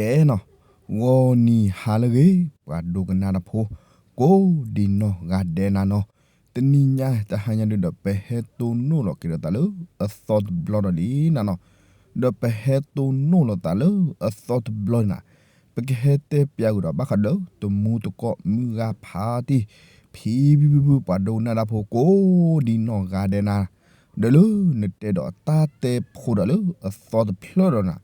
အဲၣ်နီၤ, ဂီၤနံၤဟါလၢအဂ့ၤ ပှၤဒိကနၣ်တၢ်ဖိ ကိးဒံနီၢ်ဂၤဒဲးနၤနီၤ, တနံၤညါတဟါညါဒုဒီးပဟဲတိၢ်နီၣ်လီၤက့ၤဒီးသးလၢအသီတဘျီဒီးလံနၤနီၤ, ဒီးပဟဲတိၢ်နီၣ်လီၤသးလၢအသီတဘျီန့ၣ်နၤ, ပကဟဲတဲပၠးကွံာ်ဒီးဘၣ်ဃးဒီး တမူတကိးမုၢ်ဂၤဖးတံၢ် ဖံဖံဖုဖု ပှၤဒိကနၣ်တၢ်ဖိကိးဒံနီၢ်ဂၤဒဲးနၤ, ဒီးလၢနတဲဒီးတၢ်တဲဖိဒီးလၢအသီတဖျၢၣ်ဒီးနၤ,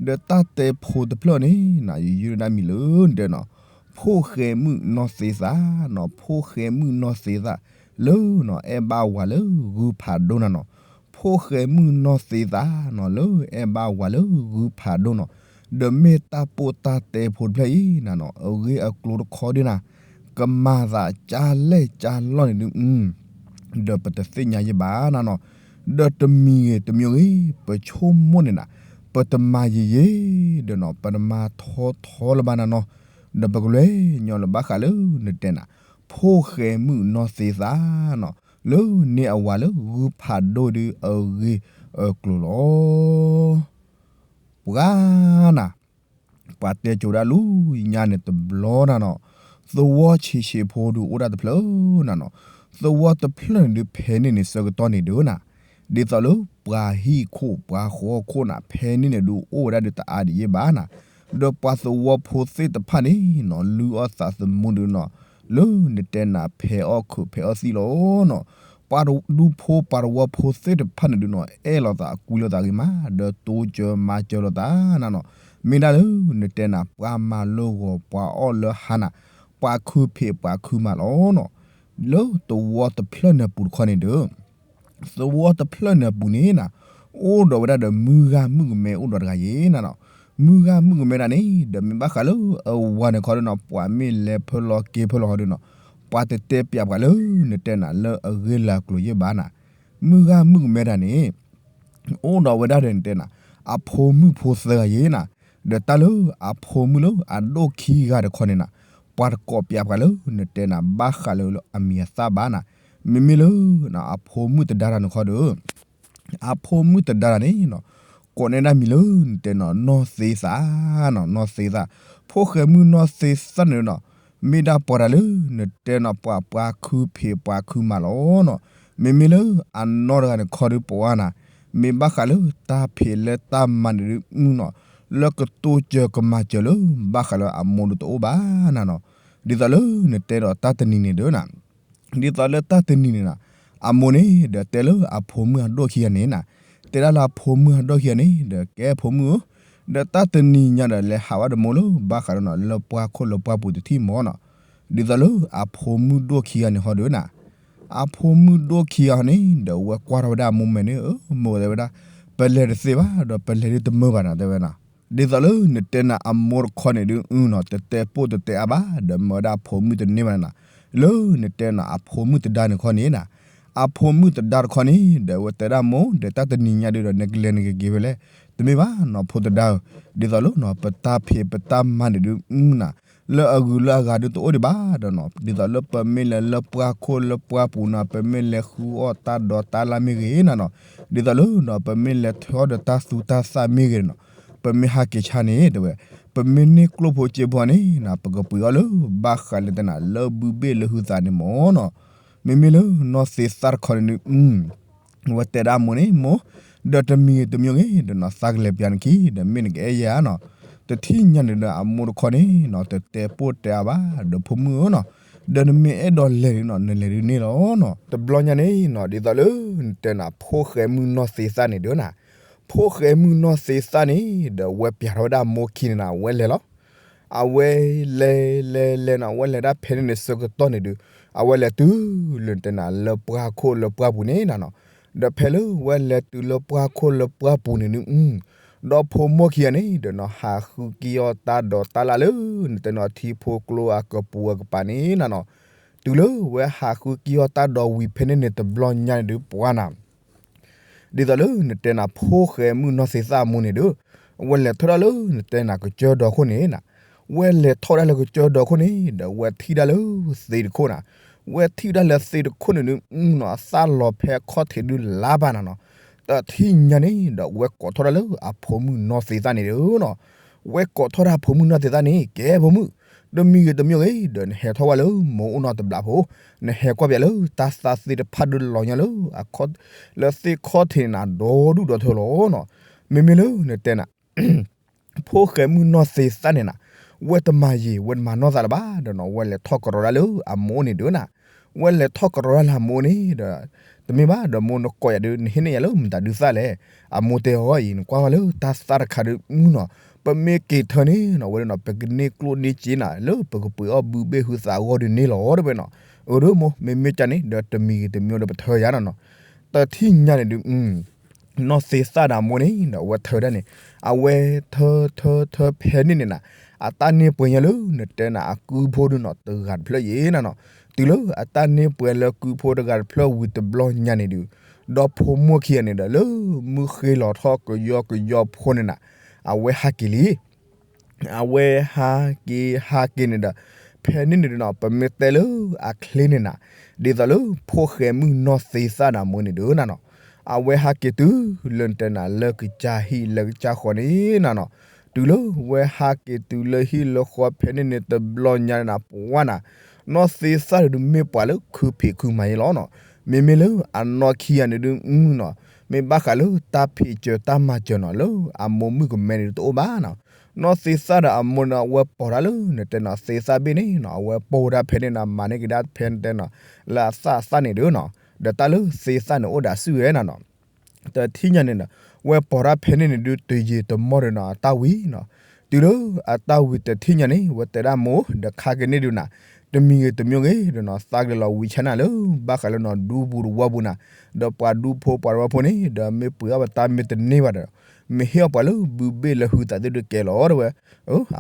ဒီးတၢ်တဲဖိတဖျၢၣ်န့ၣ်နၤ ယယုၢ်ဒၣ်မံၤလၢနတဲနီၤ, ဖိၣ်ဃဲမုၣ်နီၢ်သ့သၣ်နီၤ, ဖိၣ်ဃဲမုၣ်နီၢ်သ့သၣ် လၢနီၤ အဲၣ်ဘၣ်ဝၤလၢဂုၢ်ဖးဒိၣ်နၤနီၤ, ဖိၣ်ဃဲမုၣ်နီၢ်သ့သၣ်နီၤ လၢအဲၣ်ဘၣ်ဝၤလၢဂုၢ်ဖးဒိၣ်နီၤ, ဒီးမ့ၢ်တၢ်ပိၢ်တၢ်တဲဖိတဖျၢၣ်အံၤနၤနီၤ အဂ့ၢ်အကျိၤတခီဒုနၤ, ကမၤသးကၢ်လဲၢ်ကၢ်လီၢ်န့ၣ်ဒု ဒီးပတသ့ၣ်ညါယဲဘၣ်နၤနီၤ, ဒီးတမံၤဂ့ၤတမံၤဂ့ၤ ပဆိကမိၣ်န့ၣ်နၤ, ပတမၤယံာ်ယံာ် ဒီးနီၤ ပတမၤထီထီလၢၤဘၣ်နၤနီၤ, ဒီးပကလဲၤညီလၢဘၣ်ဃးလၢနတဲနၤ, ဖိၣ်ဃဲမုၣ်နီၢ်သ့သၣ်နီၤ လၢန့ၢ်အဝၤလၢဂုၢ်ဖးဒိၣ်ဒုအဂ့ၢ်အကျိၤလီၤ. ပှၤနၤ ပှၤတဲကိၤဒၣ်လၢညါန့ၣ်တဘျီနၤနီၤ, သဝီဆံးဆံးဖိဒုအိၣ်ဒၣ်တဖျၢၣ်နၤနီၤ, သဝီတဖျၢၣ်န့ၣ်ဒုဖဲန့ၣ်န့ၣ်ဆၢကတီၢ်န့ၣ်ဒုနၤ, ဒ်သိးလၢပှၤဟံၣ်ခိၣ်ပှၤဃီခိၣ်နၤ ဖဲန့ၣ်န့ၣ်ဒုအိၣ်ဝဲဒၣ်ဒုတအါဒံးယဲဘၣ်နၤ, ဒီးပှၤသဝီဖိသ့ၣ်တဖၣ်န့ၣ်နီၤ လုၢ်အီၣ်သးသမူဒုနီၤ, လၢနတဲနၤဖဲးအီၣ်ခုးဖဲးအီၣ်သံၣ်လီၤနီၤ, ပှၤဒူဖိပှၤသဝီဖိသ့ၣ်တဖၣ်န့ၣ်ဒုနီၤ အဲၣ်လိာ်သးကွံလိာ်သးဂ့ၤမး ဒီးတိစၢၤမၤစၢၤလိာ်သးနၤနီၤ, မ့ၢ်ဒၣ်လၢနတဲနၤ ပှၤမၤလၢဂီၤပှၤအီၣ်လၢဟါနၤ, ပှၤခုဖံးပှၤခုမၤလီၤနီၤ, လၢသဝီတဖျၢၣ်န့ၣ်အပူၤတခီန့ၣ်ဒီး သဝီတဖျၢၣ်န့ၣ်အပူၤန့ၣ်နၤ, အိၣ်ဒီးဝဲဒၣ်ဒီးမုၢ်ဂၤမုၣ်ကမဲအိၣ်ဒီးတဂၤယဲနၤနီၤ, မုၢ်ဂၤမုၣ်ကမဲတၢ်န့ၣ် ဒီးမ့ၢ်ဘၣ်ဃးလၢအဝၤန့ၣ်ခီဒုနီၤ ပှၤမ့ၢ်လဲၤဖၢလီၤက့ၤဖၢလီၤခီဒုနီၤ, ပှၤတတဲပၠးပှၤလၢနတဲနၤလၢအဂ့ၢ်လၢအကျိၤယဲဘၣ်နၤ, မုၢ်ဂၤမုၣ်ကမဲတၢ်န့ၣ် အိၣ်ဒီးဝဲဒၣ်ဒီးနတဲနၤ အဖိမုၣ်ဖိသၢဂၤယဲနၤ, ဒီးတၢ်လၢအဖိမုၣ်လၢအဒိၣ်ခံဂၤတခီန့ၣ်နၤ, ပှၤတကိးပၠးပှၤလၢနတဲနၤ ဘၣ်ဃးလၢအမံၤအသၣ်ဘၣ်နၤ, မ့မ့ၢ်လၢ အဖိမုၣ်တဒါတၢ်န့ၣ်ခီဒီး အဖိမုၣ်တဒါတၢ်န့ၣ်နီၤ, ကိးန့ၢ်ဒၣ်မံၤလၢနတဲနီၤ နီၢ်သ့သး, နီၢ်သ့သး, ဖိၣ်ဃဲမုၣ်နီၢ်သ့သးန့ၣ်နီၤ, မ့ၢ်ဒၣ်ပှၤတၢ်လၢနတဲနီၤ ပှၤပှၤခုဖံးပှၤခုမၤလီၤနီၤ, မ့မ့ၢ်လၢအနီၢ်တဂၤန့ၣ်ခီဒုပှၤနၤ, မ့ၢ်ဘၣ်ဃးလၢတၢ်ဖံးလၢတၢ်မၤန့ၣ်ဒုမုၢ်နီၤ, လၢကတိစၢၤကမၤစၢၤလၢ ဘၣ်ဃးလၢအမိၢ်ဒုတအိၣ်ဘၣ်နၤနီၤ, ဒ်သိးလၢနတဲဒီးတၢ်တနံၤန့ၣ်ဒီးနၤ ဒ်သိးလၢတၢ်တနံၤန့ၣ်နၤ, အမိၢ်န့ၣ်ဒီးတဲလၢအဖိမုၣ်အဒိၣ်ခံဂၤန့ၣ်နၤ, တဲဒၣ်လၢအဖိမုၣ်အဒိၣ်ခံဂၤန့ၣ် ဒီးကဲဖိမုၣ်ဧၢ, ဒီးတၢ်တနံၤညါဒီးလဲၤဟးဝဲဒီးမိၢ်လၢဘၣ်ဃးဒီးနီၤ လၢပှၢ်ခိၣ်လၢပှၢ်ပူၤတထံၣ်မီၤနီၤ, ဒ်သိးလၢအဖိမုၣ်ဒိၣ်ခံဂၤန့ၣ်ဟီဒီးနၤ, အဖိမုၣ်ဒိၣ်ခံဂၤန့ၣ် ဒီးဝဲကွၢ်ထီၣ်ဝဲဒၣ်အမိၢ်မဲာ်န့ၣ် အမိၢ်တဲဝဲဒၣ်, ပလဲၤတသ့ဘၣ် ဒီးပလဲၤဒုတမုာ်ဘၣ်နၤ တဲဝဲနီၤ ဒ်သိးလၢနတဲနၤအမိၢ်တခီန့ၣ်ဒုနီၤ တတဲပိၢ်တတဲအါဘၣ် ဒီးမၤဝဲဒၣ်အဖိမုၣ်တန့ၢ်ဘၣ်နၤ, လၢနတဲနၤအဖိမုၣ်တဒါန့ၣ်ခီန့ၣ်နၤ, အဖိမုၣ်တဒါတခီန့ၣ် ဒီးဝဲတဲဒၣ်မိၢ် ဒီးတၢ်တနံၤညါဒုဒီး နကလဲၤနကက့ၤဖဲလဲၣ် တမ့ၢ်ဘၣ်နီၤ ဖိတဒါဧၢ, ဒ်သိးလၢနီၤ ပတၢ်ဖံးပတၢ်မၤန့ၣ်ဒုနၤ လၢအဂုၤလၢအဂၤဒုတအိၣ်ဒံးဘၣ်ဒီးနီၤ ဒ်သိးလၢပမ့ၢ်လဲၤလၢပှၢ်ခိၣ်လၢပှၢ်ပူၤနီၤ ပမ့ၢ်လဲၤဃုအီၣ်တၢ်ဒိးတၢ်လၣ်မ့ၢ်ဂ့ၤနၤနီၤ, ဒ်သိးလၢနီၤ ပမ့ၢ်လဲၤထၢအီၣ်ဒီးတၢ်သူတၢ်သၣ်မ့ၢ်ဂ့ၤနီၤ, ပမ့ၢ်ဟးက့ၤဆါန့ၣ်တဲဝဲ, ပမ့ၢ်န့ၢ်ကျိၣ်ဖိစ့ဖိန့ၣ်နၤ ပကပှ့ၤအီၣ်လၢ ဘၣ်ဃးလၢတဲနၤ လၢဘုဘ့ၣ်လၢဟုသးန့ၣ်မီၤနီၤ, မ့မ့ၢ်လၢနီၢ်သ့သၣ်တခီန့ၣ်ဒု ဝဲတဲဒၣ်မိၢ်န့ၣ် မိၢ်, ဒီးတမံၤဂ့ၤတမံၤဂ့ၤ ဒီးနီၤသးကလဲၤပၠးနခံ ဒီးမ့ၢ်နကအဲၣ်ယၤနီၤ, တထံၣ်ညါန့ၣ်ဒီးအမိၢ်တခီန့ၣ်နီၤ တတဲပိၢ်တဲအါဘၣ် ဒီးဖိမုၣ်ဧၢနီၤ, ဒီးနမ့ၢ်အဲၣ်ဒိးလဲၤဒုနီၤ နလဲၤဒုန့ၣ်လီၤနီၤ, တဘျီညါန့ၣ်နီၤ ဒ်သိးလၢနတဲနၤ ဖိၣ်ဃဲမုၣ်နီၢ်သ့သၣ်န့ၣ်ဒီးနၤ, ဖိၣ်ဃဲမုၣ်နီၢ်သ့သၣ်န့ၣ် ဒီးဝဲပၠးထီၣ်ဝဲဒၣ်မိၢ်ခံန့ၣ်နၤ ဝဲလဲၤလီၤ အဝဲလဲၤလဲၤလဲၤနီၤ အဝဲလဲၤဒၣ်ဖဲန့ၣ်န့ၣ်ဆၢကတီၢ်န့ၣ်ဒုး အဝဲလဲၤတုၤလၢနတဲနၤလၢပှၢ်ခိၣ်လၢပှၢ်ပူၤန့ၣ်နၤနီၤ, ဒီးဖဲလၢဝဲလဲၤတုၤလၢပှၢ်ခိၣ်လၢပှၢ်ပူၤန့ၣ်ဒုး ဒီးဖိမိၢ်ခံဂၤန့ၣ် ဒီးနီၤ ဟးဃုက့ၤအီၣ်တၢ်ဒိးတၢ်လၣ်လၢ နတဲနၤထံဖိကျိအကပူၤအကပၤန့ၣ်နၤနီၤ, တုၤလၢဝဲဟးဃုက့ၤအီၣ်တၢ်ဒိးဝံၤဖဲန့ၣ်န့ၣ်တဘျီညါန့ၣ်ဒုးပှၤနၤ ဒ်သိးလၢနတဲနၤ ဖိၣ်ဃဲမုၣ်နီၢ်သ့သၣ်အမိၢ်န့ၣ်ဒီး ဝဲလဲၤထီၣ်ဒၣ်လၢနတဲနၤကစၢၢ်ဒီခိၣ်န့ၣ်နၤ, ဝဲလဲၤထီၣ်ဒၣ်လၢကစၢၢ်ဒီခိၣ်န့ၣ် ဒီးဝဲထံၣ်ဒၣ်လၢသ့တခိၣ်နၤ, ဝဲထံၣ်ဒၣ်လၢသ့တခိၣ်န့ၣ်ဒုး နီၤ အသၣ်လီၤဖဲအခီၣ်ထံးဒုးလါဘၣ်နၤနီၤ, တထံၣ်ညါန့ၣ်ဒီးဝဲကိးထီၣ်ဒၣ်လၢအဖိမုၣ်နီၢ်သ့သၣ်န့ၣ်ဒီးနီၤ, ဝဲကိးထီၣ်တၢ်ဖိမုၣ်နီၢ်သ့ၣ်သၣ်န့ၣ် ကဲဖိမုၣ်, တမံၤဂ့ၤတမံၤဂ့ၤ ဒီးနဟဲထီၣ်ဝဲလၢမိၢ်အိၣ်နီၢ်တဘျီဖိ, နဟဲကွၢ်ပၠးလၢတၢ်သၣ်သ့ၣ်တဖၣ်ဒုးလီၤညါလၢ လၢသ့ၣ်ခီၣ်ထံးန့ၣ်နၤ ဒီဒူၣ်ဒီထၢလီၤနီၤ. မ့မ့ၢ်လၢနတဲနၤ ဖိၣ်ဃဲမုၣ်နီၢ်သ့ၣ်သၣ်န့ၣ်နၤ, ဝဲတမၤယံာ် ဝဲတမၤနီၢ်သးလၢၤဘၣ်ဒီးနီၤ ဝဲလဲၤထီၣ်ကရီတၢ်လၢအမိၢ်အိၣ်န့ၣ်ဒုးနၤ, ဝဲလဲၤထီၣ်ကရီတၢ်လၢအမိၢ်န့ၣ်ဒီး တမ့ၢ်ဘၣ်ဒီးမိၢ်နကိးယၤဒုး နဟ့ၣ်န့ၢ်ယၤလၢမတၤဒုးသၣ်လဲၣ်. အမိၢ်တဲအီၤအံၤ နကွၢ်ဝဲလၢတၢ်သၣ်တခါဒုးမုၢ်နီၤ, ပမ့ၢ်က့ၤထၢန့ၣ်နီၤ ဝဲဒၣ်နီၤ ပကန့ၢ်ကျိၣ်န့ၢ်စ့နၤ လၢပကပှ့ၤအီၣ်ဘုဘ့ၣ်ဟုသးအဂီၢ်ဒုးန့ၢ်လီၤတဲဝဲနီၤ. အၢ ဒီးမိၢ် မ့မ့ၢ်ကန့ၣ်ဒီးတမံၤဂ့ၤတမံၤဒီးပထၢယၤနီၤနီၤ. တထံၣ်ညါန့ၣ်ဒုး နီၢ်သ့ၣ်သၣ်ဒီးအမိၢ်န့ၣ်ဒီး အဝဲထၢဒၣ်န့ၣ်, အဝဲထၢထၢထၢဖဲန့ၣ်န့ၣ်နၤ, အတၢ်န့ၢ်ပှဲၤညါလၢနတဲနၤအကုဖိဒုးနီၤ တဂၤတဖျၢၣ်ယဲနၤနီၤ. တုၤလၢအတၢ်န့ၢ်ပှဲၤလၢကုဖိတဂၤတဖျၢၣ်ဝံၤတဘျီညါန့ၣ်ဒုး, ဒီဖိမိၢ်ခံဂၤန့ၣ်ဒီး လၢမုၢ်ဃ့လီၤထီၣ်ကယီကယီဖိန့ၣ်နၤ, အဝဲဟးက့ၤလံ အဝဲဟးက့ၤဟးက့ၤန့ၣ်ဒီး ဖဲန့ၣ်န့ၣ်ဒုးနီၤ ပမ့ၢ်တဲလၢအချ့န့ၣ်နၤ, ဒ်သိးလၢဖိၣ်ဃဲမုၣ်နီၢ်သ့ၣ်သၣ်ဒီးအမိၢ်န့ၣ်ဒုးနၤနီၤ, အဝဲဟးက့ၤတုၤလၢနတဲနၤလၢကစၢ်ဟံၣ်လၢကစၢ်ဃီန့ၣ်နၤနီၤ. တုၤလၢဝဲဟးက့ၤတုၤလၢဟံၣ်လၢဃီဖဲန့ၣ်န့ၣ်တဘျီညါန့ၣ်နၤ ပှၤနၤ, နီၢ်သ့ၣ်သၣ်န့ၣ်ဒုးမ့ၢ်ပှၤလၢခုဖံးခုမၤယဲလီၤနီၤ. မ့မ့ၢ်လၢအနီၢ်ခံဂၤန့ၣ်ဒုးနီၤ, မ့ၢ်ဘၣ်ဃးလၢတၢ်ဖံးစၢၤတၢ်မၤစၢၤနီၤ လၢအမိၢ်မုၣ်ကမဲန့ၣ်ဒုးတအိၣ်ဘၣ်နီၤ. နီၢ်သ့ၣ်သၣ်ဒီးအမိၢ်န့ၣ် အဝဲပိာ်တၢ်လၢနတဲနီၤ သ့ၣ်သၣ်ဘ့ၣ်န့ၣ်နီၤ အဝဲပိာ်ဝဲဒၣ်ဖဲန့ၣ်နၤ မၤန့ၢ်က့ၤဒၣ်ဖဲနတဲနီၤ လၢအသၣ်အသၣ်န့ၣ်ဒုးနီၤ, ဒီးတၢ်လၢသ့ၣ်သၣ်န့ၣ်အိၣ်ဒီးအစုၣ်ဝဲနၤနီၤ. တထံၣ်ညါန့ၣ်ဒီး ဝဲပိာ်တၢ်ဖဲန့ၣ်န့ၣ်ဒုး တယံာ်တမီၢ်ဒီးနီၤ အတၢ်ဝံၤနီၤ. တုၤလၢအတၢ်ဝံၤတထံၣ်ညါန့ၣ် ဝဲတဲဒၣ်မိၢ် ဒီးခါက့ၤန့ၢ်ဒုးနၤ, တမံၤဂ့ၤတမံၤဂ့ၤဒီးနီၤ သးကလဲၤလီၤဝံဆါနၤလၢ ဘၣ်ဃးလၢနီၤ ဒူပူၤတဝီပူၤနၤ, ဒီးပှၤဒူဖိပှၤတဝီဖိန့ၣ် ဒီးမ့ၢ်ပှ့ၤအီၣ်ပတၢ်မ့ၢ်တန့ၢ်ဘၣ်ဒီး မ့ၢ်ဟ့ၣ်အီၣ်ပှၤလၢဘုဘ့ၣ်လၢဟုသးသ့ၣ်ဒုးကဲလီၤတဲဝဲ.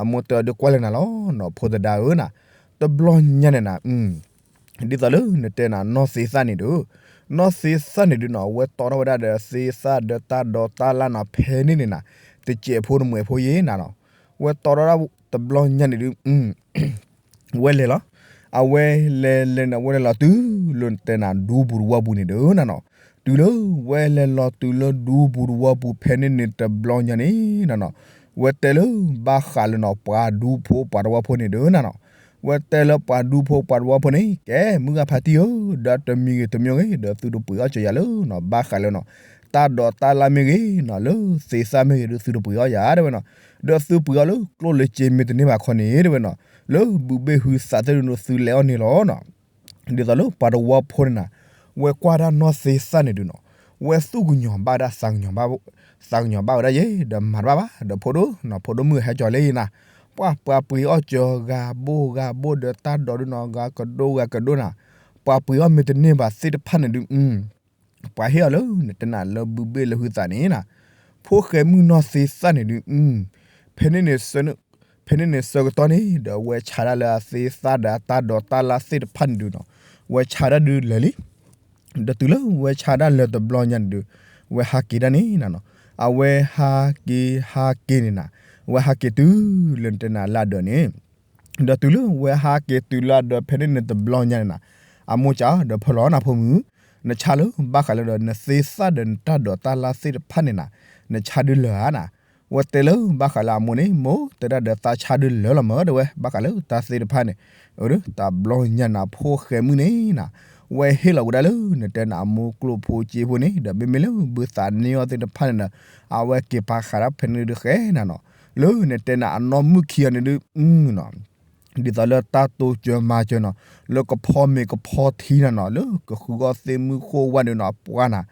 အမိၢ်တဲအီၤဒုးကွၢ်လၢနၤလီၤနီၤ ဖိသဒါဧၢနၤ. တဘျီညါန့ၣ်နၤ ဒ်သိးလၢနတဲနၤနီၢ်သ့ၣ်သၣ်န့ၣ်ဒုး, နီၢ်သ့ၣ်သၣ်န့ၣ်ဒုးနီၤ အဝဲတီထီၣ်ဝဲဒၣ်ဒီးသ့ၣ်သၣ်ဒီးတၢ်ဒိးတၢ်လၢ်နီၤ ဖဲန့ၣ်န့ၣ်နၤ, တစဲးဖိတမှဲးဖိယဲနၤနီၤ. ဝဲတီထီၣ်ဒၣ်တဘျီညါန့ၣ်ဒုး ဝဲလဲၤလီၤ. အဝဲလဲၤလဲၤန့ၣ် ဝဲလဲၤလီၤတုၤလၢနတဲနၤ ဒူပူၤတဝီပူၤန့ၣ်ဒုးနၤနီၤ. တုၤလၢဝဲလဲၤလီၤတုၤလၢဒူပူၤတဝီပူၤဖဲန့ၣ်န့ၣ်တဘျီညါန့ၣ်နၤနီၤ, ဝဲတဲလၢဘၣ်ဃးလၢနီၤ ပှၤဒူဖိပှၤတဝီဖိန့ၣ်ဒုးနၤနီၤ. ဝဲတဲလၢပှၤဒူဖိပှၤတဝီဖိန့ၣ် ကဲမုၢ်ဂၤဖါတံၢ်ဧၢ, ဒီးတမံၤဂ့ၤတမံၤဂ့ၤ ဒီးသုတပှ့ၤအီၣ်စၢၤယၤလၢနီၤ ဘၣ်ဃးလၢနီၤ တၢ်ဒိးတၢ်လၢ်မ့ၢ်ဂ့ၤနီၤ လၢသ့ၣ်သၣ်မ့ၢ်ဂ့ၤဒုး သုတပှ့ၤအီၣ်ယၤတဲဝဲနီၤ. ဒီးသုပှ့ၤအီၣ်လၢကျိၣ်လၢစ့မ့ၢ်တန့ၢ်ဘၣ်ခီန့ၣ်တဲဝဲနီၤ, လၢဘုဘ့ၣ်ဟုသးသ့ၣ်ဒုးသုလဲၤအီၣ်န့ၢ်လီၤနီၤ. ဒ်သိးလၢပှၤတဝီဖိန့ၣ်နၤ, ဝဲကွၢ်ဒၣ်နီၢ်သ့ၣ်သၣ်န့ၣ်ဒုးနီၤ, ဝဲသူၣ်ကညီၤဘၣ်ဒၣ် သးကညီၤဘၣ်ဝဲဒၣ်ယဲ ဒီးမၤတဘၣ်ဘၣ် ဒီးဖိဒိၣ်နီၤ ဖိဒိၣ်မုၣ်ဟဲကၠီၤလၢယံၤနၤ, ပှၤပှၤပှ့ၤအီၣ်စၢၤဂၤဘိဂၤဘိဒီးတၢ်ဒိးဒုးနီၤ ဂၤကဒိဂၤကဒိနၤ, ပှၤပှ့ၤအီၣ်မ့ၢ်တန့ၢ်ဘၣ်သ့ၣ်တဖၣ်န့ၣ်ဒုး ပှၤဟ့ၣ်အီၤလၢနတဲနၤလၢဘုဘ့ၣ်လၢဟုသးန့ၣ်နၤ, ဖိၣ်ဃဲမုၣ်နီၢ်သ့ၣ်သၣ်န့ၣ်ဒုး ဖဲန့ၣ်န့ၣ် ဖဲန့ၣ်န့ၣ်ဆၢကတီၢ်န့ၣ် ဒီးဝဲဆါဒၣ်လၢအသ့ၣ်သၣ်ဒီးအတၢ်ဒိးတၢ်လၢ်သ့ၣ်တဖၣ်န့ၣ်ဒုးနီၤ, ဝဲဆါဒၣ်ဒုးလၢာ်လံ. ဒီးတုၤလၢဝဲဆါဒၣ်လၢာ်တဘျီညါန့ၣ်ဒုး ဝဲဟးက့ၤဒၣ်န့ၣ်နၤနီၤ, အဝဲဟးက့ၤဟးက့ၤန့ၣ်နၤ, ဝဲဟးက့ၤတုၤလၢနတဲနၤလၢအဒၢးန့ၣ် ဒီးတုၤလၢဝဲဟးက့ၤတုၤလၢအဒၢးဖဲန့ၣ်န့ၣ်တဘျီညါန့ၣ်နၤ, အမိၢ်စံးဒီးဖၢလီၤနၤဖိမုၣ်, နဆါလၢဘၣ်ဃးလၢဒီးနသ့ၣ်သၣ်ဒီးနတၢ်ဒိးတၢ်လၢ်သ့ၣ်တဖၣ်န့ၣ်နၤ, နဆါဒုးလၢာ်ဧါနၤ. ဝဲတဲလၢဘၣ်ဃးလၢအမိၢ်န့ၣ် မိၢ်တဲဒၣ်ဒီးသးဆါဒုးလၢာ်လီၤမၢ်တဲဝဲ ဘၣ်ဃးလၢတၢ်သ့ၣ်တဖၣ်န့ၣ်, တဘျီညါနၤဖိၣ်ဃဲမုၣ်န့ၣ်နၤ, ဝဲဟ့ၣ်လီၤဝဲဒၣ်လၢနတဲနၤအမိၢ်ကျိၣ်ဖိစ့ဖိန့ၣ် ဒီးမ့မ့ၢ်လၢဘုသးန့ၢ်အီၣ်သ့ၣ်တဖၣ်န့ၣ်ဒီး အဝဲက့ၤပာ်ဃာ်ဒၣ်ဖဲန့ၣ်ဒုးဃဲနၤနီၤ, လၢနတဲနၤအနီၢ်မုၣ်ခံဂၤန့ၣ်ဒုး ဒ်သိးလၢတၢ်တိစၢၤမၤစၢၤနီၤ, လၢကဖီမ့ၤကဖီထံနၤနီၤ, လၢကဃုအီၣ်သ့ၣ်မုၢ်ဃိၣ်ဝါဒုးနီၤ ပှၤနၤ,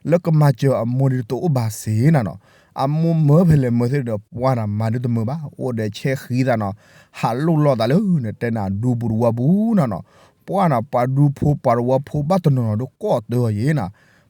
လၢကမၤစၢၤအမိၢ်ဒုးတအိၣ်ဘၣ်စ့နၤနီၤ, အမိၢ်မၢဖဲလဲၣ်မၢသ့ၣ်ဒီး ပှၤနၤမၤဒုးတမုာ်ဘၣ်, အိၣ်ဒီးဆဲးဃံသးနီၤ, ဟးလိၣ်လိာ်သးလၢနတဲနၤဒူပူၤတဝီပူၤနၤနီၤ, ပှၤနၤ ပှၤဒူဖိပှၤတဝီဖိဘၣ်တနီၤနီၤဒီးကိးတၢ်အီၤယဲနၤ,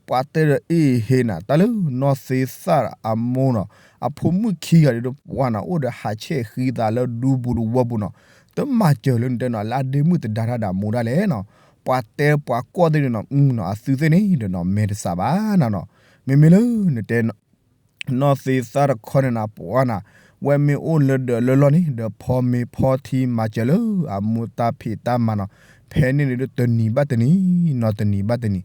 ပှၤတဲဒီးအ့ၣ်ဟ့နၤ တၢ်လၢနီၢ်သ့သၣ်အမိၢ်နီၤ, အဖိမုၣ်ခံဂၤဒုးဒီးပှၤနၤ အိၣ်ဒီးဟးဆဲးဃံသးလၢဒူပူၤတဝီပူၤနီၤ, တမၤစၢၤလၢနတဲနီၤ လၢအဒ့မုၣ်တဒါတၢ်ဒီးအမိၢ်ဒၣ်လဲၣ်နီၤ, ပှၤတဲပှၤကိးသ့ၣ်န့ၣ်နီၤ, အသုသ့ၣ်န့ၣ်ဒီးနီၤ မဲာ်တစးဘၣ်နၤနီၤ, မ့မ့ၢ်လၢနတဲ နီၢ်သ့သၣ်တခီန့ၣ်နၤ ပှၤနၤ, ဝဲမ့ၢ်အိၣ်လၢဒၢးလၢလီၢ်န့ၣ် ဒီးဖီမ့ၤဖီထံမၤစၢၤလၢအမိၢ်တၢ်ဖံးတၢ်မၤနီၤ, ဖဲန့ၣ်န့ၣ်ဒီးတနံၤဘၣ်တနံၤနီၤ, တနံၤဘၣ်တနံၤ,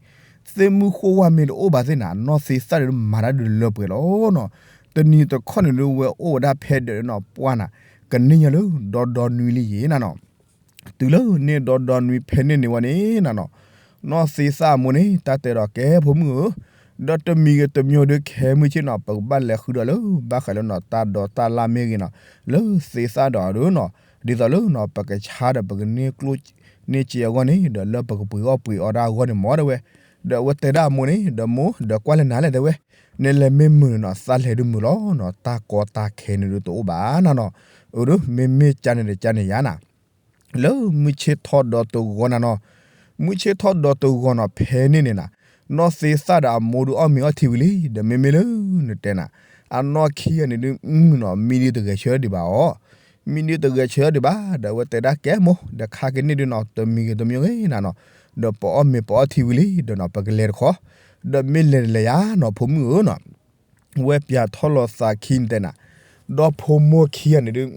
သ့ၣ်မုၢ်ဃိၣ်ဝါမ့ၢ်တအိၣ်ဘၣ်သ့ၣ်နၤ နီၢ်သ့သၣ်ဒီးမၤတၢ်ဒုးလၢပှဲၤလီၤနီၤ, တနံၤတခီန့ၣ်ဒုး ဝဲအိၣ်ဝဲဒၣ်ဖဲဒၢးန့ၣ်နီၤ ပှၢ်နၤ, ကန့ၢ်ညီလၢဒီဒီနွံလံယံၤနၤနီၤ. တုၤလၢန့ၢ်ဒီဒီနွံဖဲန့ၣ်န့ၣ်ဝဲန့ၣ်နၤနီၤ, နီၢ်သ့သၣ်အမိၢ်န့ၣ် တၢ်တဲဒီးကဲဖိမုၣ်ဧၢ, ဒီးတမံၤဂ့ၤတမံၤဒုး ခဲမုၢ်ဆ့ၣ်နီၤ ပကဘၣ်လဲၤဃုဒီးလၢ ဘၣ်ဃးလၢနီၤ တၢ်ဒီးတၢ်လၢ်မ့ၢ်ဂ့ၤနီၤ, လၢသ့သၣ်ဒီးဒုးနီၤ, ဒ်သိးလၢနီၤ ပကဆါဒီးပကန့ၢ်ကျိၣ်န့ၢ်စ့အဂီၢ်န့ၣ် ဒီးလၢပကပှ့ၤအီၣ်ပှ့ၤအီဒၣ်အဂီၢ်န့ၣ်မၢ်တဲဝဲ. ဒီးအဝဲတဲဒၣ်အမိၢ်န့ၣ် ဒီးမိၢ် ဒီးကွၢ်လၢနၤလဲၣ်တဲဝဲ, နလဲၤမ့ၢ်မုာ်န့ၣ်နီၤ သးလဲၤဒုးမုာ်လီၤနီၤ, တၢ်ကီတၢ်ခဲန့ၣ်ဒုးတအိၣ်ဘၣ်နၤနီၤ. အၢဒုး မ့မ့ၢ်ကန့ၣ်ဒီးကန့ၣ်ယါနၤ လၢမုၢ်ဆ့ၣ်ထီၣ်ဒီးတဂီၤနၤနီၤ, မုၢ်ဆ့ၣ်ထီၣ်ဒီးတဂီၤနီၤ ဖဲန့ၣ်န့ၣ်နၤ, နီၢ်သ့သၣ်ဒီးအမိၢ်ဒုးအီၣ်မ့ၤအီထံဝံၤလံ, ဒီးမ့မ့ၢ်လၢနတဲနၤ, အနီၢ်ခံဂၤန့ၣ်ဒုး အနီၤ မံဒုးတဂဲၤဆၢဒံးဘၣ်အီၤ, မံဒုးတဂဲၤဆၢဒံးဘၣ်, ဒီးအဝဲတဲဒၣ်ကဲမိၢ် ဒီးခါက့ၤန့ၣ်ဒုးနီၤ တမံၤဂ့ၤတမံၤဂ့ၤနၤနီၤ, ဒီးပအီၣ်မ့ၤပအီထံဝံၤလံ ဒီးနီၤ ပကလဲၤတခီ, ဒီးမ့ၢ်လဲၤတလဲၤယါနီၤ ဖိမုၣ်ဧၢနီၤ ဝဲပၠးထီၣ်လီၤသးခံနတဲနၤ, ဒီဖိမိၢ်ခံဂၤန့ၣ်ဒုး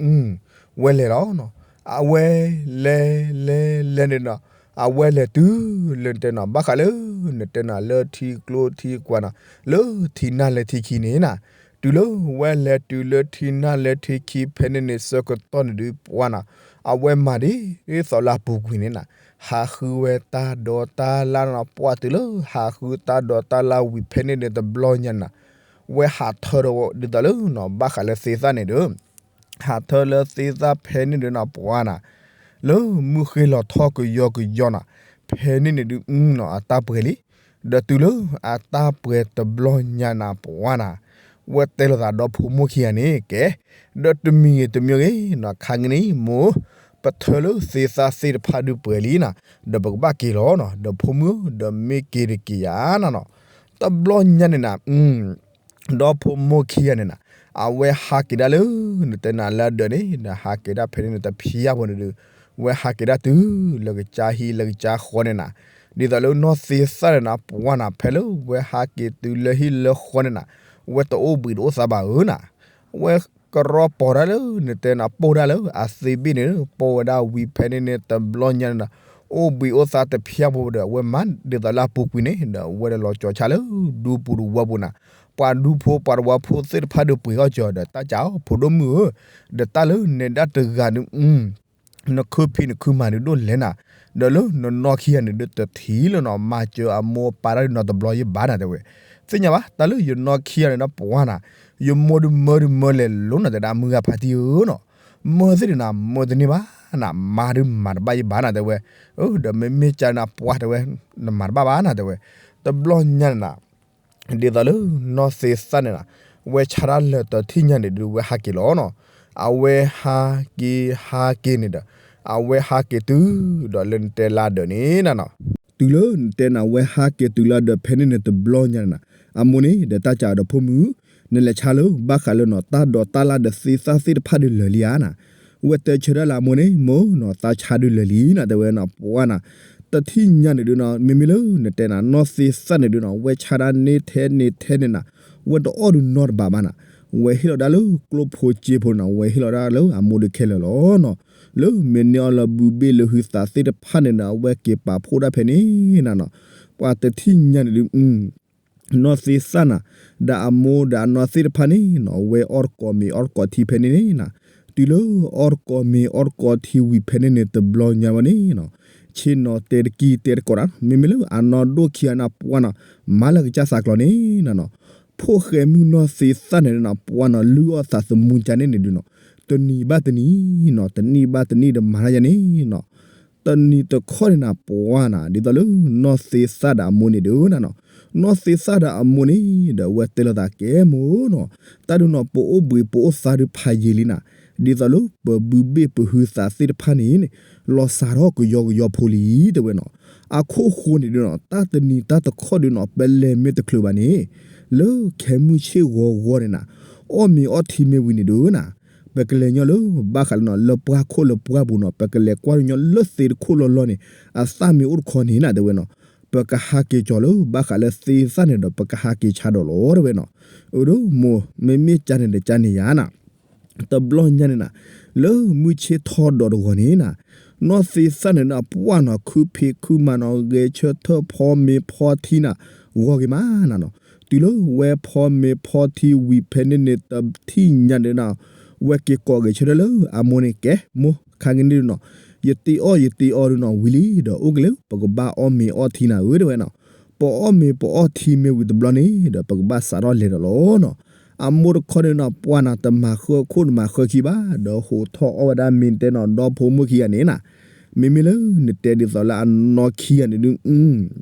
ဝဲလဲၤလီၤနီၤ, အဝဲလဲၤလဲၤလဲၤန့ၣ်နီၤ, အဝဲလဲၤတုၤလၢနတဲနီၤ ဘၣ်ဃးလၢ နတဲနၤလၢထံကျိထံကွၢ်နီၤ, လၢထံနၢ်လၢထံခံန့ၣ်နၤ, တုၤလၢဝဲလဲၤတုၤလၢထံနၢ်လၢထံခံဖဲန့ၣ်န့ၣ် ဆၢကတီၢ်န့ၣ်ဒုးပှၢ်နၤ, အဝဲမၤဒ်သိးလၢအပူၤကွံာ်န့ၣ်နၤ, ဟးဃုဝဲတၢ်ဒီးတၢ်လၢ်နီၤ, ပှၢ်တုၤလၢဟးဃုတၢ်ဒီးတၢ်လၢ်ဝံၤဖဲန့ၣ်န့ၣ် တဘျီညါနၤ ဝဲဟးထၢဒီးဒ်သိးလၢနီၤ ဘၣ်ဃးလၢသ့သၣ်န့ၣ်ဒီး ဟးထၢလၢသ့သၣ်ဖဲန့ၣ်ဒုးနီၤ ပှၢ်နၤ, လၢမုၢ်ဃ့လီၤထီၣ်ကယီကယီနၤ, ဖဲန့ၣ်န့ၣ်ဒုး နီၤ အတၢ်ပှဲၤလံ, ဒီးတုၤလၢအတၢ်ပှဲၤတဘျီညါနၤ ပှၢ်နၤ, ဝဲတဲလိာ်သးဒီဖိမိၢ်ခံဂၤန့ၣ် ကဲ, ဒီးတမံၤဂ့ၤတမံၤဂ့ၤနီၤ ခါက့ၤန့ၣ် မိၢ်, ပထၢလၢသ့သၣ်သ့ၣ်တဖၣ်ဒုးပှဲၤလံနၤ, ဒီးပကဘၣ်က့ၤလီၤနီၤ, ဒီးဖိမုၣ်ဧၢ ဒီးမ့ၢ်က့ၤတက့ၤယါနၤနီၤ, တဘျီညါန့ၣ်နၤ ဒီဖိမိၢ်ခံဂၤန့ၣ်နၤ, အဝဲဟးက့ၤဒၣ်လၢ နတဲနၤလၢအဒၢးန့ၣ် ဒီးဟးက့ၤဒၣ်ဖဲန့ၣ်န့ၣ် တဖျါဖိန့ၣ်ဒုး, ဝဲဟးက့ၤဒၣ်တုၤလၢကစၢ်ဟံၣ်လၢကစၢ်ဃီန့ၣ်နၤ, ဒ်သိးလၢနီၢ်သ့သၣ်န့ၣ်နၤ ပှၢ်နၤ ဖဲလၢဝဲဟးက့ၤတုၤလၢဟံၣ်လၢဃီန့ၣ်နၤ, ဝဲတအိၣ်ဘှံးတအိၣ်သါဘၣ်ဧၢနၤ, ဝဲကရီပီၤတၢ်လၢ နတဲနၤပိၢ်တၢ်လၢအသ့ဘ့ၣ်န့ၣ် ပိၢ်ဝဲဒၣ်ဝံၤဖဲန့ၣ်န့ၣ် တဘျီညါန့ၣ်နၤ, အိၣ်ဘှံးအိၣ်သါတဖျါဖိဒီး အဝဲမၤဒ်သိးလၢအပူၤကွံာ်န့ၣ် ဒီးအဝဲဒၣ်လီၤကၠီၤဆါလၢ ဒူပူၤတဝီပူၤနၤ, ပှၤဒူဖိပှၤတဝီဖိသ့ၣ်တဖၣ်ဒုးပှ့ၤအီၣ်ကၠီၤဒီး တၢ်ကးအီၤဖိဒိၣ်မုၣ်ဧၢ, ဒီးတၢ်လၢနဲဒၣ်တဂၤန့ၣ် နခုဖံးနခုမၤဒုးဒိၣ်လဲၣ်နၤ, ဒီးလၢနနီၢ်ခံဂၤန့ၣ်ဒုးတထံၣ်လၢနီၤ မၤစၢၤအမိၢ်အပၢ်တၢ်ဒုးနီတဘျီယဘၣ်နၤတဲဝဲ, သ့ၣ်ညါဘၣ် တၢ်လၢယနီၢ်ခံဂၤန့ၣ်ဒီးပှၢ်နၤ, ယမိၢ်ဒုးမၢဒုးမၢလဲၤလိၤနၤတဲဒၣ် မုၢ်ဂၤဖါတံၢ်ဧၢနီၤ, မၢသ့ၣ်န့ၣ်နၤ မၢတန့ၢ်ဘၣ်နၤ, မၤဒုးမၤတဘၣ်ယဘၣ်နၤတဲဝဲ, ဒီးမ့မ့ၢ်ကန့ၣ်နၤ ပှၢ်တဲဝဲ, နမၤတဘၣ်ဘၣ်နၤတဲဝဲ, တဘျီညါန့ၣ်နၤ ဒ်သိးလၢနီၢ်သ့သၣ်န့ၣ်နၤ, ဝဲဆါတၢ်လၢာ်တထံၣ်ညါန့ၣ်ဒုး ဝဲဟးက့ၤလီၤနီၤ, အဝဲဟးက့ၤဟးက့ၤန့ၣ်ဒီး, အဝဲဟးက့ၤတုၤဒီးလၢနတဲလၢဒၢးန့ၣ်နၤနီၤ, တုၤလၢနတဲနၤ ဝဲဟးက့ၤတုၤလၢဒၢးဖဲန့ၣ်န့ၣ်တဘျီညါန့ၣ်နၤ, အမိၢ်န့ၣ်ဒီးတၢ်ကးဒီးဖိမုၣ်, နလဲၤဆါလၢ ဘၣ်ဃးလၢနီၤ တၢ်ဒီးတၢ်လၢ်ဒီးသ့သၣ်သ့ၣ်တဖၣ်ဒုးလၢာ်လံဧါနၤ, ဝဲတဲဆၢဒၣ်လၢအမိၢ်န့ၣ် မိၢ်နီၤ သးဆါဒုးလၢာ်လံနၤတဲဝဲနီၤ ပှၢ်နၤ, တထံၣ်ညါန့ၣ်ဒုးနီၤ မ့မ့ၢ်လၢနတဲနၤ နီၢ်သ့သၣ်န့ၣ်ဒုးနီၤ ဝဲဆါတၢ်န့ၢ်ထဲန့ၢ်ထဲန့ၣ်နၤ, ဝဲတအီၣ်ဒုးနီတဘးဘၣ်နၤ, ဝဲဟ့ၣ်လီၤဒၣ်လၢကျိဖိစ့ဖိန့ၣ်နၤ ဝဲဟ့ၣ်လီၤဒၣ်လၢအမိၢ်ဒုးခဲလၢာ်လီၤနီၤ, လၢမ့ၢ်န့ၢ်အီၤလၢဘုဘ့ၣ်လၢဟုသးသ့ၣ်တဖၣ်န့ၣ်ဒီး အဝဲက့ၤပာ်ဖှိၣ်ဒၣ်ဖဲန့ၣ်နၤနီၤ, ပှၤတထံၣ်ညါန့ၣ်ဒုး နီၢ်သ့သၣ်နၤ, ဒီးအမိၢ်ဒီးအနီၢ်သ့ၣ်တဖၣ်န့ၣ်နီၤ ဝဲအီၣ်တကိးမ့ၤအီၣ်တကိးထံဖဲန့ၣ်န့ၣ်နၤ, တုၤလၢအီၣ်တကိးမ့ၤအီၣ်တကိးထံဝံၤဖဲန့ၣ်န့ၣ် တဘျီညါဝဲန့ၣ်နီၤ, ဆ့ၣ်နီၤတဲတကံၢ်တဲတကိးနၤ, မ့မ့ၢ်လၢအနီၢ်ဒိၣ်ခံဂၤန့ၣ် ပှၢ်နီၤ, မၤလၢကစၢ်သးကျီန့ၣ်နၤနီၤ, ဖိၣ်ဃဲမုၢ်နီၢ်သ့သၣ်န့ၣ်နၤ ပှၢ်နီၤ လုၢ်အီၣ်သးသမူကန့ၣ်န့ၣ်ဒုးနီၤ, တနံၤဘၣ်တနံၤနီၤ တနံၣ်ဘၣ်တနံၣ်ဒီးမၤတၢ်ယါန့ၣ်နီၤ တနံၤတခီန့ၣ်နၤ ပှၢ်နၤ ဒ်သိးလၢနီၢ်သ့သၣ်ဒီးအမိၢ်န့ၣ်ဒုးနၤနီၤ, နီၢ်သ့သၣ်ဒီးအမိၢ်န့ၣ်ဒီး အဝဲတဲလိာ်သးကဲမိၢ်နီၤ, တၢ်ဒုးနီၤ ပအိၣ်ဘှံးပအိၣ်သါဒုးဖးယံာ်လံနၤ, ဒ်သိးလၢပဘုဘ့ၣ်ပဟုသးသ့ၣ်တဖၣ်န့ၣ် လီၤစှၤထီၣ်ကယီကယီဖိလံ တဲဝဲနီၤ, အခိၣ်ဃိန့ၣ်ဒုးနီၤ တၢ်တနံၤတၢ်တခီဒုးနီၤ ပလဲၤမ့ၢ်တချုးဘၣ်န့ၣ် လၢခဲမုၢ်ဆ့ၣ်ဂီၤဂီၤန့ၣ်နၤ အီၣ်မ့ၤအီထံမ့ၢ်ဝံၤန့ၣ်ဒုးနၤ ပကလဲၤညီလၢ ဘၣ်ဃးလၢနီၤ လၢပှၢ်ခိၣ်လၢပှၢ်ပူၤနီၤ ပကလဲၤကွၢ်ညီလၢသ့ၣ်တခိၣ်လီၤလီၤန့ၣ် အသၣ်မ့ၢ်အိၣ်တခီန့ၣ်နၤ တဲဝဲနီၤ, ပကဟးက့ၤကၠီၤလၢ ဘၣ်ဃးလၢသ့သၣ်န့ၣ်ဒီး ပကဟးက့ၤဆါဒီးလီၤ တဲဝဲနီၤ, အၢ ဒီးမိၢ် မ့မ့ၢ်ကန့ၣ်ဒီးကန့ၣ်ယါနၤ တဘျီညါန့ၣ်နၤ လၢမုၢ်ဆ့ၣ်ထီၣ်ဒီးတဂီၤန့ၣ်နၤ, နီၢ်သ့သၣ်န့ၣ်နၤ ပှၢ်နီၤ ခုဖံးခုမၤနီၤ ဂဲၤဆၢထၢၣ်ဖီမ့ၤဖီထံနၤ ဂီၤက့ၤမးနၤနီၤ, တုၤလၢဝဲဖီမ့ၤဖီထံဝံၤဖဲန့ၣ်န့ၣ် တထံၣ်ညါန့ၣ်နီၤ, ဝဲက့ၤကိးက့ၤဆၢထၢၣ်လၢအမိၢ်န့ၣ် ကဲမိၢ် ခါက့ၤန့ၣ်နီၤ, ယတ့အီၣ်ယတ့အီဒုနီၤဝံၤလံဒီး အိၣ်က့ၤလၢပကဘၣ်အီၣ်မ့ၤအီထံနၤဧၢ တဲဝဲနီၤ. ပအီၣ်မ့ၤပအီထံမ့ၢ်ဝံၤတဘျီန့ၣ်ဒီး ပကဘၣ်စးထီၣ်လဲၤဒီးလီၤနီၤ. အမိၢ်တခီန့ၣ်နီၤ ပှၢ်နၤ တမၤဃၢအခိၣ်တမၤဃၢခံဘၣ်ဒီး ဟိးထီၣ်အီၣ်ဝဲဒၣ်မ့ၤ တဲနီၤ ဒီဖိမိၢ်ခံဂၤန့ၣ်နၤ, မ့မ့ၢ်လၢနတဲဒ်သိးလၢအနီၢ်ခံဂၤန့ၣ်ဒု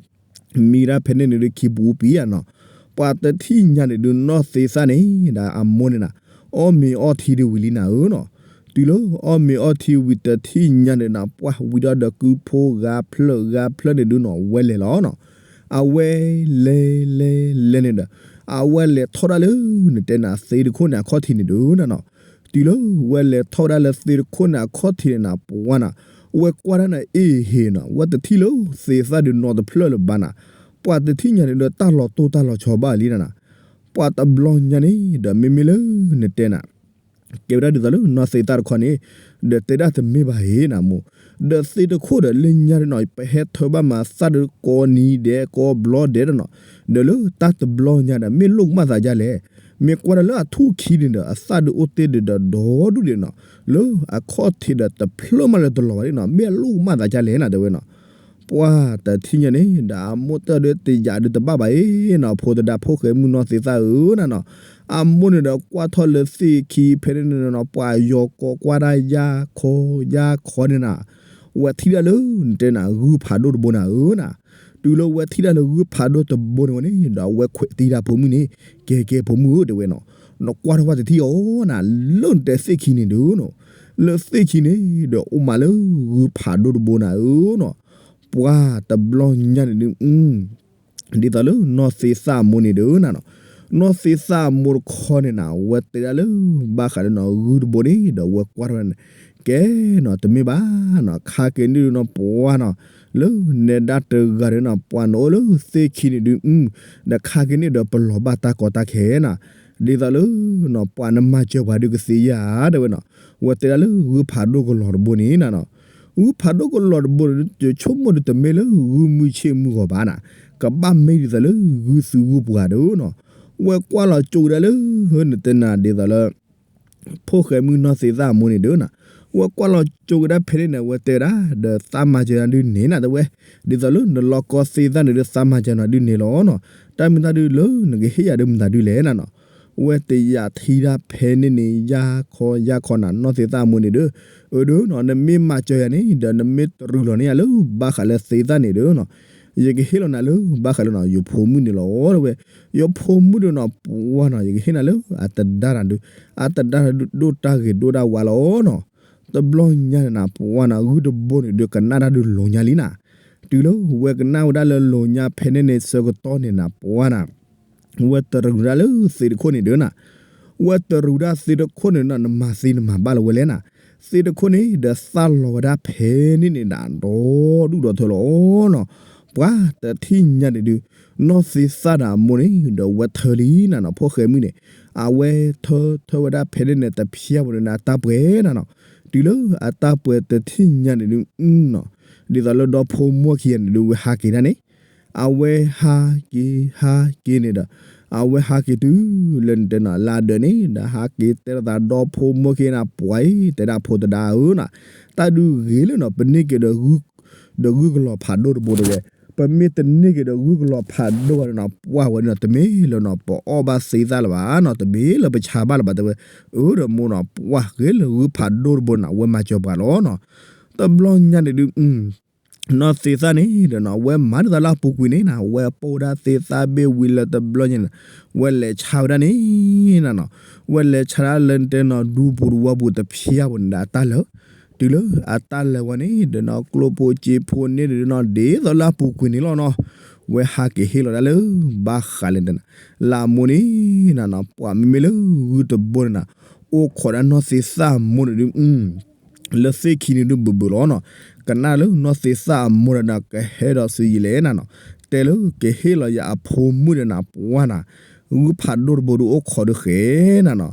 မံဒၣ်ဖဲန့ၣ်န့ၣ်ဒု ခံပူၤပံၤဧါနီၤ. ပှၤတထံၣ်ညါန့ၣ်ဒု နီၢ်သ့သၣ်န့ၣ်ဒီးအမိၢ်န့ၣ်နၤ, အီၣ်မ့ၤအီထံဒုဝံၤလံနၤဧၢနီၤ. တုၤလၢအီၣ်မ့ၤအီထံဝံၤတထံၣ်ညါန့ၣ်နၤ ပှၢ်ဝံၤဒီးဒီးကုဖိဂၤဖျၢၣ်ဂၤဖျၢၣ်န့ၣ်ဒုနီၤ ဝဲလဲၤလီၤနီၤ. အဝဲလဲၤလဲၤလဲၤန့ၣ်ဒီး အဝဲလဲၤထီၣ်ဒၣ်လၢ နတဲနၤသ့တခိၣ်န့ၣ်အခီၣ်ထံးန့ၣ်ဒုနၤနီၤ. တုၤလၢဝဲလဲၤထီၣ်ဝဲဒၣ်လၢသ့တခိၣ်န့ၣ်အခီၣ်ထံးန့ၣ်နၤ ပှၢ်နၤ, ဝဲကွၢ်ဒၣ်နၤအ့ၣ်ဟ့ၣ်နီၤ ဝဲတထံၣ်လၢသ့သၣ်ဒုနီတဖျၢၣ်လၢၤဘၣ်နၤ. ပှၤတထံၣ်ညါန့ၣ်ဒီးတၢ်လီၤတိၢ်တၢ်လီၤဆီဘၣ်လံနၤနီၤ. ပှၤတဘျီညါန့ၣ်ဒီးမ့မ့ၢ်လၢနတဲနၤ ကဲဝဲဒၣ်ဒ်သိးလၢနီၢ်သ့သၣ်တခီန့ၣ် ဒီးတဲဒၣ်တမ့ၢ်ဘၣ်ဧါနၤမိၢ်, ဒီးသ့တခိၣ်ဒီးလၢညါဒုနီၤ ပဟဲထၢဘၣ်မးသၣ်ဒုကိးနံၤဒဲးကိးဘျီဒဲးဒီးနီၤ, ဒီးလၢတၢ်တဘျီညါဒီး မ့ၢ်လိၣ်ကမၣ်သးဒ်လဲၣ်, မ့ၢ်ကွၢ်ဒၣ်လၢအထူၣ်ခံန့ၣ်ဒီး အသၣ်ဒုအိၣ်တ့ၢ်ဒုဒီးဒီဒူၣ်ဒံးနီၤ, လၢအခီၣ်ထံးဒီးတဖျၢၣ်မးလၢတလီၤဘၣ်ဒံးနီၤ, မ့ၢ်အလိၣ်ကမၣ်သးဒ်လဲၣ်နၤ တဲဝဲနီၤ. ပှၤတထံၣ်ညါန့ၣ်ဒီး အမိၢ်တၢ်ဒုတယာ်ဒုတဘၣ်ဘၣ်အံၤနီၤ, ဖိသဒါဖိၣ်ဃဲမုၣ်နီၢ်သ့သၣ်ဧၢနၤနီၤ. အမိၢ်န့ၣ်ဒီးကွၢ်ထီၣ်လၢသ့ၣ်ခံဖဲန့ၣ်န့ၣ်နီၤ ပှၤယီၤကိးကွၢ်ဒၣ်ယါခီယါခီန့ၣ်နၤ, ဝဲထံၣ်ဒၣ်လၢနတဲနၤ ဂုၢ်ဖးဒိၣ်တဘိနၤဧၢနၤ. တုၤလၢဝဲထံၣ်ဒၣ်လၢဂုၢ်ဖးဒိၣ်တဘိန့ၣ်ဝဲန့ၣ်ဒီး အဝဲခွဲးတံၢ်ဒၣ်ဖိမုၣ်န့ၣ်, ကဲကဲဖိမုၣ်ဧၢ တဲဝဲနီၤ, နကွၢ်ထီၣ်ဝဲတထံၣ်အီၤနၤ, လၢနတဲသ့ၣ်ခံန့ၣ်ဒုနီၤ, လၢသ့ၣ်ခံန့ၣ်ဒီးအိၣ်မးလၢဂုၢ်ဖးဒိၣ်တဘိနၤဧၢနီၤ. ပှၤတဘျီညါန့ၣ်ဒု ဒ်သိးလၢနီၢ်သ့သၣ်အမိၢ်န့ၣ်ဒုနၤနီၤ, နီၢ်သ့သၣ်အမိၢ်တခီန့ၣ်နၤ ဝဲတဲဒၣ်လၢဘၣ်ဃးလၢနီၤ ဂုၢ်တဘိန့ၣ်ဒီး ဝဲကွၢ်ထီၣ်န့ၣ်, ကဲနီၤ တမ့ၢ်ဘၣ်နီၤ, ခါက့ၤန့ၣ်ဒုနီၤ ပှၢ်နီၤ, လၢနဲဒၣ်တဂၤဒုနီၤ ပှၤနအိၣ်လၢသ့ၣ်ခံန့ၣ်ဒု, ဒီးခါက့ၤန့ၣ်ဒီးပလီၤဘၣ်တၢ်ကီတၢ်ခဲနၤ, ဒ်သိးလၢနီၤ ပှၤနမၤစၢၤပှၤဒုကသ့ဧါ တဲဝဲနီၤ, ဝဲတဲဒၣ်လၢဂုၢ်ဖးဒိၣ်ကလီၤတဘိန့ၣ်နၤနီၤ. ဂုၢ်ဖးဒိၣ်ကလီၤတဘိန့ၣ် ယဆိကမိၣ်ဒီးတမ့ၢ်လၢဂုၢ်မုၢ်ဆ့ၣ်မုၢ်ဂီၤဘၣ်နၤ, ကဘၣ်မ့ၢ်ဒ်သိးလၢဂုၢ်သူဂုၢ်ပှၤဒုနီၤ, ဝဲကွၢ်လီၤကၠိကဒါလၢ နတဲနၤဒ်သိးလၢ ဖိၣ်ဃဲမုၣ်နီၢ်သ့သၣ်အမိၢ်န့ၣ်ဒုနီၤ, ဝဲကွၢ်လီၤကၠိကဒါဖဲန့ၣ်န့ၣ် ဝဲတဲဝဲဒၣ် ဒီးသးမၤစၢၤနၤဒုန့ၣ်နၤ တဲဝဲ, ဒ်သိးလၢနလီၢ်ကီသ့သၣ်န့ၣ်ဒု သးမၤစၢၤနၤဒုန့ၣ်လီၤနီၤ, တၢ်မ့ၢ်တၢ်ဒုလၢနကဟ့ၣ်ယၤဒုမတၤဒုလဲၣ်နၤနီၤ. ဝဲတယာ်ထံဒၣ်ဖဲန့ၣ်န့ၣ် ယါခီယါခီနၤ နီၢ်သ့သၣ်အမိၢ်န့ၣ်ဒု, အၢဒုနီၤ နမ့ၢ်မၤစၢၤယၤန့ၣ်ဒီး နမ့ၢ်တရူးလီၤန့ၢ်ယၤလၢဘၣ်ဃးလၢသ့သၣ်န့ၣ်ဒုနီၤ, ယကဟ့ၣ်လီၤနၤလၢဘၣ်ဃးလၢနီၤ ယဖိမုၣ်န့ၣ်လီၤ တဲဝဲ, ယဖိမုၣ်ဒုနီၤ ပှၢ်နီၤ ယကဟ့ၣ်နၤလၢအတဒါတၢ်ဒု, အတဒါတၢ်ဒုဒိၣ်တၢ်ဂ့ၤဒိၣ်တၢ်ဝါလီၤနီၤ. တဘျီညါန့ၣ်နၤ ပှၢ်နီၤ ဂုၢ်တဘိန့ၣ်ဒု ကနၣ်တၢ်ဒုလိၤညါလံနၤ, တုၤလၢဝဲကနၣ်ဝဲဒၣ်လၢလိၤညါဖဲန့ၣ်န့ၣ်ဆၢကတီၢ်န့ၣ်နၤ ပှၢ်နၤ ဝဲတရူးဒၣ်လၢသ့တခိၣ်န့ၣ်ဒုနီၤ, ဝဲတရူးဒၣ်သ့တခိၣ်န့ၣ်နီၤ နမၤသ့နမၤဘၣ်လၢၤဝဲလဲၣ်နၤ, သ့တခိၣ်န့ၣ်ဒီးသၣ်လီၤဝဲဒၣ်ဖဲန့ၣ်န့ၣ်ဒၣ် ဒီဒူၣ်ဒီထၢလီၤနီၤ. ပှၢ်တထံၣ်ညါန့ၣ်ဒု နီၢ်သ့သၣ်ဒီးအမိၢ်န့ၣ်ဒီးဝဲထၢလံနၤနီၤ ဖိၣ်ဃဲမုၣ်န့ၣ်, အဝဲထၢထၢဝဲဒၣ်ဖဲန့ၣ်န့ၣ် တဖျါပူၤန့ၣ်ဒီးအတၢ်ပှဲၤနၤနီၤ, တုၤလၢအတၢ်ပှဲၤတထံၣ်ညါန့ၣ်ဒု နီၤ, ဒ်သိးလၢဒီဖိမိၢ်ခံဂၤန့ၣ်ဒု ဝဲဟးက့ၤဒၣ်န့ၣ်, အဝဲဟးက့ၤဟးက့ၤန့ၣ်ဒီး အဝဲဟးက့ၤတုၤလၢနတဲနီၤ လၢဒၢးန့ၣ် ဒီးဟးက့ၤတဲလိာ်သးဒီဖိမိၢ်ခံဂၤနၤ ပှၢ်အံၤ တဲဒၣ်ဖိသဒါဧၢနီၤ, တၢ်ဒုဂ့ၤလၢနီၤ ပန့ၢ်က့ၤဒီး ဒီးဂုၢ်ကလီၤဖးဒိၣ်တဘိတဲဝဲ, ပမ့ၢ်တန့ၢ်က့ၤဒီးဂုၢ်ကလီၤဖးဒိၣ်ဘၣ်ဒီးနီၤ ပှၢ်ဝဲဒၣ်နီၤ တမ့ၢ်လၢနီၤ ပအီၣ်ဘၣ်သ့သၣ်လၢၤဘၣ်နီၤ တမ့ၢ်လၢပဆါဘၣ်လၢၤဘၣ်တဲဝဲ, အၢဒီးမိၢ်နီၤ ပှၢ်ဂ့ၤလၢဂုၢ်ဖးဒိၣ်တဘိန့ၣ် အဝဲမၤစၢၤပှၤလီၤနီၤ. တဘျီညါန့ၣ်ဒု နီၢ်သ့သၣ်န့ၣ်ဒီးနီၤ အဝဲမၤဒ်သိးလၢအပူၤကွံာ်န့ၣ်နၤ အဝဲပိာ်ဝဲဒၣ်သ့သၣ်ဘ့ၣ်ဝံၤလၢတဘျီညါန့ၣ် ဝဲလဲၤဆါဝဲဒၣ်န့ၣ်နၤနီၤ, ဝဲလဲၤဆါဒၣ်လၢနတဲနီၤ ဒူပူၤတဝီပူၤတဖျါပူၤန့ၣ်ဒီးအတၢ်လၢာ်, တုၤလၢအတၢ်လၢာ်ဝဲန့ၣ်ဒီးနီၤ ကျိဖိစ့ဖိန့ၣ်ဒီးနီၤ ဒ်သိးလၢအပူၤကွံာ်န့ၣ်လီၤနီၤ, ဝဲဟးက့ၤဟ့ၣ်လီၤဒၣ်လၢ ဘၣ်ဃးလဲၣ်နၤ လၢအမိၢ်န့ၣ်နၤနီၤ ပှၤမ့မ့ၢ်လၢဂုၢ်တဘိန့ၣ်နၤ အိၣ်ခိးဒၣ်နီၢ်သ့သၣ်အမိၢ်န့ၣ်ဒု လၢသ့ၣ်ခံန့ၣ်ဒုဘၣ်ဘၣ်လီၤနီၤ, ကနၣ်လၢနီၢ်သ့သၣ်အမိၢ်ဒီးနၤ ကဟဲဒီးဆူယံာ်လဲၣ်နၤနီၤ, တဲလၢကဟ့ၣ်လီၤယၤအဖိမုၣ်ဒီးနၤ ပှၢ်နၤ, ဂုၢ်ဖးဒိၣ်တဘိဒုအိၣ်ခိးဒုဃဲနၤနီၤ,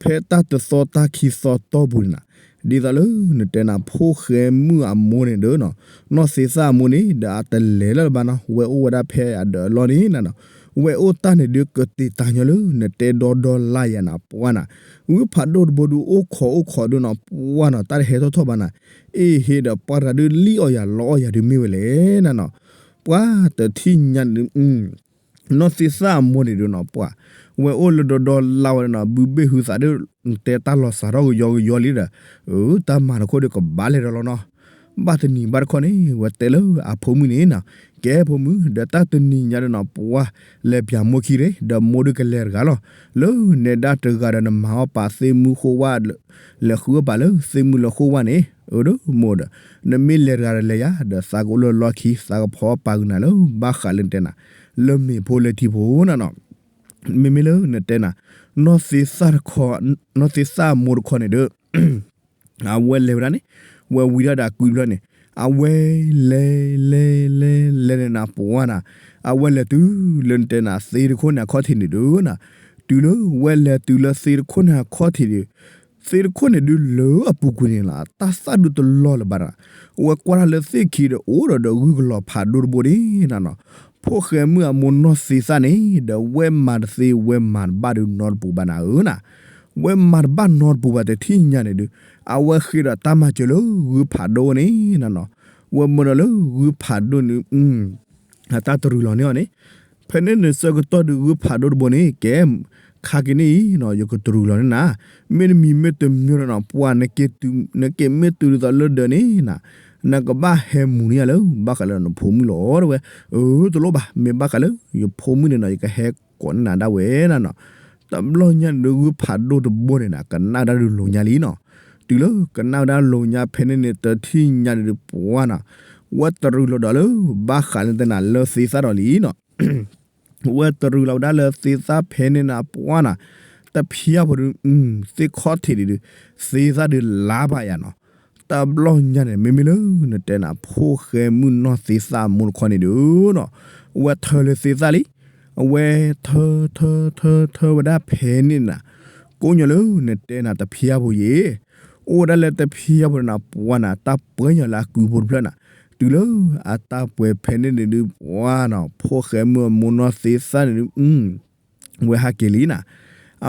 ဖဲတၢ်တသီတၢ်ခံသီတီၢ်ပူၤန့ၣ်နၤ, ဒ်သိးလၢနတဲနၤ ဖိၣ်ဃဲမုၣ်အမိၢ်န့ၣ်ဒီးနီၤ, နီၢ်သ့သၣ်အမိၢ်န့ၣ်ဒီးအတလဲၤလၢၤလၢၤဘၣ်နီၤ, ဝဲအိၣ်ဝဲဒၣ်ဖဲအဒၢးအလီၢ်န့ၣ်နၤနီၤ, ဝဲအိၣ်တၢ်န့ၣ်ဒုးကတ့ၢ်တၢ်ညီလၢနတဲဒီဒီလါယၤနၤ ပှၢ်နၤ, ဂုၢ်ဖးဒိၣ်တဘိဒုးအိၣ်ခိးအိၣ်ခိးဒုးနၤ ပှၢ်နၤ တၢ်တဟဲထီၣ်ထီၣ်ဘၣ်နၤ, အ့ၣ်ဟ့ဒီးပှၢ်တဂၤဒုးလံၣ်အီၣ်ယၤလီအီၣ်ယၤဒုးမ့ၢ်ဝဲလဲၣ်နၤနီၤ, ပှၢ်တထံၣ်ညါဒုး နီၢ်သ့သၣ်အမိၢ်န့ၣ်ဒုးနီၤ ပှၢ်, ဝဲအိၣ်လၢဒီဒီလါဝဲဒၣ်နီၤ ဘုဘ့ၣ်ဟုသးဒုး တဲတၢ်လီၤစးထီၣ်ကယီကယီလံဒီး, အၢ တၢ်မၤတခီဒုးကဘၣ်လဲၤဒီးလီၤနီၤ, ဘၣ်တနံၤဘၣ်တခီန့ၣ် ဝဲတဲလၢအဖိမုၣ်န့ၣ်နီၤ, ကဲဖိမုၣ် ဒီးတၢ်တနံၤညါဒုးနီၤ ပှၢ်, လဲၤပၠးမိၢ်ခံရ့ ဒီးမိၢ်ဒုးကလဲၤတဂၤလီၤ, လၢနဲဒၣ်တဂၤဒီးနမၤအီၣ်ပာ်သ့ၣ်မုၢ်ဃိဝၣ် လဲၤဃုအီၣ်ပာ်လၢသ့ၣ်မုၢ်လၢဃိဝၣ်န့ၣ်, အၢ ဒီးမိၢ်ဒီး, နမ့ၢ်လဲၤတဂၤဒီးလဲၤယၤ ဒီးသးကအိၣ်လၢလီၢ်ခံ သးကဖီအီၣ်ပာ်ဂုာ်နၤလၢ ဘၣ်ဃးလၢနတဲနၤ, လၢမ့ၤဖိလၢထံဖိနၤနီၤ, မ့မ့ၢ်လၢနတဲနၤ, နီၢ်သ့သၣ်တခီ, နီၢ်သ့သၣ်အမိၢ်တခီန့ၣ်ဒီး အဝဲလဲၤဝဲဒၣ်န့ၣ်, ဝဲဝံၤဒၣ်ဒီးကွံာ်ဖျၢၣ်န့ၣ်, အဝဲလဲၤလဲၤလဲၤလဲၤန့ၣ်နၤ ပှၢ်နၤ, အဝဲလဲၤတုၤလၢနတဲနၤသ့တခိၣ်န့ၣ်အခီၣ်ထံးန့ၣ်ဒုးနၤ, တုၤလၢဝဲလဲၤတုၤလၢသ့တခိၣ်န့ၣ်အခီၣ်ထံးဒီး, သ့တခိၣ်န့ၣ်ဒုးလၢအပူၤကွံာ်န့ၣ်လီၤ တၢ်သၣ်ဒုးတလီၤလၢၤဘၣ်နၤ, ဝဲကွၢ်တၢ်လၢသ့ၣ်ခံဒီးအိၣ်ဒီးဒီးဂုၢ်ကလီၤဖးဒိၣ်တဘိန့ၣ်နၤနီၤ, ဖိၣ်ဃဲမုၣ်အမိၢ်နီၢ်သ့သၣ်န့ၣ် ဒီးဝဲမၤတသ့ဝဲမၤတဘၣ်ဒုးနီတပူၤဘၣ်နၤဧၢနၤ ဝဲမၤတဘၣ်နီတပူၤဘၣ်တထံၣ်ညါန့ၣ်ဒုး, အဝဲဃ့ဒီးတၢ်မၤစၢၤလၢဂုၢ်ဖးဒိၣ်န့ၣ်နၤနီၤ, ဝဲမၢဒီးလၢဂုၢ်ဖးဒိၣ်န့ၣ်, အတၢ်တရူးလီၤန့ၢ်အီၤန့ၣ်, ဖဲန့ၣ်န့ၣ်ဆၢကတီၢ်ဒုးဂုၢ်ဖးဒိၣ်တဘိန့ၣ် ကဲ, ခါက့ၤန့ၣ်အံၤနီၤ ယကတရူးလီၤန့ၢ်နၤ, မ့တမံၤမ့တမံၤဒီးနီၤ ပှၢ်နက့ၤတုၤ, နက့ၤမ့ၢ်တုၤဒ်သိးလၢဒၢးန့ၣ်နၤ, နကဘၣ်ဟဲမူၤန့ၢ်ယၤလၢ ဘၣ်ဃးလၢနဖိမုၣ်လီၤတဲဝဲ, အၢ တလိၣ်ဘၣ် မ့ၢ်ဘၣ်ဃးလၢ ယဖိမုၣ်န့ၣ်နီၤ ယကဟဲကိးန့ၢ်နၤဒၣ်ဝဲနၤနီၤ, တဘျီညါန့ၣ်ဒုးဂုၢ်ဖးဒိၣ်တဘိန့ၣ်နၤ ကနၣ်ဝဲဒၣ်ဒုးလိာ်ညါလံနီၤ, တုၤလၢကနၣ်ဝဲဒၣ်လိာ်ညါဖဲန့ၣ်န့ၣ် တထံၣ်ညါန့ၣ်ဒုးပှၢ်နီၤ, ဝဲတရူးလီၤဒီးလၢ ဘၣ်ဃးလၢတဲနၤလၢသ့သၣ်ဒီးလံနီၤ ဝဲတရူးလီၤဝဲဒၣ်လၢသ့သၣ်ဖဲန့ၣ်နၤ ပှၢ်နၤ, တဖျါဖိဒုး, သ့ၣ်ခီၣ်ထံးဒုး, သ့သၣ်ဒုးလါဘၣ်ယၤနီၤ, တဘျီညါန့ၣ် မ့မ့ၢ်လၢနတဲနၤ ဖိၣ်ဃဲမုၣ်နီၢ်သ့သၣ်အမိၢ်တခီန့ၣ်ဒုးနီၤ, ဝဲထၢလၢသ့သၣ်လံ, အဝဲထၢထၢထၢထၢဝဲဒၣ်ဖဲန့ၣ်နၤ, ကိးညီလၢနတဲနၤတဖျါဖိယ့ၣ် အိၣ်ဝဲဒၣ်လၢတဖျါဖိန့ၣ်နၤ ပှၢ်နၤ တၢ်ပှဲၤညီလၢအကုဖိတဖျၢၣ်နၤ, တုၤလၢအတၢ်ပှဲၤဖဲန့ၣ်န့ၣ်ဒုး ပှၢ်နီၤ ဖိၣ်ဃဲမုၣ်အမိၢ်နီၢ်သ့သၣ်န့ၣ်ဒုး ဝဲဟးက့ၤလံနၤ,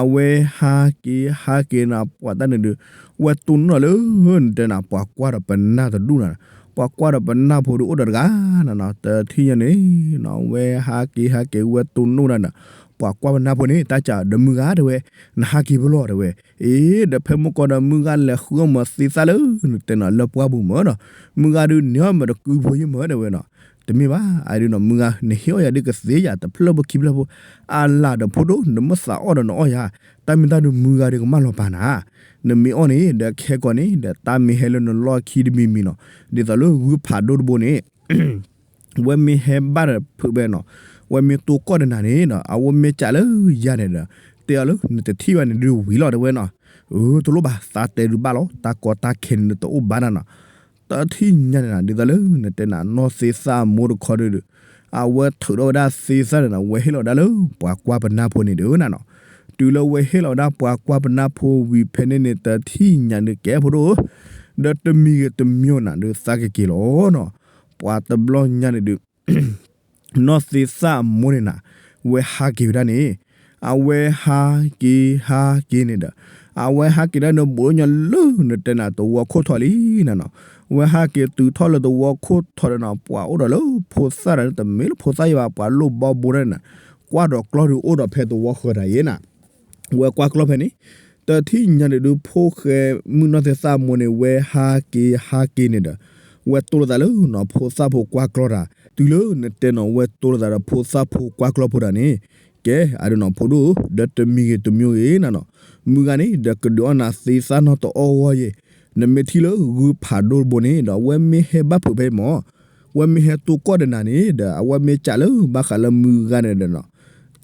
အဝဲဟးက့ၤဟးက့ၤနၤ ပှၢ်တၢ်န့ၣ်ဒုး, ဝဲတိၢ်နီၣ်လၢ နတဲနၤ ပှၤကွၢ်ဒီးပနၢ်တဒူၣ်နၤ, ပှၤကွၢ်ဒီးပနၢ်ဖိဒုးအိၣ်ဒီးတဂၤနၤနီၤ, တထံၣ်ညါန့ၣ် ဝဲဟးက့ၤဟးက့ၤဝဲတိၢ်နီၣ်ဒၣ်နၤ, ပှၤကွၢ်ပနၢ်ဖိန့ၣ် တၢ်စံးဒီးမုၢ်ဂၤတဲဝဲ, နဟးက့ၤဖဲလဲၣ်တဲဝဲ, အ့ ဒီးဖဲမုၢ်ကီၢ်ဒီးမုၢ်ဂၤလဲၤဃုအီၣ်မၤသ့သၣ်လၢ နတဲနၤလၢပှၢ်ပူၤမၢနီၤ, မုၢ်ဂၤဒုးန့ၢ်အီၣ်မၤတကုဖိယ့ၢ်မၢတဲဝဲနီၤ, တမ့ၢ်ဘၣ် အဒုးနီၤ မုၢ်ဂၤ နဟ့ၣ်အီၣ်ယၤဒုးကသ့ယၤ တဖျၢၣ်ဖိခံဖျၢၣ်ဖိ, အလၢ်ဒီးဖိဒိၣ် နမ့ၢ်သးအီၣ်ဒီးနအီၣ်ယၤ, တၢ်မ့ၢ်တၢ်ဒုးမုၢ်ဂၤဒုးကမၢလီၤပာ်နၤ, နမ့ၢ်အီၣ်န့ၣ် ဒီးခဲကိာ်န့ၣ် ဒီးတၢ်မ့ၢ်ဟဲလၢနလီၢ်ခံတမံၤမံၤနီၤ, ဒ်သိးလၢဂုၢ်ဖးဒိၣ်တဘိန့ၣ် ဝဲမ့ၢ်ဟဲဘၣ်ဒီးဖုးဘဲနီၤ, ဝဲမ့ၢ်တိၢ်ကီၢ်ဒီးနၤန့ၣ်နီၤ အဝဲမ့ၢ်ကးလၢယၤန့ၣ်ဒီး တဲအီၤလၢနတထံၣ်ဘၣ်န့ၣ်ဒုးဝံၤလီၤတဲဝဲနီၤ, အၢ တလိၣ်ဘၣ် သးတဲဒုးဘၣ်လီၤ တၢ်ကီတၢ်ခဲန့ၣ်ဒုးတအိၣ်ဘၣ်နၤနီၤ, တထံၣ်ညါန့ၣ်နၤ ဒ်သိးလၢနတဲနၤ နီၢ်သ့သၣ်အမိၢ်တခီဒုးဒီး အဝဲထုးထီၣ်ဝဲဒၣ်သ့သၣ်န့ၣ်နီၤ ဝဲဟ့ၣ်လီၤဝဲဒၣ်လၢပှၤကွၢ်ပနၢ်ဖိန့ၣ်ဒုးနၤနီၤ, တုၤလၢဝဲဟ့ၣ်လီၤဝဲဒၣ်ပှၤကွၢ်ပနၢ်ဖိဝံၤဖဲန့ၣ်န့ၣ် တထံၣ်ညါဒုးကဲဖိဒိၣ်ဧၢ, ဒီးတမံၤဂ့ၤတမံၤနၤဒုးသးကက့ၤလီၤနီၤ, ပှၤတဘျီညါန့ၣ်ဒုး နီၢ်သ့သၣ်အမိၢ်န့ၣ်နၤ ဝဲဟးက့ၤဝဲဒၣ်န့ၣ်, အဝဲဟးက့ၤဟးက့ၤန့ၣ်ဒီး အဝဲဟးက့ၤဒၣ်န့ၣ် ဘူးညီလၢနတဲနၤ သဝီခိၣ်ထီလံနၤနီၤ, ဝဲဟးက့ၤတုၤထီၣ်လၢသဝီခိၣ်ထီဒီးနီၤ ပှၤအိၣ်ဒီးလၢဖိသၣ်ဒီး တမ့ၢ်လၢဖိသၣ်ယဘၣ် ပှၤလိၣ်ဘီဘိဒၣ်န့ၣ်နၤ, ကွၢ်ဒီးကျီၢ်ဒုးအိၣ်ဒီးဖဲသဝီဃၢၤတၢ်ယဲနၤ ဝဲကွၢ်ကျီၢ်ဖဲန့ၣ်, တထံၣ်ညါန့ၣ်ဒုး ဖိၣ်ဃဲမုၣ်နီၢ်သ့သၣ်အမိၢ်န့ၣ် ဝဲဟးက့ၤဟးက့ၤန့ၣ်ဒီး ဝဲတိၢ်လိာ်သးလၢနီၤ ဖိသၣ်ဖိကွၢ်ကျီၢ်တၢ်, တုၤလၢနတဲနီၤ ဝဲတိၢ်လိာ်သးဒီးဖိသၣ်ဖိကွၢ်ကျီၢ်ဖိတၢ်န့ၣ်, ကဲ အဒုးနီၤဖိဒိၣ်ဧၢ ဒီးတမံၤဂ့ၤတမံၤဂ့ၤနၤနီၤ, မုၢ်ဂၤန့ၣ် ဒီးကဒုးအီၣ်နၤသ့သၣ်နီၢ်တအီၣ်ဂီၢ်ယဲၢ်, နမ့ၢ်ထံၣ်လၢဂုၢ်ဖးဒိၣ်တဘိန့ၣ်ဒီး အဝဲမ့ၢ်ဟဲဘၣ်ဖုးဖဲမၢ် ဝဲမ့ၢ်ဟဲတိၢ်ကီၢ်ဒီးနၤန့ၣ်ဒီး အဝဲမ့ၢ်ကးလၢဘၣ်ဃးလၢမုၢ်ဂၤန့ၣ်ဒီးနီၤ,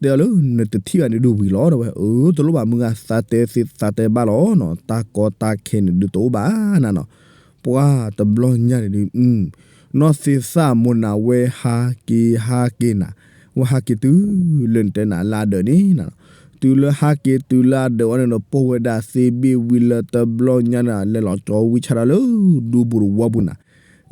တဲအီၤလၢနတထံၣ်ဘၣ်န့ၣ်ဒုးဝံၤလီၤတဲဝဲ, အၢ တလိၣ်ဘၣ်မုၢ်ဂၤ သးတဲသ့သးတဲဘၣ်လီၤနီၤ, တၢ်ကီတၢ်ခဲန့ၣ်ဒုးတအိၣ်ဘၣ်နၤနီၤ, ပှၤတဘျီညါန့ၣ်ဒုး နီၢ်သ့သၣ်အမိၢ်နၤ ဝဲဟးက့ၤဟးက့ၤနၤ, ဝဲဟးက့ၤတုၤလၢနတဲနၤလၢအဒၢးန့ၣ်နၤ, တုၤလၢဟးက့ၤတုၤလၢအဒၢးဝဲန့ၣ်ဒီး ပိၢ်ဝဲဒၣ်သ့ဘ့ၣ်ဝံၤလၢတဘျီညါန့ၣ် လဲၤလီၤကၠီဝံဆါဒီးလၢဒူပူၤတဝီပူၤနၤ,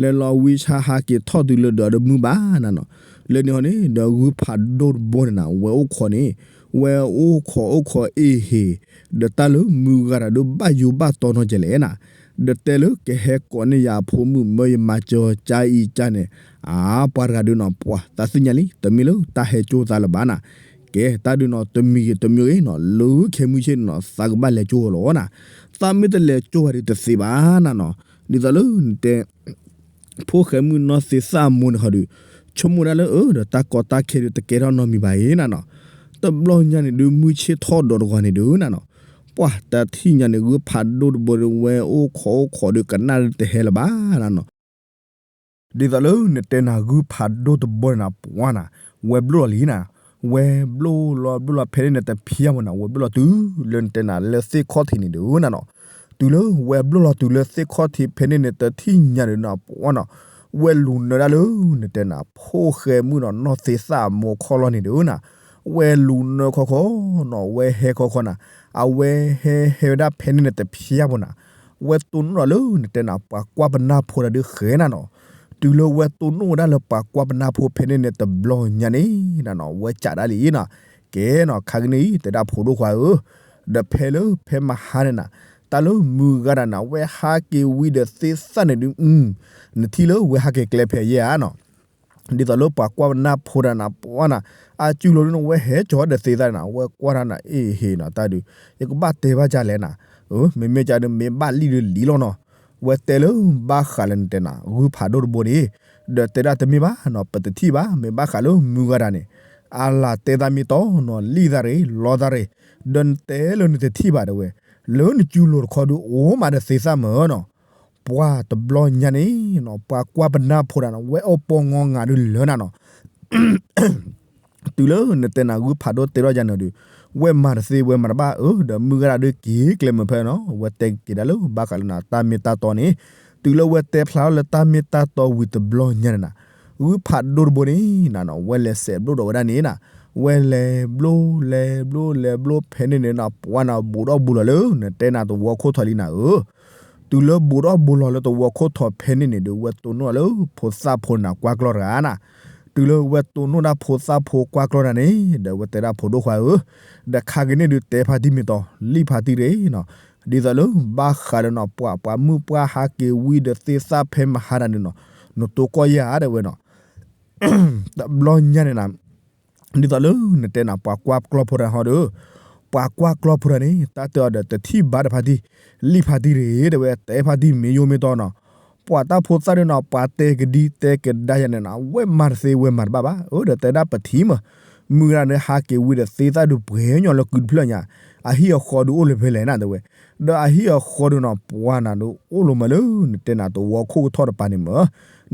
လဲၤလီၤဝံဆါဟးက့ၤထီၣ်တုၤလၢဒၢးဒီးမုၢ်ဘၣ်နၤနီၤ, လၢန့ၣ်ဟီန့ၣ် ဒီးဂုၢ်ဖးဒိၣ်တဘိန့ၣ်နၤ ဝဲအိၣ်ခိးန့ၣ်, ဝဲအိၣ်ခိးအိၣ်ခိးအ့ၣ်ဟ့ၣ်, ဒီးတၢ်လၢမုၢ်ဂၤတၢ်ဒုးဘၣ်ယိၤဘၣ်တီနီၤကဲလဲၣ်နၤ, ဒီးတဲလၢကဟဲကိးန့ၢ်ယၤအဖိမုၣ်မၢယမၤစၢၤကါအံၤကါန့ၣ်, အါ ပှၤတဂၤဒုးနီၤ ပှၤသးသ့ၣ်ညါလံ တမ့ၢ်လၢတၢ်ဟဲကၠိသးလၢၤဘၣ်နၤ, ကဲတၢ်ဒုးနီၤ တမံၤဂ့ၤတမံၤဂ့ၤနီၤ လၢခဲမုၢ်ဆ့ၣ်န့ၣ်နီၤ သးကဘၣ်လဲၤကၠိလီၤနၤ, သးမ့ၢ်တလဲၤကၠိဘၣ်ဒုးတသ့ဘၣ်နၤနီၤ, ဒ်သိးလၢနတဲ ဖိၣ်ဃဲမုၣ်နီၢ်သ့သၣ်မိၢ်န့ၣ်ခီဒုး, ဆိကမိၣ်ဒၣ်လၢအၢ ဒီးတၢ်ကီတၢ်ခဲဒုးတကဲထီၣ်နီတမံၤဘၣ်အံၤနၤနီၤ, တဘျီညါန့ၣ်ဒုး မုၢ်ဆ့ၣ်ထီၣ်ဒီးတဂီၤန့ၣ်ဒုးနၤနီၤ, ပှၤတထံၣ်ညါန့ၣ် ဂုၢ်ဖးဒိၣ်တဘိန့ၣ် ဝဲအိၣ်ခိးအိၣ်ခိးဒုးကနၣ်ဒုးတဟဲလၢၤဘၣ်နၤနီၤ ဒ်သိးလၢနတဲနၤ ဂုၢ်ဖးဒိၣ်တဘိန့ၣ်နၤ ပှၤနၤ, ဝဲဘျိၣ်လီၤလံနၤ, ဝဲဘျိၣ်လီၤဖဲန့ၣ်န့ၣ်တဖျါမၢ်နၤ ဝဲဘျိၣ်လီၤတုၤလၢနတဲနၤလၢသ့ၣ်ခီၣ်ထံးန့ၣ်ဒုးနၤနီၤ, တုၤလၢဝဲဘျိၣ်လီၤတုၤလၢသ့ၣ်ခီၣ်ထံးဖဲန့ၣ်န့ၣ် တထံၣ်ညါဒုးနၤ ပှၤနီၤ, ဝဲလူၤနၢၤဒၣ်လၢနတဲနၤ ဖိၣ်ဃဲမုၣ်နီၤ နီၢ်သ့သၣ်မိၢ်ခီၣ်လီၢ်န့ၣ်ဒုးနၤ, ဝဲလူၤနၢၤခီခီနီၤ ဝဲဟဲခီခီနၤ, အဝဲဟဲဟဲဝဲဒၣ်ဖဲန့ၣ်န့ၣ်တဖျါမၢ်နၤ, ဝဲတိၢ်နီၣ်လၢနတဲနၤ ပှၤကွၢ်ပနၢ်ဖိတၢ်ဒုးဃဲနၤနီၤ, တုၤလၢဝဲတိၢ်နီၣ်ဝဲဒၣ်လၢပှၤကွၢ်ပနၢ်ဖိဖဲန့ၣ်န့ၣ် တဘျီညါန့ၣ်နၤနီၤ ဝဲကးဒၣ်လံနၤ, ကဲနီၤ ခါကနံၣ်အံၤ တဲဒၣ်ဖိဒိၣ်ခွါဧၢ, ဒီးဖဲလၢဖဲမဟါန့ၣ်နၤ, တၢ်လၢမုၢ်ဂၤဒၣ်နၤ ဝဲဟးက့ၤဝံၤဒီးသ့သၣ်န့ၣ်ဒုး, နထံၣ်လၢဝဲဟးက့ၤကျဲဖဲယဲဧါနီၤ ဒ်သိးလၢပှၤကွၢ်ပနၢ်ဖိတၢ်နၤ ပှၤနၤ, အစုလီၤဒုးနၤ ဝဲဟဲကၠီၤဒီးသ့သၣ်န့ၣ်နၤ ဝဲကွၢ်တၢ်နၤ အ့ၣ်ဟ့ၣ်နီၤ တၢ်ဒုး, ယကဘၣ်တဲဘၣ်ကလဲၣ်နၤ, မ့မ့ၢ်ကဒီး မ့ၢ်ဘၣ်လံၣ်ဒုးလံၣ်လီၤနီၤ, ဝဲတဲလၢဘၣ်ဃးလၢနတဲနၤ ဂုၢ်ဖးဒိၣ်တဘိန့ၣ်, ဒီးတဲဒၣ်တမ့ၢ်ဘၣ်နီၤ ပတထံၣ်ဘၣ် မ့ၢ်ဘၣ်ဃးလၢမုၢ်ဂၤဒၣ်န့ၣ်, အလၢတဲသးမ့ၢ်တီနီၤ လံၣ်သးရ့ၣ် လီသးရ့ၣ်, ဒီးနတဲလၢနတထံၣ်ဘၣ်တဲဝဲ, လၢနစုလိၤတခီဒုးအိၣ်မးဒီးသ့သၣ်မၢ်နီၤ ပှၤတဘျီညါန့ၣ်နီၤ ပှၤကွၢ်ပနၢ်ဖိတၢ်နၤ ဝဲအိၣ်ပိာ်ငီငးဒုးလၢနၤနီၤ, တုၤလၢနတဲနၤ ဂုၢ်ဖးဒိၣ်တဲထီၣ်ယၤန့ၣ်ဒုး, ဝဲမၤတသ့ဝဲမၤတဘၣ်ဧၢ, ဒီးမုၢ်ဂၤဒၣ်ဒုးက့ၤကျဲမုၢ်ဖဲနီၤ ဝဲတဲက့ၤဒၣ်လၢဘၣ်ဃးလၢနၤ တၢ်မ့ၢ်တၢ်တီန့ၣ်, တုၤလၢဝဲတဲဖျါထီၣ်လၢတၢ်မ့ၢ်တၢ်တီဝံၤတဘျီညါန့ၣ်နၤ, ဂုၢ်ဖးဒိၣ်တဘိန့ၣ်နၤနီၤ ဝဲလဲၤစဲးဘျိၣ်ဒီးဝဲဒၣ်န့ၣ်နၤ, ဝဲလဲၤဘျိၣ် လဲၤဘျိၣ် လဲၤဘျိၣ်ဖဲန့ၣ်န့ၣ်နၤ ပှၤနၤ ဘူးထီၣ်ဘူးလီၤလၢ နတဲနၤသဝီခိၣ်ထီၣ်လံနၤဧၢ တုၤလၢဘူးထီၣ်ဘူးလီၤလၢသဝီခိၣ်ထီၣ်ဖဲန့ၣ်န့ၣ်ဒီး ဝဲတိၢ်နီၣ်လၢဖိသၣ်ဖိန့ၣ်နၤ ကွၢ်ကျီတဂၤနၤ, တုၤလၢဝဲတိၢ်နီၣ်ဒၣ်ဖိသၣ်ဖိကွၢ်ကျီတၢ်န့ၣ် ဒီးဝဲတဲဒၣ်ဖိဒိၣ်ခွါဧၢ, ဒီးခါက့ၤန့ၣ်ဒုးတဲဖါတံၢ်မ့ၢ်တီၤ လံၣ်ဖါတံၢ်ရ့ၣ်နီၤ, ဒ်သိးလၢဘၣ်ဃးဒီးနီၤ ပှၤပှၤမုၣ်ပှၢ်ဟးက့ၤဝံၤဒီးသ့သၣ်ဖဲမဟါတၢ်န့ၣ်နီၤ, နတိၢ်ကီၢ်ယၤဧါတဲဝဲနီၤ တဘျီညါန့ၣ်နၤ, ဒ်သိးလၢနတဲနၤ ပှၤကွၢ်ကျီဖိတၢ်ဟီဒီး, ပှၤကွၢ်ကျီဖိတၢ်န့ၣ် တၢ်တဲအီၤဒီးတထံၣ်ဘၣ်ဒီးဖါတံၢ်, လံၣ်ဖါတံၢ်ရ့ၣ်တဲဝဲ တဲဖါတံၢ်မ့ၢ်ယိၣ်မ့ၢ်တီနီၤ, ပှၤတၢ်ဖိသၣ်ဒီးနီၤ ပှၤတဲကဒံတဲကဒါယၤန့ၣ်နၤ ဝဲမၤတသ့ဝဲမၤတဘၣ်ဘၣ်, အၢ ဒီးတဲဒၣ်ပထံၣ်မး, မုၢ်ဂၤဒၣ်ဒီးဟးက့ၤဝံၤဒီးသ့သၣ်ဒုးပှဲၤညီလၢကုတဖျၢၣ်ညါ, အဟံၣ်အဃီဒုးအိၣ်လၢဖဲလဲၣ်နၤတဲဝဲ, ဒီးအဟံၣ်အဃီဒုးနီၤ ပှၤနၤဒုးအိၣ်လီၤမးလၢ နတဲနၤသဝီခိၣ်ကထီၣ်တပၤန့ၣ်မး,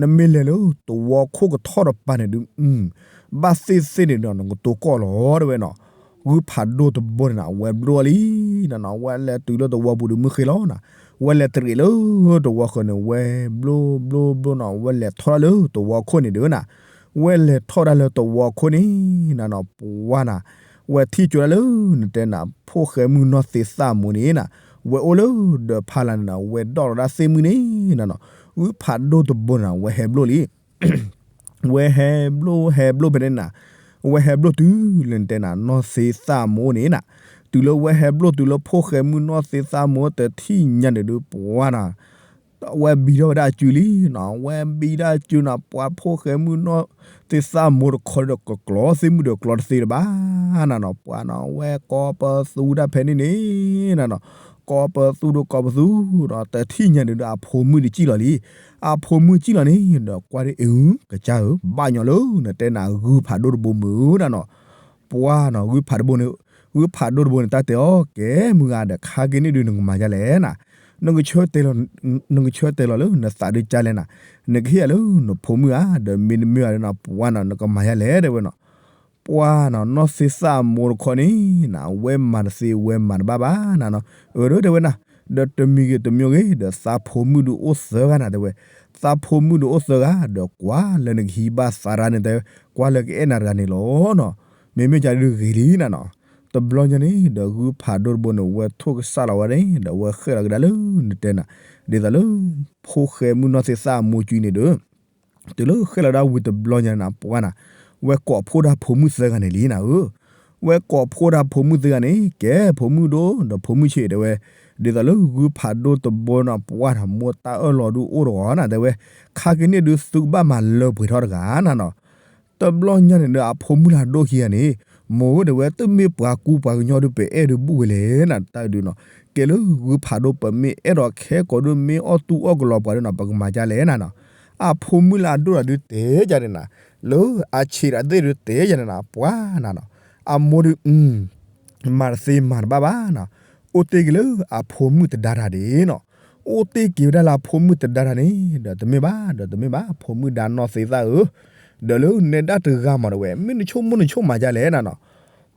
နမ့ၢ်လဲၤလၢသဝီခိၣ်ကထီၣ်တပၤန့ၣ်ဒုး, ဘၣ်သ့ၣ်သ့ၣ်န့ၣ်ဒီး နကတိၤကီၢ်လီၤတဲဝဲနီၤ, ဂုၢ်ဖးဒိၣ်တဘိန့ၣ်နၤ ဝဲဘျိလံ, နနီၤ ဝဲလဲၤတုၤလၢသဝီပူၤဒုးမုၢ်ဃ့လီၤနၤ, ဝဲလဲၤတရံးလၢသဝီဃၢၤန့ၣ် ဝဲဘျိဘျိဘျိနီၤ ဝဲလဲၤထီၣ်ဒၣ်လၢသဝီခိၣ်န့ၣ်ဒုးနၤ, ဝဲလဲၤထီၣ်ဒၣ်လၢသဝီခိၣ်န့ၣ်နၤနီၤ ပှၤနၤ ဝဲထံၣ်ကၠိဒၣ်လၢ နတဲနၤ ဖိၣ်ဃဲမုၣ်နီၢ်သ့သၣ်မိၢ်န့ၣ်နၤ, ဝဲအိၣ်လၢဒီးဖးလၢ်န့ၣ်နၤ ဝဲဒီၣ်လီၤဒၣ်သ့ၣ်မုၢ်န့ၣ်နၤနီၤ, ဂုၢ်ဖးဒိၣ်တဘိန့ၣ်နၤ ဝဲဟဲဘျိလံ, ဝဲဟဲဘျိဟဲဘျိဖဲန့ၣ်နၤ, ဝဲဟဲဘျိတုၤလၢနတဲနၤ နီၢ်သ့သၣ်မိၢ်န့ၣ်နၤ, တုၤလၢဝဲဟဲဘျိတုၤလၢဖိၣ်ဃဲမုၣ်နီၢ်သ့သၣ်မိၢ်တထံၣ်ညါန့ၣ်ဒုး ပှၤနၤ ဝဲဘံထီၣ်ဝဲဒၣ်အစုလံနီၤ, ဝဲဘံဒၣ်အစုနီၤ, ပှၤဖိၣ်ဃဲမုၣ်နီၢ်သ့သၣ်မိၢ်တခီဒီးကကျီသ့ၣ်မုၣ်ဒီးကျီတသ့လၢၤဘၣ်နၤနီၤ, ပှၤနီၤ ဝဲကိးပသူဒၣ်ဖဲန့ၣ်န့ၣ်နၤနီၤ, ကိးပသူဒီးကိးပသူဒီး တထံၣ်ညါန့ၣ်ဒီးအဖိမုၣ်ဒုးစံၣ်လီၤလံ, အဖိမုၣ်စံၣ်လီၤန့ၣ်ဒီး ကွၢ်ဒ်အံၤ ကစၢ်ဧၢ ဘၣ်ညီလၢနတဲနၤဂုၢ်ဖးဒိၣ်တဘိမုၢ်နၤနီၤ, ပှၤနီၤ ဂုၢ်ဖးဒိၣ်တဘိန့ၣ်, ဂုၢ်ဖးဒိၣ်တဘိန့ၣ် တၢ်တဲအီၤ ကဲမုၢ်ဂၤဒီး ခါက့ၤန့ၣ်ဒုးနကမၤဒ်လဲၣ်နၤ, နကဆၢတဲာ်လီၤ, နကဆၢတဲာ်လီၤလၢနသးဒုးကါလဲၣ်နၤ, နကဟ့ၣ်အီၤလၢနဖိမုၣ်ဧါ, ဒီးမ့တမ့ၢ်ဘၣ်ဒီးနီၤ ပှၤနီၤ နကမၤဒ်လဲၣ်တဲဝဲနီၤ, ပှၤနီၤ နီၢ်သ့သၣ်မိၢ်တခီန့ၣ်နၤ ဝဲမၤတသ့ဝဲမၤတဘၣ်ဘၣ်နၤနီၤ, အၢ ဒီးတဲဝဲနၤ, ဒီးတမံၤဂ့ၤတမံၤဂ့ၤ ဒီးသးဖိမုၣ်ဒုးအိၣ်သၢဂၤနၤတဲဝဲ, သးဖိမုၣ်ဒုးအိၣ်သၢဂၤ ဒီးကွၢ်လၢနကဟံးဘၣ်သးရၤန့ၣ်တဲ, ကွၢ်လၢကအဲၣ်နၤတဂၤန့ၣ်လီၤနီၤ, မ့မ့ၢ်ကဒီးဂ့ၤလံနၤနီၤ, တဘျီညါန့ၣ် ဒီးဂုၢ်ဖးဒိၣ်တဘိန့ၣ် ဝဲထိၣ်ကစၢ်လီၤဝဲန့ၣ် ဒီးဝဲဃဲၣ်လီၤကဒါလၢနတဲနၤ, ဒ်သိးလၢ ဖိၣ်ဃဲမုၣ်နီၢ်သ့သၣ်မိၢ်ကွံာ်န့ၣ်ဒီး တုၤလၢဃဲၣ်လီၤဒၣ်ဝံၤတဘျီညါနၤ ပှၤနၤ, ဝဲကိးဖှိၣ်ဒၣ်ဖိမုၣ်သၢဂၤန့ၣ်လံနၤဧၢ, ဝဲကိးဖှိၣ်ဒၣ်ဖိမုၣ်သၢဂၤန့ၣ် ကဲဖိမုၣ်ဒိၣ်ဒီးဖိမုၣ်ဆံးတဲဝဲ, ဒ်သိးလၢဂုၢ်ဖးဒိၣ်တဘိနီၤ ပှၢ်နၤ မိၢ်တၢ်အၢၣ်လီၤဒုးအိၣ်တဂီၤနၤ တဲဝဲ, ခါကန့ၣ်ဒုးသုကဘၣ်မၤလၢပှဲၤထီၣ်တဂၤနၤနီၤ. တဘျီညါန့ၣ်ဒီး အဖိမုၣ်လၢအဒိၣ်ခံဂၤန့ၣ်, မိၢ်ဧၢ တဲဝဲ တမ့ၢ်ပှၤကူပှၤကညီဒုး ပအဲၣ်ဒုးဘူၣ်ဝဲလဲၣ်နၤ တၢ်ဒုးနီၤ, ကဲလၢဂုၢ်ဖးဒိၣ် ပမ့ၢ်အဲၣ်ဒိးခဲကိာ်ဒုး မ့ၢ်အီၣ်တူၢ်အီၣ်ကလီၤပှၤဒုးနီၤ ပကမၤဒ်လဲၣ်နၤနီၤ. အဖိမုၣ်လၢအဒိၣ်တဂၤဒုးတဲဒ်န့ၣ်နၤ, လၢအဆံးတၢ်သ့ၣ်ဒုးတဲဒ်န့ၣ်နၤ ပှၢ်နၤနီၤ, အမိၢ်ဒုး မၤတသ့မၤတဘၣ်ဘၣ်နီၤ, အိၣ်တ့ၢ်က့ၤလၢအဖိမုၣ်တဒါတၢ်ဒၣ်နီၤ, အိၣ်တ့ၢ်က့ၤဝဲဒၣ်လၢအဖိမုၣ်တဒါတၢ်န့ၣ် ဒီးတမ့ၢ်ဘၣ် ဒီးတမ့ၢ်ဘၣ် ဖိမုၣ်ဒါနီၢ်သ့သၣ်ဧၢ, ဒီးလၢနဲဒၣ်တဂၤမး တဲဝဲ မ့ၢ်နဆိကမိၣ်နဆိကမးဒ်လဲၣ်နၤနီၤ,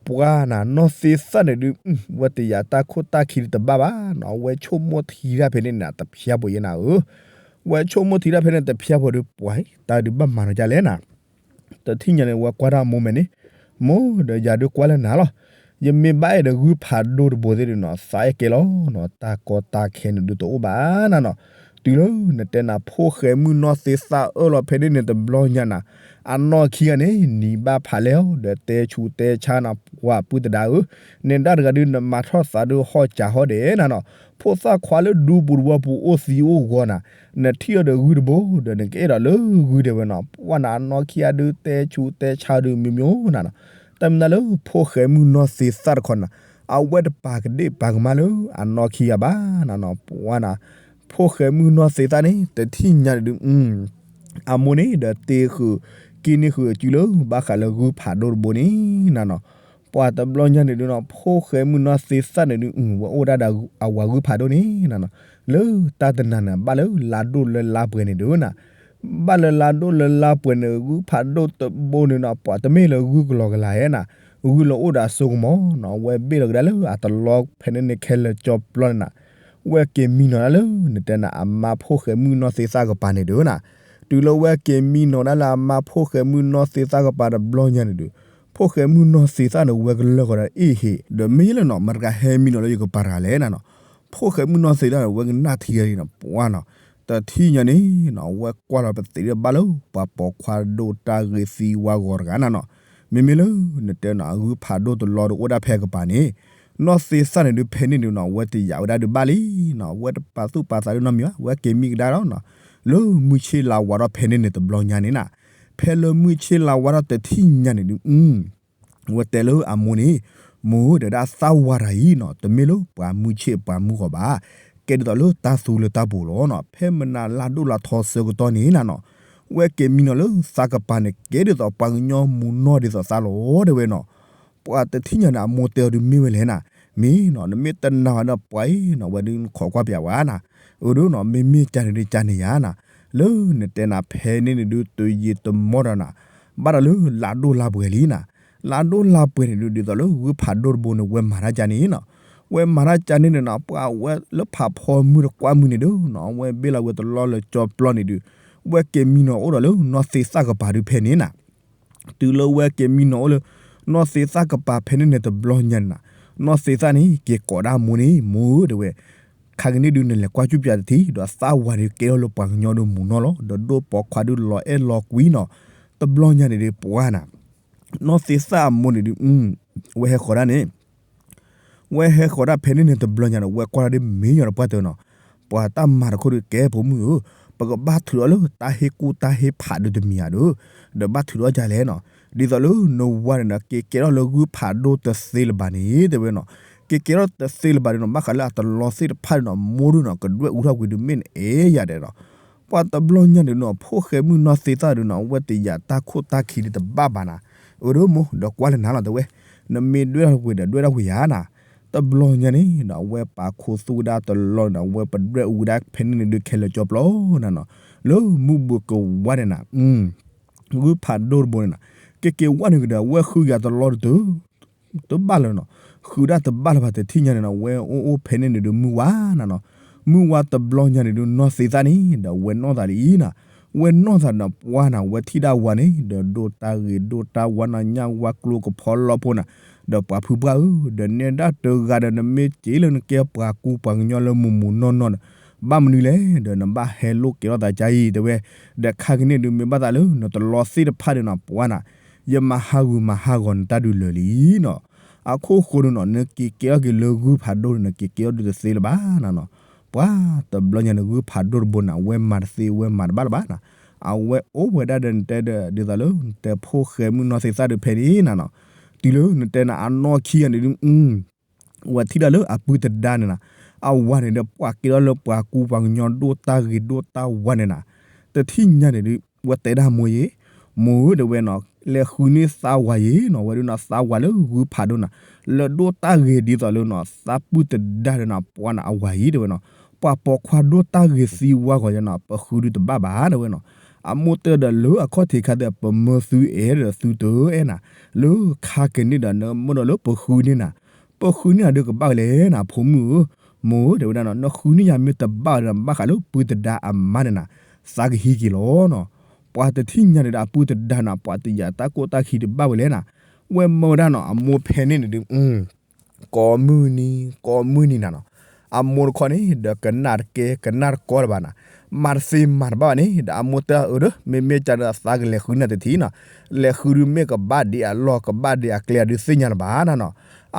ပှၢ်နၤ နီၢ်သ့သၣ်န့ၣ်ဒုး ဝဲတယာ်တၢ်ခိၣ်တၢ်ခံဒုးတဘၣ်ဘၣ်နီၤ, ဝဲဆိကမိၣ်ထံတၢ်ဖဲန့ၣ်နၤ တဖျါဖိယဲနၤဧၢ, ဝဲဆိကမိၣ်ထံတၢ်ဖဲန့ၣ်တဖျါဖိဒုး ပှၢ် တၢ်ဒုးဘၣ်မၤနီၤဒ်လဲၣ်နၤ တထံၣ်ညါန့ၣ် ဝဲကွၢ်တၢ်မိၢ်မဲာ်န့ၣ်, မိၢ်ဒီးယၤဒုးကွၢ်လၢနၤလီၤ, ယမ့ၢ်ဘၣ်အဲၣ်ဒီးဂုၢ်ဖးဒိၣ်တဘိသ့ၣ်ဒုးနီၤ သးအဲၣ်ကဲလီၤနီၤ, တၢ်ကီတၢ်ခဲန့ၣ်ဒုးတအိၣ်ဘၣ်နၤနီၤ, တုၤလၢနတဲနၤ ဖိၣ်ဃဲမုၣ်နီၢ်သ့သၣ်အၢၣ်လီၤဖဲန့ၣ်န့ၣ် တဘျီညါနၤ, အနီၢ်ခံဂၤန့ၣ် နံၤဘၣ်ဖးလဲၢ်အီၤ ဒီးတဲဆူးတဲဆါနၤ ပှၢ်ပုၢ်တဒါဧၢ, နဲဒၣ်တဂၤဒုး နမၤထီၣ်သးဒုးဟီၣ်စၢ်ဟီၣ်ဒဲးနၤနီၤ, ဖိသၣ်ခွါလၢဒူပူၤတဝီပူၤအိၣ်သံအိၣ်ဂီၤနၤ, နထံၣ်အီၤဒီးဂုၢ်တဘိ ဒီးနကအဲၣ်ဒိးလၢဂုၢ်ဒဲးဝဲနီၤ, ပှၢ်နၤ အနီၢ်ခံဂၤဒုးတဲဆူးတဲဆါဒုးမံၤမံၤနၤနီၤ, တၢ်မနုၤလၢဖိၣ်ဃဲမုၣ်နီၢ်သ့သၣ်တခီနၤ, အဝဲတပာ်ကဒ့ၣ်ပာ်ကမၣ်လၢအနီၢ်ခံဂၤဘၣ်နၤနီၤ, ပှၢ်နၤ ဖိၣ်ဃဲမုၣ်နီၢ်သ့သၣ်န့ၣ် တထံၣ်ညါန့ၣ်ဒုး အမိၢ်န့ၣ်ဒီးတ့ဃုာ် က့ၤန့ၢ်ဃုာ်အစုလၢဘၣ်ဃးလၢဂုၢ်ဖးဒိၣ်တဘိန့ၣ်နၤနီၤ, ပှၢ်တဘျီညါန့ၣ်ဒုးနီၤ ဖိၣ်ဃဲမုၣ်နီၢ်သ့သၣ်န့ၣ်ဒုး ဝဲအိၣ်ဒၣ်ဒီးအဝၤဂုၢ်ဖးဒိၣ်န့ၣ်နၤနီၤ, လၢတၢ်တနၤန့ၣ် ဘၣ်လၢလါဒိၣ်လၢလါပှဲၤန့ၣ်ဒုးနၤ, ဘၣ်လၢလါဒိၣ်လၢလါပှဲၤန့ၣ် ဂုၢ်ဖးဒိၣ်တဘိန့ၣ်နီၤ ပှၢ်တမ့ၢ်လၢဂုၢ်ကလီကလီဧဲနၤ, ဂုၢ်လၢအိၣ်ဒီးအစိကမီၤနီၤ, ဝဲဘ့ၣ်လီၤကဒါလၢအတလီဖဲန့ၣ်န့ၣ် ခဲလၢာ်ကၠီပျီန့ၣ်နၤ, ဝဲက့ၤမံနီၤဒၣ်လၢ နတဲနၤ အမါဖိၣ်ဃဲမုၣ်နီၢ်သ့သၣ်ကပၤန့ၣ်ဒုးနၤ, တုၤလၢဝဲက့ၤမံနီၤဒၣ်လၢအမါဖိၣ်ဃဲမုၣ်နီၢ်သ့သၣ်ကပၤတဘျီညါန့ၣ်ဒုး, ဖိၣ်ဃဲမုၣ်နီၢ်သ့သၣ်န့ၣ် ဝဲကလၢာ်ဃီဒီးအ့ၣ်ဟ့ၣ် ဒီးမ့ၢ်လၢနီၤ မတၤတဂၤဟဲမံနီၤလၢယကပၤတဂၤလဲၣ်နၤနီၤ, ဖိၣ်ဃဲမုၣ်နီၢ်သ့သၣ်န့ၣ် ဝဲကနၣ်ထံဂၤန့ၣ် ပှၢ်နီၤ, တထံၣ်ညါန့ၣ်နီၤ ဝဲကွၢ်လီၤပသံးဒၣ်ဘၣ်လၢ ပှၤပိာ်ခွါဒိၣ်တၢ်ဂ့ၤသံဝါဂီၤတဂၤနၤနီၤ, မ့မ့ၢ်လၢ နတဲနၤ ဂုၢ်ဖးဒိၣ်တလီဒုးအိၣ်ဒၣ်ဖဲကပၤန့ၣ်, နီၢ်သ့သၣ်န့ၣ်ဒုးဖဲန့ၣ်ဒုးနီၤ ဝဲတယာ်ဝဲဒၣ်ဒုးဘၣ်လံနီၤ, ဝဲတပာ်သူၣ်ပာ်သးဒုးနီတမံၤဘၣ်, ဝဲက့ၤမံကဒါဒီးနီၤ, လၢမုၢ်ဆ့ၣ်လါဝါထီၣ်ဖဲန့ၣ်န့ၣ်တဘျီညါန့ၣ်နၤ, ဖဲလၢမုၢ်ဆ့ၣ်လါဝါထီၣ်တထံၣ်ညါန့ၣ်ဒုး ဝဲတဲလၢအမိၢ်န့ၣ်, မိၢ်ဧၢ တဲဒၣ်သးဝၤတၢ်အံၤနီၤ တမ့ၢ်လၢပှၤမုၢ်ဆ့ၣ်ပှၤမုၢ်ဂီၤဘၣ်, ကဲဒ်သိးလၢတၢ်သူလၢတၢ်ပူၤလီၤနီၤ, ဖဲမနၤလါဒိၣ်လါထီဆၢကတီၢ်န့ၣ်နၤနီၤ, ဝဲက့ၤမံနီၤလၢသးကပၤန့ၣ် ကဲဒ်သိးပှၤကညီမူနီၢ်ဒ်သိးသးလီၤ တဲဝဲနီၤ, ပှၤတထံၣ်ညါန့ၣ် အမိၢ်တဲအီၤဒုးမ့ၢ်ဝဲလဲၣ်နၤ, မ့ၢ်နီၤ နမ့ၢ်တနာ်ဘၣ်ဒီးပှၤအံၤနီၤ ဝဲဒုးနခိးကွၢ်ပၠးဝဲနၤ, အၢဒုးနီၤ မ့မ့ၢ်ကန့ၣ်ဒုးကန့ၣ်ယါနၤ, လၢနတဲနၤဖဲန့ၣ်န့ၣ်ဒုး တယံာ်တမီၢ်ဒီးနၤ, ဘၣ်ဒီးလၢလါဒိၣ်လါပှဲၤလံနၤ, လါဒိၣ်လါပှဲၤန့ၣ်ဒုး ဒ်သိးလၢဂုၢ်ဖးဒိၣ်တဘိန့ၣ် ဝဲမၤတၢ်ကန့ၣ်နီၤ, ဝဲမၤတၢ်ကန့ၣ်န့ၣ်နီၤ ပှၤဝဲလၢဖးဖီမုၢ်တကွၢ်မုၢ်န့ၣ်ဒုးနီၤ ဝဲဘ့ၣ်လီၤဝဲတလီလၢကၠီပျီန့ၣ်ဒုး, ဝဲက့ၤမံနီၤအိၣ်ဒီးလၢနီၢ်သ့သၣ်ကပၤဒုးဖဲန့ၣ်နၤ တုၤလၢဝဲက့ၤမံနီၤအိၣ်လၢ နီၢ်သ့သၣ်ကပၤဖဲန့ၣ်န့ၣ်တဘျီညါန့ၣ်နၤ, နီၢ်သ့သၣ်န့ၣ် က့ၤကိးဒၣ်အမိၢ်န့ၣ် မိၢ်ဧၢ တဲဝဲ, ခါကန့ၣ်ဒုးနလဲၤကွၢ်ကၠူၣ်ပၠးတထံၣ် ဒီးသးဝၤန့ၣ်ကဲထီၣ်လၢပှၤကညီဒုးမူနီၢ်လီၤ ဒီးဒိၣ်ပိာ်ခွါဒုးလီၤအဲၣ်လီၤကွံနီၤ, တဘျီညါန့ၣ်ဒုးပှၤနၤ, နီၢ်သ့သၣ်အမိၢ်န့ၣ်ဒုး ဝဲဟဲဃီၤဒၣ်န့ၣ် ဝဲဟဲဃီၤဒၣ်ဖဲန့ၣ်န့ၣ်တဘျီညါန့ၣ် ဝဲကွၢ်လီၤဒ်မ့ၢ်ညီဒီးပှၢ်တၢၢ်နီၤ, ပှၤတၢ်မၤတခိၣ်ဒုးကဲဖိမုၣ်ဧၢ, ပကဘၣ်ထုးအီၤလၢတၢ်ဟ့ၣ်ကူၣ်တၢ်ဟ့ၣ်ဖးဒုးတမံၤဧါဒုး, ဒီးဘၣ်ထုးထီၣ်ဒ်လဲၣ်နီၤ, ဒ်သိးလၢနဝၤန့ၣ်နီၤ က့ၤကဲထီၣ်လၢဂုၢ်ဖးဒိၣ်တသ့လၢၤဘၣ်န့ၣ် တဲဝဲနီၤ, က့ၤကဲထီၣ်တသ့လၢၤဘၣ်န့ၣ်နီၤ ဘၣ်ဃးလၢအတလီသ့ၣ်တဖၣ်န့ၣ်နီၤ မိၢ်ဒုးနီၤ ကဒွဲၣ်အူထီၣ်ကွံာ်ဒုးမ့ၢ်နအဲၣ်ယၤဒဲးနီၤ ပှၤတဘျီညါန့ၣ်နီၤ ဖိၣ်ဃဲမုၣ်နီၢ်သ့သၣ်ဒုးနီၤ အဝဲတယာ်တၢ်ခိၣ်တၢ်ခံဒုးတဘၣ်ဘၣ်နၤ, အၢဒုးမိၢ် ဒီးကွၢ်လၢနၤလီၤတဲဝဲ, နမ့ၢ်ဒွဲၣ်ထီၣ်ကွံာ်ဒီးဒွဲၣ်ထီၣ်ကွံာ်ယၤနၤ, တဘျီညါန့ၣ်နီၤ အဝဲပာ်ခူသူၣ်ဝဲဒၣ်တလီန့ၣ်နီၤ အဝဲပဒွဲၣ်အူဝဲဒၣ်ဖဲန့ၣ်န့ၣ်ဒုးခဲလၢာ်ကၠီပျီနၤနီၤ, လၢမုၢ်ဘှံးကဝါန့ၣ်နၤ ဂုၢ်ဖးဒိၣ်တဘိန့ၣ်နီၤ, က့ၤက့ၤဝဲန့ၣ်ကဒီး အဝဲဃုယၤတလီတတုၤ တဘၣ်လၢၤနီၤ, ဃုဒၣ်တဘၣ်လၢၤဘၣ်တထံၣ်ညါန့ၣ်နီၤ ဝဲအိၣ်အိၣ်ဖဲန့ၣ်န့ၣ်ဒုးမုၢ်ဝါနၤနီၤ, မုၢ်ဝါတဘျီညါန့ၣ်ဒုးနီၢ်သ့သၣ်န့ၣ် ဒီးဝဲနီၢ်သးလံနၤ, ဝဲနီၢ်သးန့ၣ်ပှၤနၤ ဝဲထံၣ်ဒၣ်ဝၤန့ၣ် ဒီးဒိၣ်တၢ်ဂ့ၤဒိၣ်တၢ်ဝါနၤ ညၣ်ဝါကျိကဖီလီဖိနၤ, ဒီးပှၤဖုပှၢ်ဧၢ ဒီးနဲဒၣ်တဂၤဒီးနမ့ၢ်က့ၤလၢနကဲပှၤကူပှၤကညီလၢမူးမူးနီၢ်နီၢ်ဒီး ဘၣ်မနုၤလဲၣ် ဒီးနဘၣ်ဟဲလိာ်ကဲထီၣ်သးကါအံၤတဲဝဲ, ဒီးခါကန့ၣ်ဒုးမ့ၢ်ဘၣ်သးလၢနတလီသ့ၣ်တဖၣ်ဒီးနၤပှၤနၤ ယမၤဟးဂူာ်မၤဟးဂီၤနတၢ်ဒုးလၢာ်လံနီၤ. အခိၣ်ဃိန့ၣ်နီၤ နက့ၤကဲထီၣ်က့ၤလၢဂုၢ်ဖးဒိၣ်န့ၣ် နက့ၤကဲထီၣ်ဒုးတသ့လၢၤဘၣ်နၤနီၤ. ပှၤတဘျီညါန့ၣ် ဂုၢ်ဖးဒိၣ်တဘိန့ၣ် အဝဲမၤတသ့ အဝဲမၤတဘၣ်လၢၤဘၣ်နီၤ. အဝဲအိၣ်ဝဲဒၣ်ဒီးနတဲဒီး ဒ်သိးလၢ နတဲဖိၣ်ဃဲမုၣ်နီၢ်သ့ၣ်သၣ်ဒုးဖဲန့ၣ်နၤနီၤ. တုၤလၢနတဲနၤအနီၢ်ခံဂၤန့ၣ်ဒုး ဝဲထံၣ်ဒၣ်လၢအပုၢ်တဒါန့ၣ်နၤ, အဝၤန့ၣ်ဒီးပှၤကဲထီၣ်လၢပှၤကူပှၤကညီဒိၣ်တၢ်ဂ့ၤဒိၣ်တၢ်ဝါန့ၣ်နၤ, တထံၣ်ညါန့ၣ်ဒုး ဝဲတဲဒၣ်မိၢ်ယ့ၢ်, မိၢ်ဧၢ တဲဝဲနီၤ, လဲၤဃုန့ၢ်သးဝၤယ့ၢ်နီၤ, ဝဲဒုးနီၤ သးဝၤလၢဂုၢ်ဖးဒိၣ်နၤ, လၢဒိၣ်တၢ်ဂ့ၤဒ်သိးလၢနီၤ သးပုၢ်တဒါဒီးနီၤ ပှၤနၤအဝၤအံၤ တဲဝဲနီၤ, ပှၤပိာ်ခွါဒိၣ်တၢ်ဂ့ၤသံဝါဂီၤယဲနီၤ ပဃုဒုးတဘၣ်ဘၣ် တဲဝဲနီၤ. အမိၢ်တဲဒီးလၢအခီၣ်ထံးခါဒီး ပမၢသုအဲၣ်ဒီးသုတအဲၣ်နၤ, လၢခါကန့ၣ်ဒီး နမ့ၢ်ဒီးလၢပဃုန့ၢ်နၤ, ပဃုန့ၢ်နၤဒုးကဘၣ်ဝဲလဲၣ်နၤ ဖိမုၣ်ဧၢ, မိၢ်ဧၢ တဲဝဲဒၣ်နီၤ, နဃုန့ၢ်ယၤမ့ၢ်တဘၣ်ဒီး ဘၣ်ဃးလၢပုၢ်တဒါအမါန့ၣ်နၤ, သးကဟံးက့ၤလီၤနီၤ. ပှၤတထံၣ်ညါန့ၣ်ဒီးအပုၢ်တဒါနၤ ပှၤတယာ်တၢ်ကိၢ်တၢ်ခံတဘၣ်ဝဲလဲၣ်နၤ, ဝဲမၢဝဲဒၣ်နီၤ အမိၢ်ဖဲန့ၣ်န့ၣ်ဒုး ကိးမုၢ်နံၤ ကိးမုၢ်နံၤနၤနီၤ, အမိၢ်တခီန့ၣ် ဒီးကနၣ်တကဲ ကနၣ်တကီလၢၤဘၣ်နၤ, မၤတသ့မၤတဘၣ်ဘၣ်န့ၣ် ဒီးအမိၢ်တဲအၢဒီး မ့မ့ၢ်ကဒီးသးကလဲၤဃုန့ၢ်တထံၣ်နီၤ, လဲၤဃုဒုးမ့ၢ်ကဘၣ်ဒံးအလီၢ် ကဘၣ်ဒံးအကျဲဒုးသ့ၣ်ညါလၢၤဘၣ်နၤနီၤ.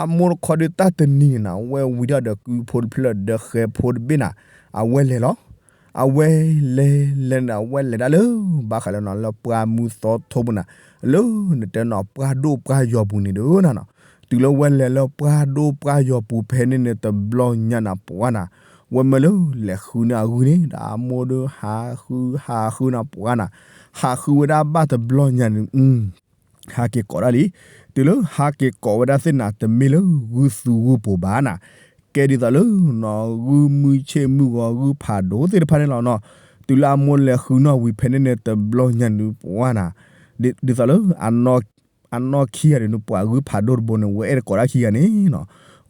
အမိၢ်တခီဒုးတၢ်တနံၤန့ၣ်နၤ ဝဲဝံၤထီၣ်ဒီးကုဖိတဖျၢၣ်ဒီးဃဲဖိတဘ့ၣ်နၤ, အဝဲလဲၤလီၤ အဝဲလဲၤလဲၤန့ၣ် အဝဲလဲၤဒၣ်လၢ ဘၣ်ဃးလၢနီၤ လၢပှၢ်မုၢ်သီထိပူၤနၤ, လၢနတဲနီၤ ပှၢ်ဒိၣ်ပှၢ်ယီၤပူၤန့ၣ်ဒုးနၤနီၤ, တုၤလၢဝဲလဲၤလၢပှၢ်ဒိၣ်ပှၢ်ယီၤပူၤဖဲန့ၣ်န့ၣ် တဘျီညါနၤ ပှၤနၤ, ဝဲမၢလၢလဲၤဃုန့ၢ်အဂုၢ်န့ၣ် ဒီးအမိၢ်ဒီးဟးဃုဟးဃုနၤ ပှၤနၤ, ဟးဃုဝဲဒၣ်ဘၣ်တဘျီညါန့ၣ် ဟးက့ၤကိးဒၣ်လံ, တုၤလၢဟးက့ၤကိးဝဲဒၣ်သ့ၣ်နၤ တမ့ၢ်လၢဂုၢ်သူဂုၢ်ပိၤဘၣ်နၤ, ကဲဒ်သိးလၢနီၤ ဂုၢ်မုၢ်ဆ့ၣ်မုၢ်ဂီၤ ဂုၢ်ဖးဒိၣ်သ့ၣ်တဖၣ်န့ၣ်လီၤနီၤ. တုၤလၢအမိၢ်လဲၤဃုန့ၢ်ဝံၤဖဲန့ၣ်န့ၣ် တဘျီညါန့ၣ် ပှၤနၤ, ဒ်သိးလၢ အနီၢ်ခံဂၤန့ၣ် ပှၤဂုၢ်ဖးဒိၣ်တဘိန့ၣ် ဝဲအဲၣ်တကိးဒၣ်ခံဂၤန့ၣ်နီၤ,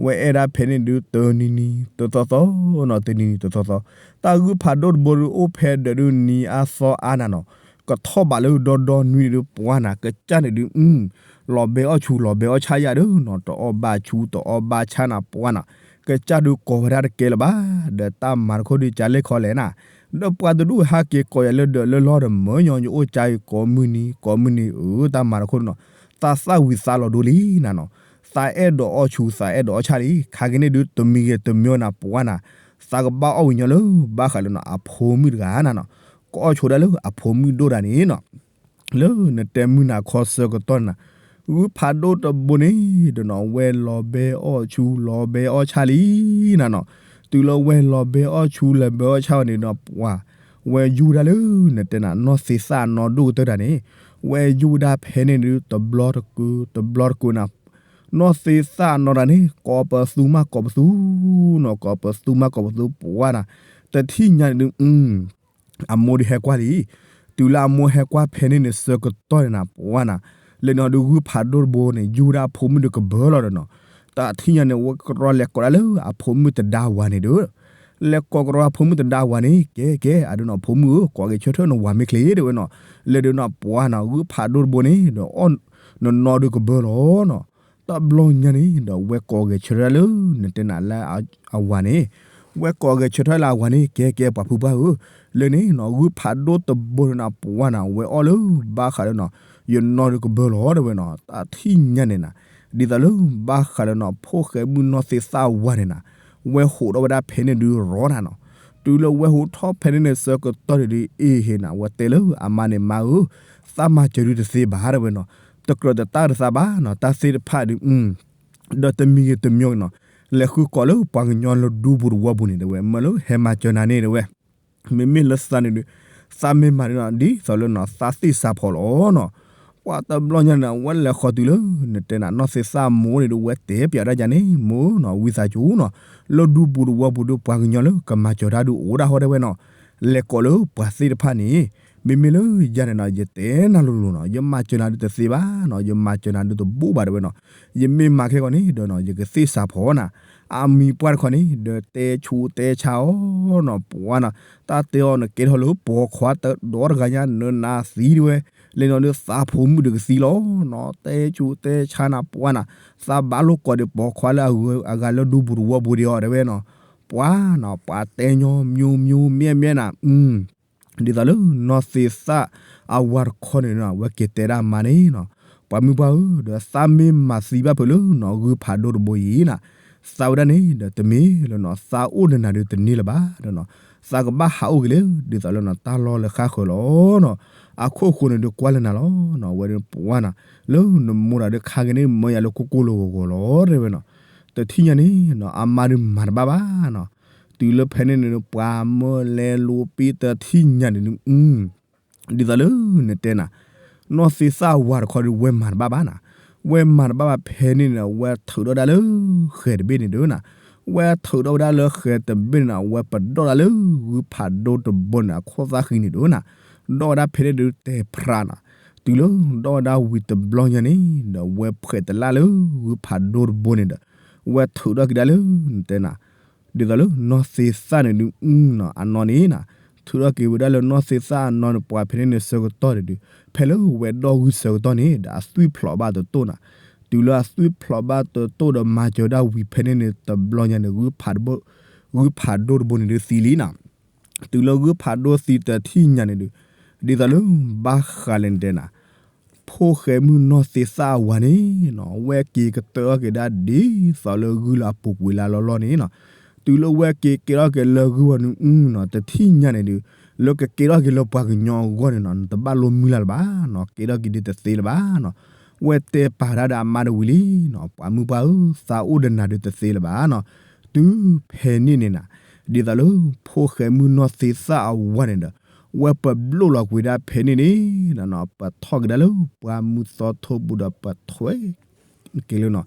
ဝဲအဲၣ်ဒၣ်ဖဲန့ၣ်ဒုး တနံၤနံၤတသီသီနီၤ, တနံၤနံၤတသီသီ, တၢ်ဂုၢ်ဖးဒိၣ်တဘိဒုး အိၣ်ဖဲဒီးဒုးနံၤအါသီအါနၤနီၤ, ကထီၣ်ဘးလၢဒီဒီနွံဒုး ပှၤနၤ ကစၢ်န့ၣ်ဒုး လီၤဘဲအီၣ်ဆူလီၤဘဲအီၣ်ဆၣ်ယၤဒီးနီၤ, တအီၣ်ဘၣ်ဆူတအီၣ်ဘၣ်ဆၣ်နၤ ပှၤနၤ, ကစၢ်ဒုးကိးဝဲဒၣ်တကဲလၢၤဘၣ်, ဒီးတၢ်မၤတခိၣ်ဒုးကလဲၣ်ခီလဲၣ်နၤ, ဒီးပှၤတဒူၣ်ဟးက့ၤကိးယၤလၢဒၢးလၢလီၢ်ဒီး မၢညီယအိၣ်ကါအံၤကိးမုၢ်နံၤ ကိးမုၢ်နံၤဧၢ, တၢ်မၤတခိၣ်ဒုးနီၤ, သးသၣ်ဝံၤသးလီၤဒိလံနၤနီၤ, သးအဲၣ်ဒိးအီၣ်ဆူ သးအဲၣ်ဒိးအီၣ်ဆၣ်လံ, ခါက့ၤန့ၣ်ဒုး တမံၤဂ့ၤတမံၤနၤ ပှၤနၤ, သးကဘၣ်အီၣ်ဝံၤညီလၢ ဘၣ်ဃးလၢနီၤ အဖိမုၣ်တဂၤနၤနီၤ, ကအီၣ်ဆိဒၣ်လၢအဖိမုၣ်ဒိၣ်တဂၤန့ၣ်နီၤ လၢနတဲမုၢ်နၤခီဆၢကတီၢ်န့ၣ်နၤ, ဂုၢ်ဖးဒိၣ်တဘိန့ၣ်ဒီးနီၤ ဝဲလီၤဘဲအီၣ်ဆူလီၤဘဲအီၣ်ဆၣ်လံနၤနီၤ, တုၤလၢဝဲလီၤဘဲအီၣ်ဆူလီၤဘဲအီၣ်ဆၣ်ဝဲန့ၣ်ဒီး ပှၤ ဝဲယူၢ်ဝဲဒၣ်လၢ နတဲနၤ နီၢ်သ့ၣ်သၣ်နီၢ်ဒိၣ်ကတၢၢ်တၢ်န့ၣ်, ဝဲယူၢ်ဝဲဒၣ်ဖဲန့ၣ်ဒုး တဘျီတကုာ် တဘျီတကုာ်နၤ, နီၢ်သ့ၣ်သၣ်နီၢ်တၢ်န့ၣ် ကိးပသူမးကိးပသူနီၤ, ကိးပသူမးကိးပသူ ပှၤနၤ, တထံၣ်ညါန့ၣ်ဒုး အမိၢ်ဒုးဟဲကွၢ်လံ, တုၤလၢအမိၢ်ဟဲကွၢ်ဖဲန့ၣ်န့ၣ် ဆၢကတီၢ်န့ၣ်နၤ ပှၤနၤ, လၢနီၤဒုး ဂုၢ်ဖးဒိၣ်တဘိန့ၣ် ယူၢ်ဝဲဒၣ်အဖိမုၣ်ဒုးကဘၢလီၤဒီးနီၤ, တထံၣ်ညါန့ၣ် ဝဲကရီလဲၤကိးဒၣ်လၢအဖိမုၣ်တဒါဝၤန့ၣ်ဒီး လဲၤကိးကရီအဖိမုၣ်တဒါဝၤန့ၣ် ကဲကဲ အဒုးနီၤ ဖိမုၣ်ဧၢ ကိးဂဲၤဆၢထၢၣ်နဝၤမ့ၢ်ချ့ တဲဝဲနီၤ, လၢဒုးနီၤ ပှၤနီၤ ဂုၢ်ဖးဒိၣ်တဘိန့ၣ် ဒီးအီၣ် နနီၢ်ဒုးကဘၢလီၤနီၤ, တဘျီညါန့ၣ် ဒီးဝဲကိးဂဲၤဆၢထၢၣ်လၢ နတဲနၤလၢအဝၤန့ၣ်, ဝဲကိးဂဲၤဆၢထၢၣ်လၢအဝၤန့ၣ် ကဲကဲ ပှၤဖုပှၢ်ဧၢ, လၢန့ၣ်နီၤ ဂုၢ်ဖးဒိၣ်တဘိန့ၣ်နီၤ ပှၤနီၤ ဝဲအီၣ်လၢ ဘၣ်ဃးလၢနီၤ ယနီၢ်ဒုးကဘၢလီၤ တဲဝဲနီၤ, တထံၣ်ညါန့ၣ်နၤ, ဒ်သိးလၢ ဘၣ်ဃးလၢနီၤ ဖိၣ်ဃဲမုၣ်နီၢ်သ့ၣ်သၣ်ဝၤန့ၣ်နၤ, ဝဲဟူးထီၣ်ဝဲဒၣ်ဖဲန့ၣ်ဒုးရီနၤနီၤ, တုၤလၢဝဲဟူးထီၣ်ဖဲန့ၣ်န့ၣ် ဆၢကတီၢ်န့ၣ်ဒုး အ့ဟ့ၣ်နၤ ဝဲတဲလၢအမါန့ၣ် မါဧၢ, သးမၤစၢၤဒုးတသ့ဘၣ် တဲဝဲနီၤ, တကြၢးတတၢ်တသးဘၣ်နီၤ တၢ်သ့ၣ်တဖၣ်ဒုး ဒီးတမံၤဂ့ၤတမံၤဂ့ၤနီၤ, လဲၤဃုကိးလၢပှၤကညီလၢဒူပူၤတဝီပူၤန့ၣ် တဲဝဲ မၢလၢဟဲမၤစၢၤနၤန့ၣ် တဲဝဲ, မ့မ့ၢ်လၢသးန့ၣ်ဒုး သးမ့ၢ်မၤဒ်နီၤ ဒ်သိးလၢနီၤ သးသ့ၣ်စးဖီၣ်လီၤနီၤ, ပှၤတဘျီညါန့ၣ် ဝဲလဲၤဃီၤတုၤလၢ နတဲနၤနီၢ်သ့ၣ်သၣ်မိၢ်န့ၣ်ဒုး ဝဲတဲပၠးဒၣ်ယၤန့ၣ် မိၢ်နီၤ ဝံသးစူၤနီၤ, လၢဒူပူၤတဝီပူၤဒုး ပှၤကညီလၢကမၤစၢၤတၢ်ဒုးအိၣ်ဒၣ်ဟီ တဲဝဲနီၤ, လဲၤကိးလၢပှၤသ့ၣ်တဖၣ်န့ၣ် မ့မ့ၢ်လၢယၤန့ၣ်နီၤ ယတဲနၤလိၤလိၤနီၤ ယမၤစၢၤနၤဒုးတသ့ဘၣ်နီၤ ယမၤစၢၤနၤဒုးတဘူးဘၣ် တဲဝဲနီၤ, ယမ့ၢ်မၤခဲကီးန့ၣ်ဒီးနီၤ ယကသ့ၣ်စးဖီၣ်နၤ, အမံၤပှၢ်တခီန့ၣ် ဒီးတဲဆူးတဲဆါအီၤနီၤ ပှၤနီၤ, တၢ်တဲအီၤနကဲထီၣ်လၢပိာ်ခွါတဒီတဂၤညါ နနၤသံ တဲဝဲ, လဲၤနီၤဒုးသးဖိမုၣ်ဒုးကသံလီၤနီၤ တဲဆူးတဲဆါနၤ ပှၤနီၤ, သးဘၣ်လိာ်ကိးဒီးပိာ်ခွါလၢအဂၤ အဂၤလၢဒူပူၤတဝီပူၤဒံးအီၤ တဲဝဲနီၤ, ပှၤနီၤ ပှၤတဲညီ မျိုးမျိုး မြဲမြဲ နၤ ဒ်သိးလၢနီၢ်သ့ၣ်သၣ်အဝၤတခီန့ၣ်နီၤ အဝဲက့ၤတဲဒၣ်မါန့ၣ်နီၤ, ပှၤမုၢ်ပှၢ်ဧၢ, ဒီးသးမ့ၢ်မၤသံဘၣ်ဖုးလၢနီၢ်ဂုၢ်ဖးဒိၣ်တဘိအံၤနီၤ, သးဝဲဒၣ်န့ၣ်ဒီးတမ့ၢ်လၢနီၢ်သးအိၣ်ဒီးနၤဒီးတန့ၢ်လၢၤဘၣ်ဒီးနီၤ, သးကဘၣ်ဟးအိၣ်က့ၤလၢ ဒ်သိးလၢနီၢ်တၢ်လီၢ်လၢဃၣ်ဃၢၤလီၤနီၤ, အခိၣ်ဃိန့ၣ်ဒီးကွၢ်လၢနၤလီၤနီၤ, အဝဲဒၣ်ပှၤနီၤ, လၢနမိၢ်တၢ်ဒီးခါက့ၤန့ၣ် မၢယၤလၢကိၢ်ကိၢ်လီၤဂီၤဂီၤလီၤ တဲဝဲနီၤ, တထံၣ်ညါန့ၣ်နီၤ အမါဒုးမၤတဘၣ်ဘၣ်နီၤ, တုၤလၢဖဲန့ၣ်န့ၣ် ပှၤမၢလဲလိပံတထံၣ်ညါန့ၣ်ဒုး ဒ်သိးလၢနတဲနၤ, နီၢ်သ့သၣ်ဝၤတခီဒီး ဝဲမၤတဘၣ်ဘၣ်နီၤ, ဝဲမၤတဘၣ်ဘၣ်ဖဲန့ၣ်န့ၣ် ဝဲထုးထီၣ်ဒၣ်လၢဃဲၤတဘ့ၣ်န့ၣ်ဒုးနီၤ, ဝဲထုးထီၣ်ဝဲဒၣ်လၢဃဲၤတဘ့ၣ်န့ၣ်နီၤ, ဝဲပဒီၣ်ဒၣ်လၢဂုၢ်ဖးဒိၣ်တဘိန့ၣ် အခိၣ်သၣ်ဃံန့ၣ်ဒုးနီၤ, ဒီၣ်ဝဲဒၣ်ဖဲန့ၣ်ဒုးတဲဖျါနီၤ, တုၤလၢဒီၣ်ဝဲဒၣ်ဝံၤတဘျီညါန့ၣ်ဒီး ဝဲဖှဲးတလၢ်လၢဂုၢ်ဖးဒိၣ်တဘိန့ၣ်ဒီး ဝဲထုးထီၣ်က့ၤဒၣ်လၢနတဲနၤ ဒ်သိးလၢနီၢ်သ့သၣ်န့ၣ်ဒုး အနီၢ်န့ၣ်နီၤ, ထုးထီၣ်က့ၤဝဲဒၣ်လၢနီၢ်သ့သၣ်အနီၢ်န့ၣ် ပှၤဖဲန့ၣ်န့ၣ်ဆၢကတီၢ်န့ၣ်ဒုး, ဖဲလၢဝဲဒီၣ်ဂုၢ်ဆၢကတီၢ်န့ၣ်ဒီး အသွံၣ်ဖျိးဘၣ်တတိၢ်နီၤ, တုၤလၢအသွံၣ်ဖျိးဘၣ်တတိၢ်ဒီးမၤစၢၤဝဲဒၣ်ဝံၤဖဲန့ၣ်န့ၣ် တဘျီညါန့ၣ် ဂုၢ်ဖးဒိၣ်တဘိန့ၣ်ဒုးသံလံနီၤ, တုၤလၢဂုၢ်ဖးဒိၣ်သံတထံၣ်ညါန့ၣ်ဒုး, ဒ်သိးလၢဘၣ်ဃးလဲၣ်နတဲနၤ ဖိၣ်ဃဲမုၣ်နီၢ်သ့သၣ်အဝၤန့ၣ်နီၤ, ဝဲက့ၤကတၢၢ်ထီၣ်က့ၤဒၣ်ဒ်သိးလၢဂုၢ်လၢအပူၤကွံာ်လၢအလီၢ်လီၢ်န့ၣ်နီၤ, တုၤလၢဝဲက့ၤကဲထီၣ်က့ၤလၢဂုၢ်ဝၤန့ၣ်နီၤ, တထံၣ်ညါန့ၣ်ဒုး, လၢကကဲထီၣ်က့ၤလၢပှၤကညီအဂီၢ်န့ၣ်နီၤ, နတဘၣ်လိမုၢ်လၢ်လၢၤဘၣ်နီၤ, ကဲထီၣ်က့ၤဒုးတသ့လၢၤဘၣ်နီၤ, ဝဲတဲပာ်ဝဲဒၣ်ဒီးအမါတဝံၤလံနီၤ, ပှၤမုၢ်ပှၢ်ဧၢ, သးအိၣ်ဒီးနၤဒုးတသ့လၢၤဘၣ်နီၤ, တုၤဖဲန့ၣ်န့ၣ်နီၤ, ဒ်သိးလၢဖိၣ်ဃဲမုၣ်နီၢ်သ့သၣ်အဝၤန့ၣ်ဒီး ဝဲပဘျိၣ်လီၤကွံာ်ဒၣ်ဖဲန့ၣ်န့ၣ်နီၤ, ပထီၣ်က့ၤဒၣ်လၢပှၢ်မုၢ်သီထိပူၤဒီးပထွဲ က့ၤလၢနီၤ,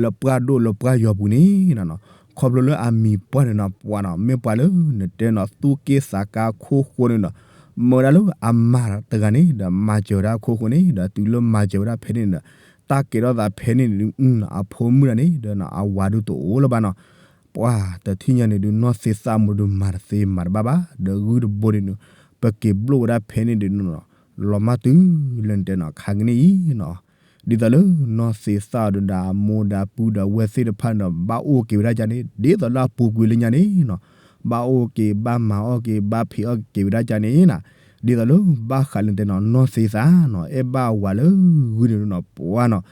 လၢပှၢ်ဒိၣ်လၢပှၢ်ယွၤပူၤန့ၣ်နီၤ, ခီဖျိလၢအမံၤပှၢ်န့ၣ်နီၤ, ပှၤနီၤ, မ့ၢ်ပှၤလၢနတဲနီၤ သူၣ်က့ၣ်သးကါအခိၣ်ဃိန့ၣ်ဒီး, မၢဝဲဒၣ်လၢအမါတဂၤန့ၣ်ဒီး မၤစၢၤဝဲဒၣ်အခိၣ်ဃိန့ၣ်ဒီး တုၤလၢမၤစၢၤဝဲဒၣ်ဖဲန့ၣ်န့ၣ်ဒီး, တၢ်ကဲထီၣ်သးဖဲန့ၣ်န့ၣ်ဒုး အဖိမုၣ်တဂၤန့ၣ်ဒီး အဝၤဒုးတအိၣ်လၢၤဘၣ်နီၤ, ပှၤတထံၣ်ညါန့ၣ်ဒုး နီၢ်သ့သၣ်အမိၢ်ဒုးမၤတသ့မၤတဘၣ်ဘၣ်, ဒီးဂုၢ်တဘိန့ၣ်ဒုး ပက့ၤဘျိၣ်ဝဲဒၣ်ဖဲန့ၣ်ဒုးနီၤ, လီၤမၢ်တုၤလၢနတဲနီၤ ခါကနံၣ်အံၤနီၤ, ဒ်သိးလၢနီၢ်သ့သၣ်အီၤဒီး အမိၢ်ဒီးအပုၢ်ဒီးအဝဲၢ်သ့ၣ်တဖၣ်န့ၣ်ဒီး ဘၣ်အိၣ်က့ၤဝဲဒၣ်ကန့ၣ် ဒ်သိးလၢအပူၤကွံာ်လၢညါန့ၣ်နီၤ, ဘၣ်အိၣ်က့ၤ ဘၣ်မၤအီၣ်က့ၤ ဘၣ်ဖံးအီၣ်က့ၤဝဲဒၣ်ကန့ၣ်နီၤ, ဒ်သိးလၢဘၣ်ဃးလၢနတဲနီၤ နီၢ်သ့သၣ်နီၤ အဲၣ်ဘၣ်အဝၤလၢဂုၢ်န့ၣ်နီၤ ပှၤနီၤ,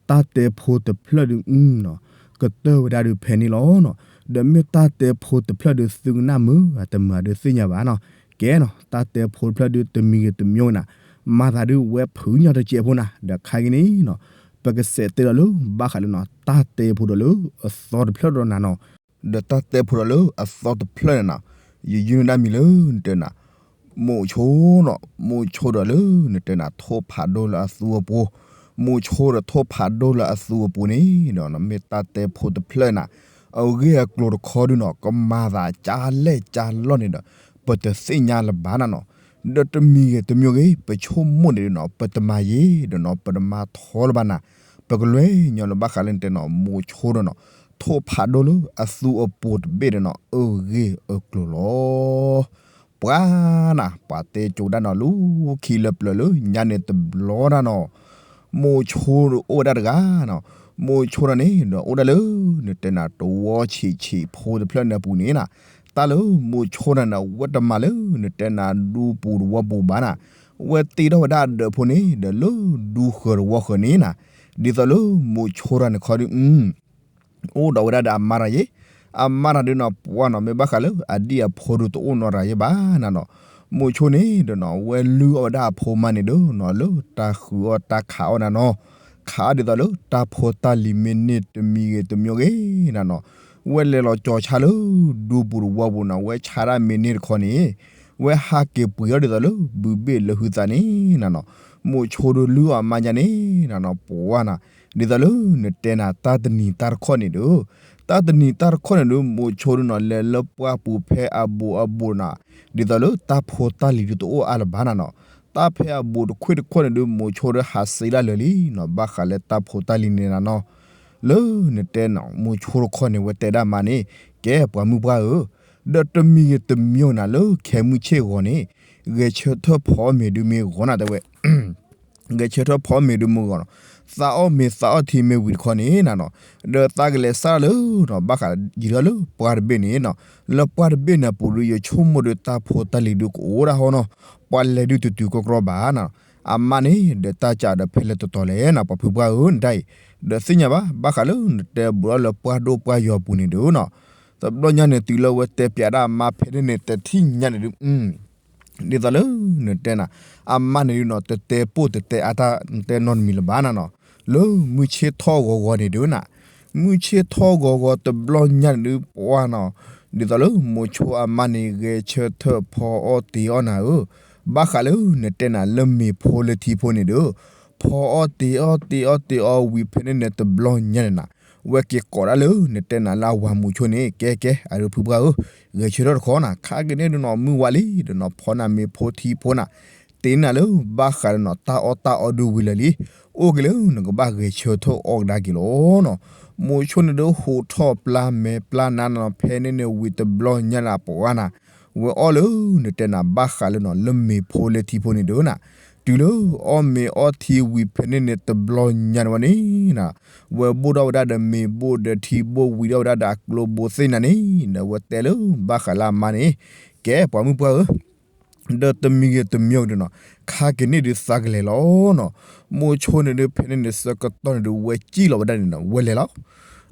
တၢ်တဲဖိတဖျၢၣ်ဒုးနီၤ ကတၢၢ်ဝဲဒၣ်ဒုးဖဲန့ၣ်လီၤနီၤ, ဒီးမ့ၢ်တၢ်တဲဖိတဖျၢၣ်ဒုး သုကနၣ်မုာ် တမုာ်ဒုးသ့ၣ်ညါဘၣ်နီၤ, ကဲနီၤ တၢ်တဲဖိတဖျၢၣ်ဒုး တမံၤဂ့ၤတမံၤဂ့ၤနီၤ, မၤသးဒုးဝဲဖုးညီတစဲးဖိနီၤ, ဒီးခါကနံၣ်အံၤနီၤ, ပကစးတဲဒီးလၢ ဘၣ်ဃးလၢနီၤ တၢ်တဲဖိဒီးလၢအသီတဖျၢၣ်ဒီးနၤနီၤ, ဒီးတၢ်တဲဖိဒီးလၢအသီတဖျၢၣ်န့ၣ်နီၤ, ယယုၢ်န့ၢ်ဒၣ်မံၤလၢနတဲနၤ မိၤဆိနီၤ, မိၤဆိဒီးလၢနတဲနၤ ထိၣ်ဖးဒိၣ်လၢအသူအပူၤ, မိၤဆိဒီးထိၣ်ဖးဒိၣ်လၢအသူအပူၤန့ၣ်ဒီး မ့ၢ်တၢ်တဲဖိတဖျၢၣ်နၤ, အဂ့ၢ်အကျိၤတခီဒုးနီၤ ကမၤသးကၢ်လဲၣ်ကၢ်လီၢ်န့ၣ်ဒီး ပတသ့ၣ်ညါလၢၤဘၣ်နၤနီၤ, ဒီးတမံၤဂ့ၤတမံၤဂ့ၤ ပဆိကမိၣ်န့ၣ်ဒီးနီၤ ပတမၤယံာ်ဒီးနီၤ ပတမၤထီလၢၤဘၣ်နၤ, ပကလဲၤညီလၢဘၣ်ဃးလၢနတဲနီၤ မိၤဆိဒီးနီၤ, ထိၣ်ဖးဒိၣ်လၢအသူအပူၤတဘ့ၣ်ဒီးနီၤ အဂ့ၢ်အကျိၤလီၤ. ပှၤနၤ ပှၤတဲကိးဒၣ်နီၤ လူၤခံလၢပျၢၤလၢညါန့ၣ်တဘျီနၤနီၤ, မိၤဆိဒီးအိၣ်ဝဲဒၣ်တဂၤနီၤ, မိၤဆိဒီးန့ၣ်ဒီးအိၣ်ဒၣ်လၢ နတဲနၤ တဝီဆံးဆံးဖိတဖျၢၣ်န့ၣ်အပူၤန့ၣ်နၤ, တၢ်လၢမိၤဆိနၤန့ၣ် အဝဲတမၤလၢနတဲနၤဒူပူၤတဝီပူၤဘၣ်နၤ, အဝဲတ့ထီၣ်ဝဲဒၣ်အဒၢးဖိန့ၣ်ဒီးလၢဒူဃၢၤတဝီဃၢၤန့ၣ်နၤ, ဒ်သိးလၢမိၤဆိတၢ်န့ၣ်ခီဒုး အိၣ်ဒီးဝဲဒၣ်ဒီးအမါတၢ်ယ့, အမါတၢ်ဒုးနီၤ ပှၤနီၤ မ့ၢ်ဘၣ်ဃးလၢအဒံၣ်အဖိဒုးတအိၣ်နီတဂၤယ့ဘၣ်နၤနီၤ, မိၤဆိန့ၣ်ဒီးနီၤ အဝဲလုၢ်အီၣ်ဝဲဒၣ်အဖိမါန့ၣ်ဒီးနီၤ လၢတၢ်ဃုာ်အီၣ်တၢ်ခးအီၣ်နၤနီၤ, ခးအီၣ်ဒ်သိးလၢတၢ်ဖိတၢ်လံၤမ့ၢ်န့ၢ်တမံၤဂ့ၤတမံၤဂ့ၤနၤနီၤ, ဝဲလဲၤလီၤကၠီၤဆါလၢဒူပူၤတဝီပူၤနီၤ ဝဲဆါဒၣ်မ့ၢ်န့ၢ်တခီန့ၣ် ဝဲဟးက့ၤပှ့ၤအီၣ်ဒ်သိးလၢဘုဘ့ၣ်လၢဟုသးန့ၣ်နၤနီၤ, မိၤဆိဒီးလုၢ်အီၣ်အမါယါန့ၣ်နၤနီၤ ပှၤနၤ, ဒ်သိးလၢနတဲနၤ တၢ်တနံၤတၢ်တခီန့ၣ်ဒီး, တၢ်တနံၤတၢ်တခီန့ၣ်ဒီး မိၤဆိဒီးနီၤ လဲၤလၢပှၢ်ပူၤဖဲအဘူးအဘူးနၤ, ဒ်သိးလၢတၢ်ဖိတၢ်လံၤဒုးတအိၣ်အါလၢၤဘၣ်နၤနီၤ, တၢ်ဖဲအဘူးတခွ့ၣ်တခီန့ၣ်ဒီး မိၤဆိဒီးဟးစံးဒၣ်လၢာ်လံနီၤ ဘၣ်ဃးလၢတၢ်ဖိတၢ်လံၤန့ၣ်နၤနီၤ, လၢနတဲနီၤ မိၤဆိတခီန့ၣ် ဝဲတဲဒၣ်မါန့ၣ်, ကဲပှၤမုၢ်ပှၢ်ဧၢ, ဒီးတမံၤဂ့ၤတမံၤနၤ လၢခဲမုၢ်ဆ့ၣ်ဂီၤန့ၣ်, ဂဲၤဆၢထၢၣ်ဖီအီၣ်မ့ၤဒုးမ့ၢ်ဂီၤနၤတဲဝဲ ဂဲၤဆၢထၢၣ်ဖီအီၣ်မ့ၤဒုးမ့ၢ်ဂီၤနီၤ, သးအီၣ်မ့ၤသးအီၣ်ထံမ့ၢ်ဝံၤတခီန့ၣ်နၤနီၤ, ဒီးသးကလဲၤစးလၢနီၤ ဘၣ်ဃးယံာ်ထီၣ်လၢပှၢ်တဘ့ၣ်န့ၣ်နီၤ, လၢပှၢ်တဘ့ၣ်န့ၣ်အပူၤဒုး ယဆိကမိၣ်ဒီးတၢ်ဖိတၢ်လံၤဒုးကအိၣ်ဒၣ်ဟီနီၤ, ပှၤလဲၤဒုးတတုၤကီကီဘၣ်နၤ, အမါန့ၣ်ဒီးတၢ်စးဒီးဖဲလဲၣ်တတီၤလဲၣ်နီၤ ပှၤဖုပှၢ်ဧၢ နတၢ်အံၤ, ဒီးသ့ၣ်ညါဘၣ် ဘၣ်ဃးလၢနတဲဘူးထီၣ်လၢပှၢ်ဒိၣ်ပှၢ်ယီၤအပူၤန့ၣ်ဒီးနီၤ, တဘျီညါန့ၣ် တုၤလၢဝဲတဲပျးဒၣ်အမါဖဲန့ၣ်န့ၣ် တထံၣ်ညါန့ၣ်ဒုး ဒ်သိးလၢနတဲနၤ, အမါန့ၣ်ဒုးနီၤ တတဲပိၢ်တတဲအါတၢ်တဲနီတမံၤလၢၤဘၣ်နၤနီၤ, လၢမုၢ်ဆ့ၣ်ထီၣ်ဂီၤဂီၤန့ၣ်ဒုးနၤ, မုၢ်ဆ့ၣ်ထီၣ်ဂီၤဂီၤတဘျီညါန့ၣ်ဒုးပှၢ်နီၤ, ဒ်သိးလၢမိၤဆိအမါန့ၣ် ဂဲၤဆၢထၢၣ်ဖီအီၣ်တ့ၤအီၣ်နၤဧၢ, ဘၣ်ဃးလၢနတဲနၤလၢမ့ၤဖိလၢထံဖိန့ၣ်ဒီး, ဖီအီၣ်တ့ၤအီၣ်တ့ၤအီၣ်တ့ၤအီၣ်ဝံၤဖဲန့ၣ်န့ၣ် တဘျီညါန့ၣ်နၤ, ဝဲက့ၤကိးဒၣ်လၢနတဲနၤလၢအဝၤမိၤဆိန့ၣ် ကဲကဲ အဖုပှၢ်ဧၢ, ဂဲၤဆၢထၢၣ်တခီနၤ, ခါက့ၤန့ၣ်ဒုးနီၤ မုၢ်ဝါလံဒီးနီၤ ဖီနၤမ့ၤဖိထံဖိနၤ, တ့နၤလၢဘၣ်ဃးဒီးနီၤ တၢ်အီၣ်တၢ်အီဒုးဝံၤလၢာ်လံ, အိၣ်က့ၤလၢနကဘၣ်ဂဲၤဆၢထၢၣ်အီၣ်ကဒါက့ၤလီၤနီၤ, မိၤဆိန့ၣ်ဒီးဟူးထီၣ်ပျၢ်မဲာ်ပျၢ်နါနီၤ ဖဲန့ၣ်န့ၣ်ဝံၤတဘျီညါန့ၣ်ပှၢ်နၤ, ဝဲအီၣ်လၢနတဲနၤဘၣ်ဃးလၢနီၤ လၢမ့ၤဖိလၢထံဖိန့ၣ်ဒီးနၤ, တုၤလၢအီၣ်မ့ၤအီထံဝံၤဖဲန့ၣ်န့ၣ်တဘျီညါန့ၣ်ဝဲန့ၣ်နၤ, ဝဲဘိၣ်ထီၣ်ဝဲဒၣ်ဒီးမ့ၤဘိၣ်ဒီးထံဘိၣ်ဝံၤထီၣ်ဝဲဒၣ်ဒီးအကျိဘိသ့ၣ်နၤန့ၣ် ဒီးဝဲတဲလၢဘၣ်ဃးလၢအမါန့ၣ်, ကဲပှၤမုၣ်ပှၢ်ဧၢ ဒီးတမံၤဂ့ၤတမံၤဂ့ၤဒီးနီၤ ခါက့ၤန့ၣ်ဒုးသးကလဲၤလီၤနီၤ, မိၤဆိန့ၣ်ဒုးဖဲန့ၣ်န့ၣ်ဆၢကတီၢ်န့ၣ်ဒုးဝဲစံၣ်လီၤဝဲဒၣ်န့ၣ်နီၤ ဝဲလဲၤလီၤ,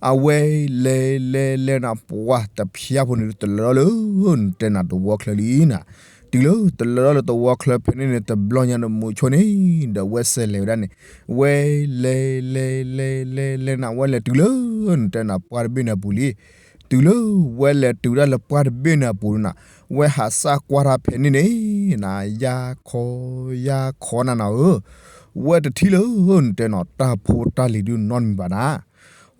အဝဲလဲၤလဲၤလဲၤနၤ ပှၢ်တဖျၢၣ်ဖိန့ၣ်ဒုးတလၢထီၣ်လၢ နတဲနၤတဝီချၢလံနၤ, တုၤလၢတလၢထီၣ်လၢတဝီချၢဖဲန့ၣ်န့ၣ် တဘျီညါဒီး မိၤဆိန့ၣ်ဒီးဝဲစဲးလဲၤဝဲဒၣ်န့ၣ်, ဝဲလဲၤလဲၤလဲၤလဲၤလဲၤနၤ ဝဲလဲၤတုၤလၢ နတဲနၤပှၢ်တဘ့ၣ်န့ၣ်အပူၤလံ, တုၤလၢဝဲလဲၤတုၤဒၣ်လၢပှၢ်တဘ့ၣ်န့ၣ်အပူၤနၤ, ဝဲဟးစၢ်ကွၢ်တၢ်ဖဲန့ၣ်န့ၣ်နၤ ယါခီ ယါခီနၤနၤဧၢ, ဝဲတထံၣ်လၢ နတဲနၤတၢ်ဖိတၢ်လံၤဒုးနီတမံၤဘၣ်နၤ,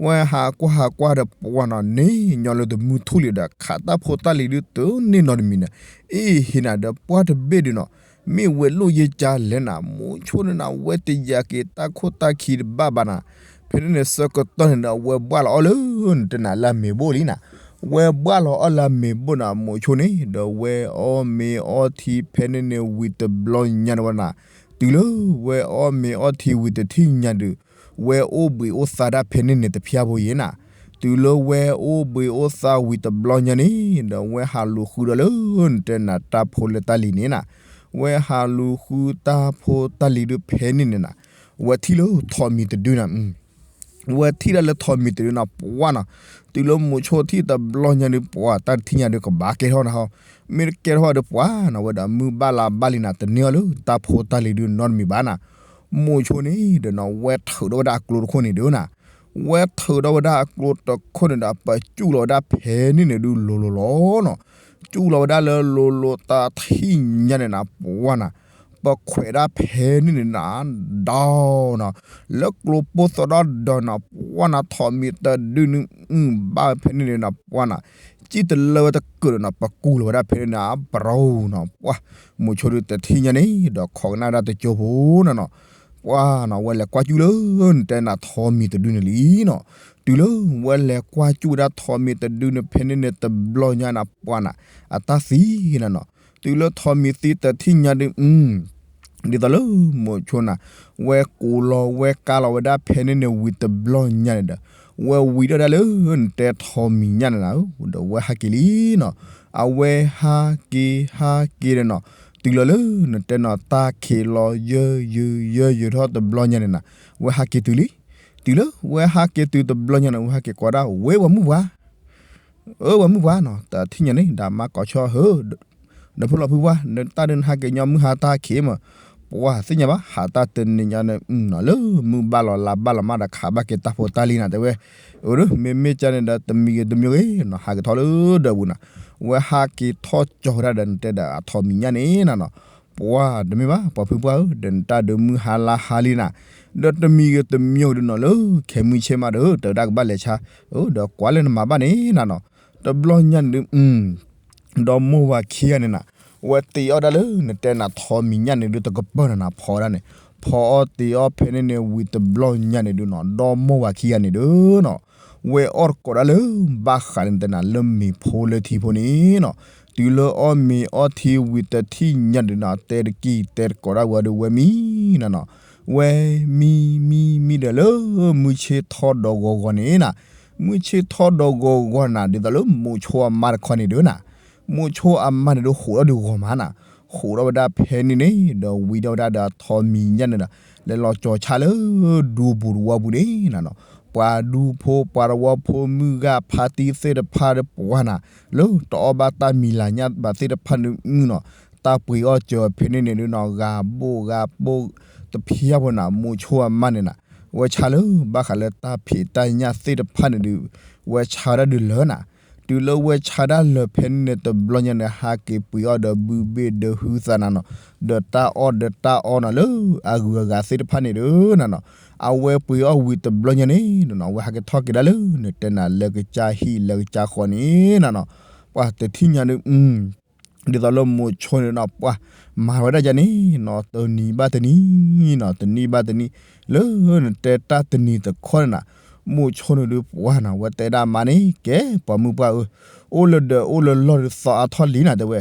ဝဲဟးကွၢ်ဟးကွၢ်ဒီးပှၢ်နီၤန့ၣ် ညီလၢတမုၢ်ထူၣ်လံဒီး ခးတၢ်ဖိတၢ်လံၤဒုးတန့ၢ်နီတမံၤန့ၣ်, အ့ၣ်ဟ့ၣ်နၤဒီးပှၢ်တဘ့ၣ်ဒုးနီၤ, မ့ၢ်ဝဲလိၣ်ယဲၢ်ကၢလဲၣ်နၤ မိၤဆိန့ၣ်နၤ ဝဲတယာ်က့ၤတၢ်ခိၣ်တၢ်ခံတဘၣ်ဘၣ်နၤ, ဖဲန့ၣ်န့ၣ်ဆၢကတီၢ်န့ၣ်ဒီး အဝဲဘှၣ်လီၤအီၣ်လၢ နတဲနၤလၢအမ့ၤဘိၣ်လံနၤ, ဝဲဘှၣ်လီၤအီၣ်လၢအမ့ၤဘိၣ်နၤ မိၤဆိန့ၣ်ဒီးဝဲအီၣ်မ့ၤအီထံဖဲန့ၣ်န့ၣ်ဝံၤတဘျီညါန့ၣ်ဝဲနၤ, တုၤလၢဝဲအီၣ်မ့ၤအီထံဝံၤတထံၣ်ညါဒုး ဝဲအိၣ်ဘှံးအိၣ်သါဒၣ်ဖဲန့ၣ်န့ၣ်တဖၣ်ဖိယဲၢ်နၤ, တုၤလၢဝဲအိၣ်ဘှံးအိၣ်သါဝံၤတဘျီညါန့ၣ်ဒီး ဝဲဟးလူၤဃုဒီးလၢ နတဲနၤတၢ်ဖိလၢတၢ်လံၤန့ၣ်နၤ, ဝဲဟးလူၤဃုတၢ်ဖိတၢ်လံၤဒုးဖဲန့ၣ်န့ၣ်နၤ, ဝဲထံၣ်လၢထိးမံၤတဒုနၤ ဝဲထံၣ်ဒၣ်လၢထိးမံၤတဒုနၤ ပှၢ်နီၤ, တုၤလၢမိၤဆိထံၣ်တဘျီညါဒုး ပှၢ်တၢ်တထံၣ်ညါဒုးကဘၣ်ကဲထီၣ်နၤဟီ, မ့ၢ်တကဲထီၣ်ဒီးပှၢ်နီၤ ဝဲဒီးမုၢ်ဘၣ်လါဘၣ်လံနၤ တန့ၢ်အီၤလၢတၢ်ဖိတၢ်လံၤဒုးနီတမံၤဘၣ်နၤ, မိၤဆိန့ၣ်ဒီးနီၤ ဝဲထုးထီၣ်ဝဲဒၣ်အကျိတခိၣ်န့ၣ်ဒုးနၤ, ဝဲထုးထီၣ်ဝဲဒၣ်အကျိတခိၣ်န့ၣ်ဒီး ပစူၣ်လီၤဝဲဒၣ်ဖဲန့ၣ်န့ၣ်ဒုးလိၤလိၤလီၤနီၤ, စူၣ်လီၤဝဲဒၣ်လၢလိၤလိၤတၢ်ထံၣ်ညါန့ၣ်နၤ ပှၢ်နၤ ပခွဲးဒၣ်ဖဲန့ၣ်န့ၣ်နၤ ဒီးနီၤ, လၢကျိပိၢ်သီဒီဒီးနီၤ ပှၢ်နၤ ထိးမံၤတဒုန့ၣ် အုၣ်ဘၣ်ဖဲန့ၣ်န့ၣ်နၤ ပှၢ်နၤ, စံၣ်တလၢဝဲတကၢၢ်ဒီးနီၤ ပကူၢ်လီၤဝဲဒၣ်ဖဲန့ၣ်န့ၣ် အပရိနီၤ ပှၢ်, မိၤဆိဒုးတထံၣ်ညါန့ၣ်ဒီး ခိးကနၣ်ဒၣ်တကၠိဖိနၤနီၤ, ပှၢ်နီၤ ဝဲလဲၤကွၢ်စူၣ်လၢ နတဲနၤထိးမံၤတဒုန့ၣ်လံနီၤ, တုၤလၢဝဲလဲၤကွၢ်စူၣ်ဝဲဒၣ်ထိးမံၤတဒုန့ၣ် ဖဲန့ၣ်န့ၣ်တဘျီညါနၤ ပှၢ်နၤ အတၢ်သံနၤနီၤ, တုၤလၢထိးမံၤသံတထံၣ်ညါဒုး အုၣ် ဒ်သိးလၢမိၤဆိနၤ ဝဲကူးလီၤဝဲကါလီၤဝဲဒၣ်ဖဲန့ၣ်န့ၣ်ဝံၤတဘျီညါန့ၣ်ဒီး ဝဲဝံၤဒၣ်ဒၣ်လၢ နတဲထိးမံၤညါန့ၣ်နၤဧၢ ဒီးဝဲဟးက့ၤလံနီၤ, အဝဲဟးက့ၤဟးက့ၤဒီးနီၤ, တုၤလီၤလၢ နတဲနီၤ တၢ်ခံးလီၤယၢယုာ်ယၢယုာ်ထီၣ်တဘျီညါန့ၣ်နၤ, ဝဲဟးက့ၤတုၤလံ, တုၤလၢဝဲဟးက့ၤတုၤတဘျီညါန့ၣ် ဝဲဟးက့ၤကိးဒၣ် ဝဲပှၤမုၣ်ပှၢ် အၢ ပှၤမုၣ်ပှၢ်နီၤ တထံၣ်ညါန့ၣ် ဒီးမါကိးဆီဟၢ ဒီးဖိလီၤဖုပှၢ် နတၢ်ဒုးနဟးက့ၤညီမုၢ်ဟါတၢ်ခံးမး, ပှၢ်သ့ၣ်ညါဘၣ် ဟးတၢ်တနံၤညါန့ၣ် လၢမုၢ်ဘၣ်လီၤလါဘၣ်လီၤမးဒီးခးဘၣ်က့ၤတၢ်ဖိတၢ်လံၤနၤ တဲဝဲ, အၢ မ့မ့ၢ်ကန့ၣ်ဒီးတမံၤဂ့ၤတမံၤဂ့ၤနီၤ ဟးက့ၤထီၣ်လၢဒၢးပူၤနၤ, ဝဲဟးက့ၤထီၣ်ကၠီၤဝဲဒၣ်ဒီးနတဲဒီးအထိးမံၤညါန့ၣ်နၤနီၤ, ပှၢ်တမ့ၢ်ဘၣ် ပှၤဖုပှၢ်ဧၢ ဒီးနတၢ်ဒုးမုၢ်ဟါလါဟါလံနၤ, ဒီးတမံၤဂ့ၤတမံၤဂ့ၤဒီးနီၤ လၢခဲမုၢ်ဆ့ၣ်မးဒီး တဝဲဒၣ်ကဘၣ်လဲၤဆါ, အၢ ဒီးကွၢ်လၢနမၤဘၣ်န့ၣ်နၤနီၤ, တဘျီညါန့ၣ်ဒုး ဒီမိၢ်ဝၤခံဂၤန့ၣ်နၤ, ဝဲတ့အီၣ်ဒၣ်လၢနတဲနၤထိးမံၤညၣ်န့ၣ်ဒုးတကပၢၢ်နၤနၤ ဖီဒၣ်န့ၣ်, ဖီအီၣ်တ့အီၣ်ဖဲန့ၣ်န့ၣ်ဝံၤတဘျီညါန့ၣ်ဒုးနီၤ ဒီမိၢ်ဝၤခံဂၤန့ၣ်ဒုးနီၤ, ဝဲအီၣ်တကိးဒၣ်လၢ ဘၣ်ဃးလၢနတဲနၤလၢမ့ၤဖိလၢထံဖိန့ၣ်နီၤ, တုၤလၢအီၣ်မ့ၤအီထံဝံၤတထံၣ်ညါဒုးနီၤ တဲတကံၢ်တဲတကိးဒၣ်ဝဲဒီးဝဲမံနၤနီၤ, ဝဲမံမံမံဒီးလၢ မုၢ်ဆ့ၣ်ထီၣ်ဒီးဂီၤဂီၤန့ၣ်နၤ, မုၢ်ဆ့ၣ်ထီၣ်ဒီးဂီၤဂီၤနၤ ဒ်သိးလၢမိၤဆိအမါတခီန့ၣ်ဒုးနၤ, မိၤဆိအမါန့ၣ်ဒုးဟးထီၣ်ဒုးဂီၤမးနၤ, ဒီးခိးထီၣ်ဝဲဒၣ်ဖဲန့ၣ်န့ၣ် ဒီးဝံၤထီၣ်ဝဲဒၣ်ဒီးအထီမံၤညၣ်န့ၣ်ဒီး လဲၤလီၤကၠီၤဆါလၢဒူပူၤတဝီပူၤန့ၣ်နၤနီၤ, ပှၤဒူဖိပှၤတဝီဖိ မုၢ်ဂၤဖါတံၢ်သ့ၣ်တဖၣ်ဒီးပှၤနၤ လၢတအီၣ်ဘၣ်တၢ်မံၤလၤညၣ်ဘၣ်သ့ၣ်တဖၣ်န့ၣ်နီၤ, တၢ်ပှ့ၤအီၣ်စၢၤဖဲန့ၣ်န့ၣ်ဒုးနီၤ ဂၤဘိၣ်ဂၤဘိၣ်တဖၣ်ဖိနၤ မိၤဆိအမါန့ၣ်နၤ, ဝဲဆါလၢဘၣ်ဃးလၢတၢ်ဖံးတၢ်ညၣ်သ့ၣ်တဖၣ်န့ၣ်ဒုး ဝဲဆါဝဲဒၣ်ဒုးလၢနၤ, တုၤလၢဝဲဆါဒၣ်လၢာ်ဖဲန့ၣ်န့ၣ်တဘျီညါန့ၣ် ဟးက့ၤပှ့ၤအီၣ်ဒီးဘုဘ့ၣ်ဒီးဟုသးနၤနီၤ, ဒီးတၢ်အီၣ်ဒီးတၢ်အီနၤလၢအဂုၤအဂၤသ့ၣ်တဖၣ်န့ၣ်ဒုးနၤနီၤ, အဝဲပှ့ၤအီၣ်ဝံၤတဘျီညါန့ၣ်နၤနီၤ အဝဲဟးက့ၤထီၣ်က့ၤဒၣ်လၢနတဲနၤလၢကစၢ်ဟံၣ်လၢကစၢ်ဃီန့ၣ်နၤနီၤ, ပှၤတထံၣ်ညါဒုး ဒ်သိးလၢမိၤဆိန့ၣ်နီၤ ပှၤမၤဝဲဒၣ်ယၤန့ၣ်နီၤ တနံၤဘၣ်တနံၤနီၤ တနံၤဘၣ်တနံၤ လၢနတဲတၢ်တနံၤတခီန့ၣ်နၤ, မိၤဆိန့ၣ်ဒုးပှၤနၤ ဝဲတဲဒၣ်မါန့ၣ် ကဲပှၤမုၢ်ပှၢ်ဧၢ, အိၣ်လၢဒၢးအိၣ်လၢလီၢ်ဒုးသီအါထီၣ်လံနၤ တဲဝဲ,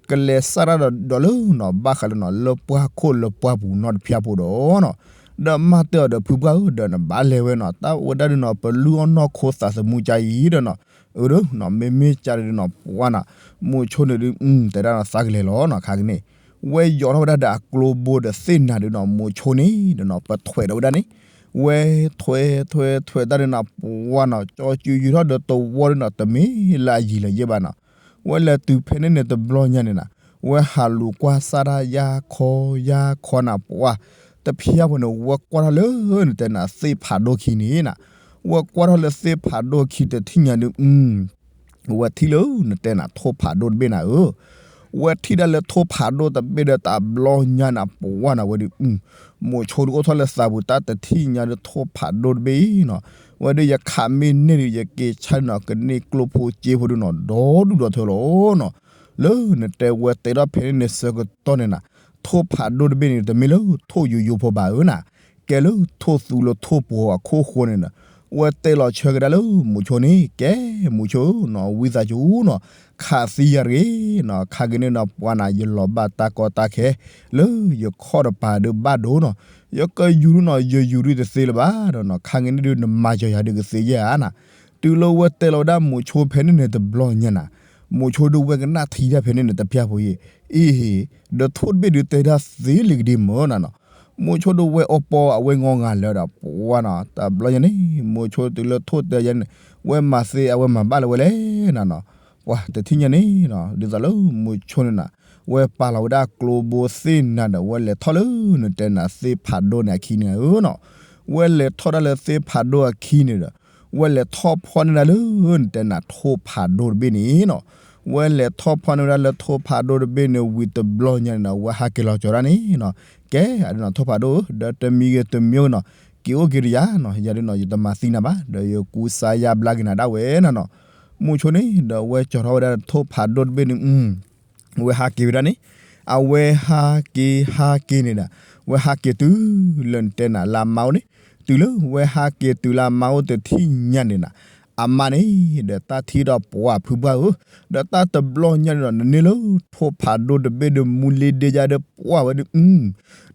ကလဲၤစးထီၣ်ဒီးဒီးလၢနီၤ ဘၣ်ဃးလၢနီၤ လၢပှၢ်ခိၣ်လၢပှၢ်ပူၤနီတဖၣ်ဖိဒီးနီၤ, ဒီးမါတဲအီၤဒီးဖုပှၢ်ဧၢ ဒီးနဘၣ်လဲၤဝဲနီၤ တၢ်ဝဲဒၣ်ဒုးနီၤ ပလုၢ်အီၣ်နီၢ်ခိသးသမူကါအံၤဒီးနီၤ အၢဒုးနီၤ မ့မ့ၢ်ကါဒုးနီၤ ပှၤနၤ မိၤဆိန့ၣ်ဒုး တဲဒၣ်နီၤ သးကလဲၤလီၤနီၤ ခါကန့ၣ် ဝဲယီၤထီၣ်ဝဲဒၣ်ဒီးအကျိဘိဒီးသ့ၣ်နၤဒုးနီၤ မိၤဆိန့ၣ်ဒီးနီၤ ပထွဲးဒီးဝဲဒၣ်န့ၣ်, ဝဲထွဲးထွဲးထွဲးတၢ်ဒုးနီၤ ပှၤနီၤ ကၠီကၠူယူၤထီၣ်ဒီးတဝီဒုးနီၤ တမ့ၢ်လၢအယံၤလၢၤယဲၢ်ဘၣ်နီၤ, ဝဲလဲၤတုၤဖဲန့ၣ်န့ၣ်တဘျီညါန့ၣ်နၤ, ဝဲဟးလူၤကွၢ်စၢ်ဒၣ်ယါခီယါခီနၤ ပှၤ တဖၣ်ဖိန့ၣ် ဝဲကွၢ်ထီၣ်လၢနတဲနၤသ့ၣ်ဖးဒိၣ်ခံန့ၣ်နၤ, ဝဲကွၢ်ထီၣ်လၢသ့ၣ်ဖးဒိၣ်ခံတထံၣ်ညါဒုး ဝဲထံၣ်လၢနတဲနၤထိၣ်ဖးဒိၣ်တဘ့ၣ်နၤဧၢ, ဝဲထံၣ်ဒၣ်လၢထိၣ်ဖးဒိၣ်တဘ့ၣ်ဒီးတဘျီညါနၤ ပှၤနၤဝဲဒုး မိၤဆိဒုးအိၣ်ထီၣ်လၢသးပူၤ တၢ်တထံၣ်ညါဒုးထိၣ်ဖးဒိၣ်တဘ့ၣ်အံၤနီၤ, ဝဲဒုးယခးမ့ၢ်န့ၢ်ဒုး ယက့ၤဆါဒုးနီၤ ကန့ၢ်ကျိဖိစ့ဖိဒုးနီၤ ဒီဒူၣ်ဒီထၢလီၤနီၤ, လၢနတဲဝဲတဲထီၣ်ဖဲန့ၣ်န့ၣ်ဆၢကတီၢ်န့ၣ်နၤ, ထိၣ်ဖးဒိၣ်တဘ့ၣ်န့ၣ် တမ့ၢ်လၢထိၣ်ယိယိဖိဘၣ်ဧၢနၤ, ကဲလၢထိၣ်သူလၢထိၣ်ပှီၤအခိၣ်ဃိန့ၣ်ဒီး ဝဲတဲလီၤဆၢကဒါလၢမိၤဆိန့ၣ် ကဲ မိၤဆိဧၢနီၤ ဝံသးစူၤနီၤ ခးသံယၤတဂ့ၤနီၤ, ခါက့ၤန့ၣ်နီၤ ပှၤနၤ ယလီၤဘၣ်တၢ်ကီတၢ်ခဲ လၢယခီၣ်တပၤဒုးဘၣ်ဒိနီၤ, ယကယူၤဒုးနီၤ ယယူၤဒုးတသ့လၢၤဘၣ်ဒီးနီၤ, ခါက့ၤန့ၣ်ဒုး နမၤစၢၤယၤဒုးကသ့ယဲၢ်ဧါနၤ, တုၤလၢဝဲတဲလီၤဝဲဒၣ်မိၤဆိဖဲန့ၣ်န့ၣ်တဘျီညါနၤ, မိၤဆိဒုးဝဲကနၣ်ထံတၢ်ဖဲန့ၣ်န့ၣ် တဖၣ်ဖိအံၤ, အ့ ဒီးထိၣ်တဘ့ၣ်ဒုးတဲဒၣ်သ့လံကဒံမၢနၤနီၤ, မိၤဆိဒုးဝဲအီပီအဝဲငီငၤလၢာ်ဒီး ပှၤနီၤ တဘျီညါန့ၣ် မိၤဆိတုၤလၢထိၣ်တဲယၤန့ၣ် ဝဲမၤသ့အဝဲမၤဘၣ်လၢၤဝဲလဲၣ်နၤနီၤ, ပှၤတထံၣ်ညါန့ၣ်နီၤ ဒ်သိးလၢမိၤဆိန့ၣ်နၤ ဝဲပာ်လီၤဝဲဒၣ်ကျိဘိသ့ၣ်နၤဒီး ဝဲလဲၤထီၣ်လၢနတဲနၤသ့ၣ်ဖးဒိၣ်န့ၣ်အခံန့ၣ်ဧၢနီၤ, ဝဲလဲၤထီၣ်ဒၣ်လၢသ့ၣ်ဖးဒိၣ်အခံန့ၣ်ဒီး ဝဲလဲၤထီၣ်ဖီၣ်န့ၢ်ဒၣ်လၢနတဲနၤထိၣ်ဖးဒိၣ်တဘ့ၣ်န့ၣ်နီၤ, ဝဲလဲၤထီၣ်ဖီၣ်န့ၢ်ဝဲဒၣ်လၢထိၣ်ဖးဒိၣ်တဘ့ၣ်န့ၣ်ဝံၤတဘျီညါန့ၣ်နီၤ ဝဲဟးက့ၤလီၤကၠီၤဒၣ်န့ၣ်နီၤ, ကဲအဒုးနီၤ ထိၣ်ဖးဒိၣ်ဧၢ ဒီးတမံၤဂ့ၤတမံၤဂ့ၤနီၤ က့ၤအိၣ်က့ၤတယၤနီၤ ယၤဒုးနီၤ ယတမၤသံနၤဘၣ် ဒီးယကူစါယါဘျါက့ၤနၤဒၣ်ဝဲနၤနီၤ, မိၤဆိန့ၣ်ဒီးဝဲကၠီၤထီၣ်ဝဲဒၣ်ထိၣ်ဖးဒိၣ်တဘ့ၣ်န့ၣ် ဝဲဟးက့ၤဝဲဒၣ်န့ၣ်, အဝဲဟးက့ၤဟးက့ၤန့ၣ်ဒီး ဝဲဟးက့ၤတုၤလၢနတဲနၤလၢအမါအိၣ်န့ၣ်, တုၤလၢဝဲဟးက့ၤတုၤလၢအမါအိၣ်တထံၣ်ညါန့ၣ်နၤ, အမါန့ၣ်ဒီးတၢ်ထံၣ်ဒီးပှၤဖုပှၢ်ဧၢ, ဒီးတၢ်တဘျီညါန့ၣ်ဒီး နန့ၢ်လၢထိၣ်ဖးဒိၣ်တဘ့ၣ်ဒီးမူလ့ဒ့ယါဒီးပှၢ်ဝဲဒုး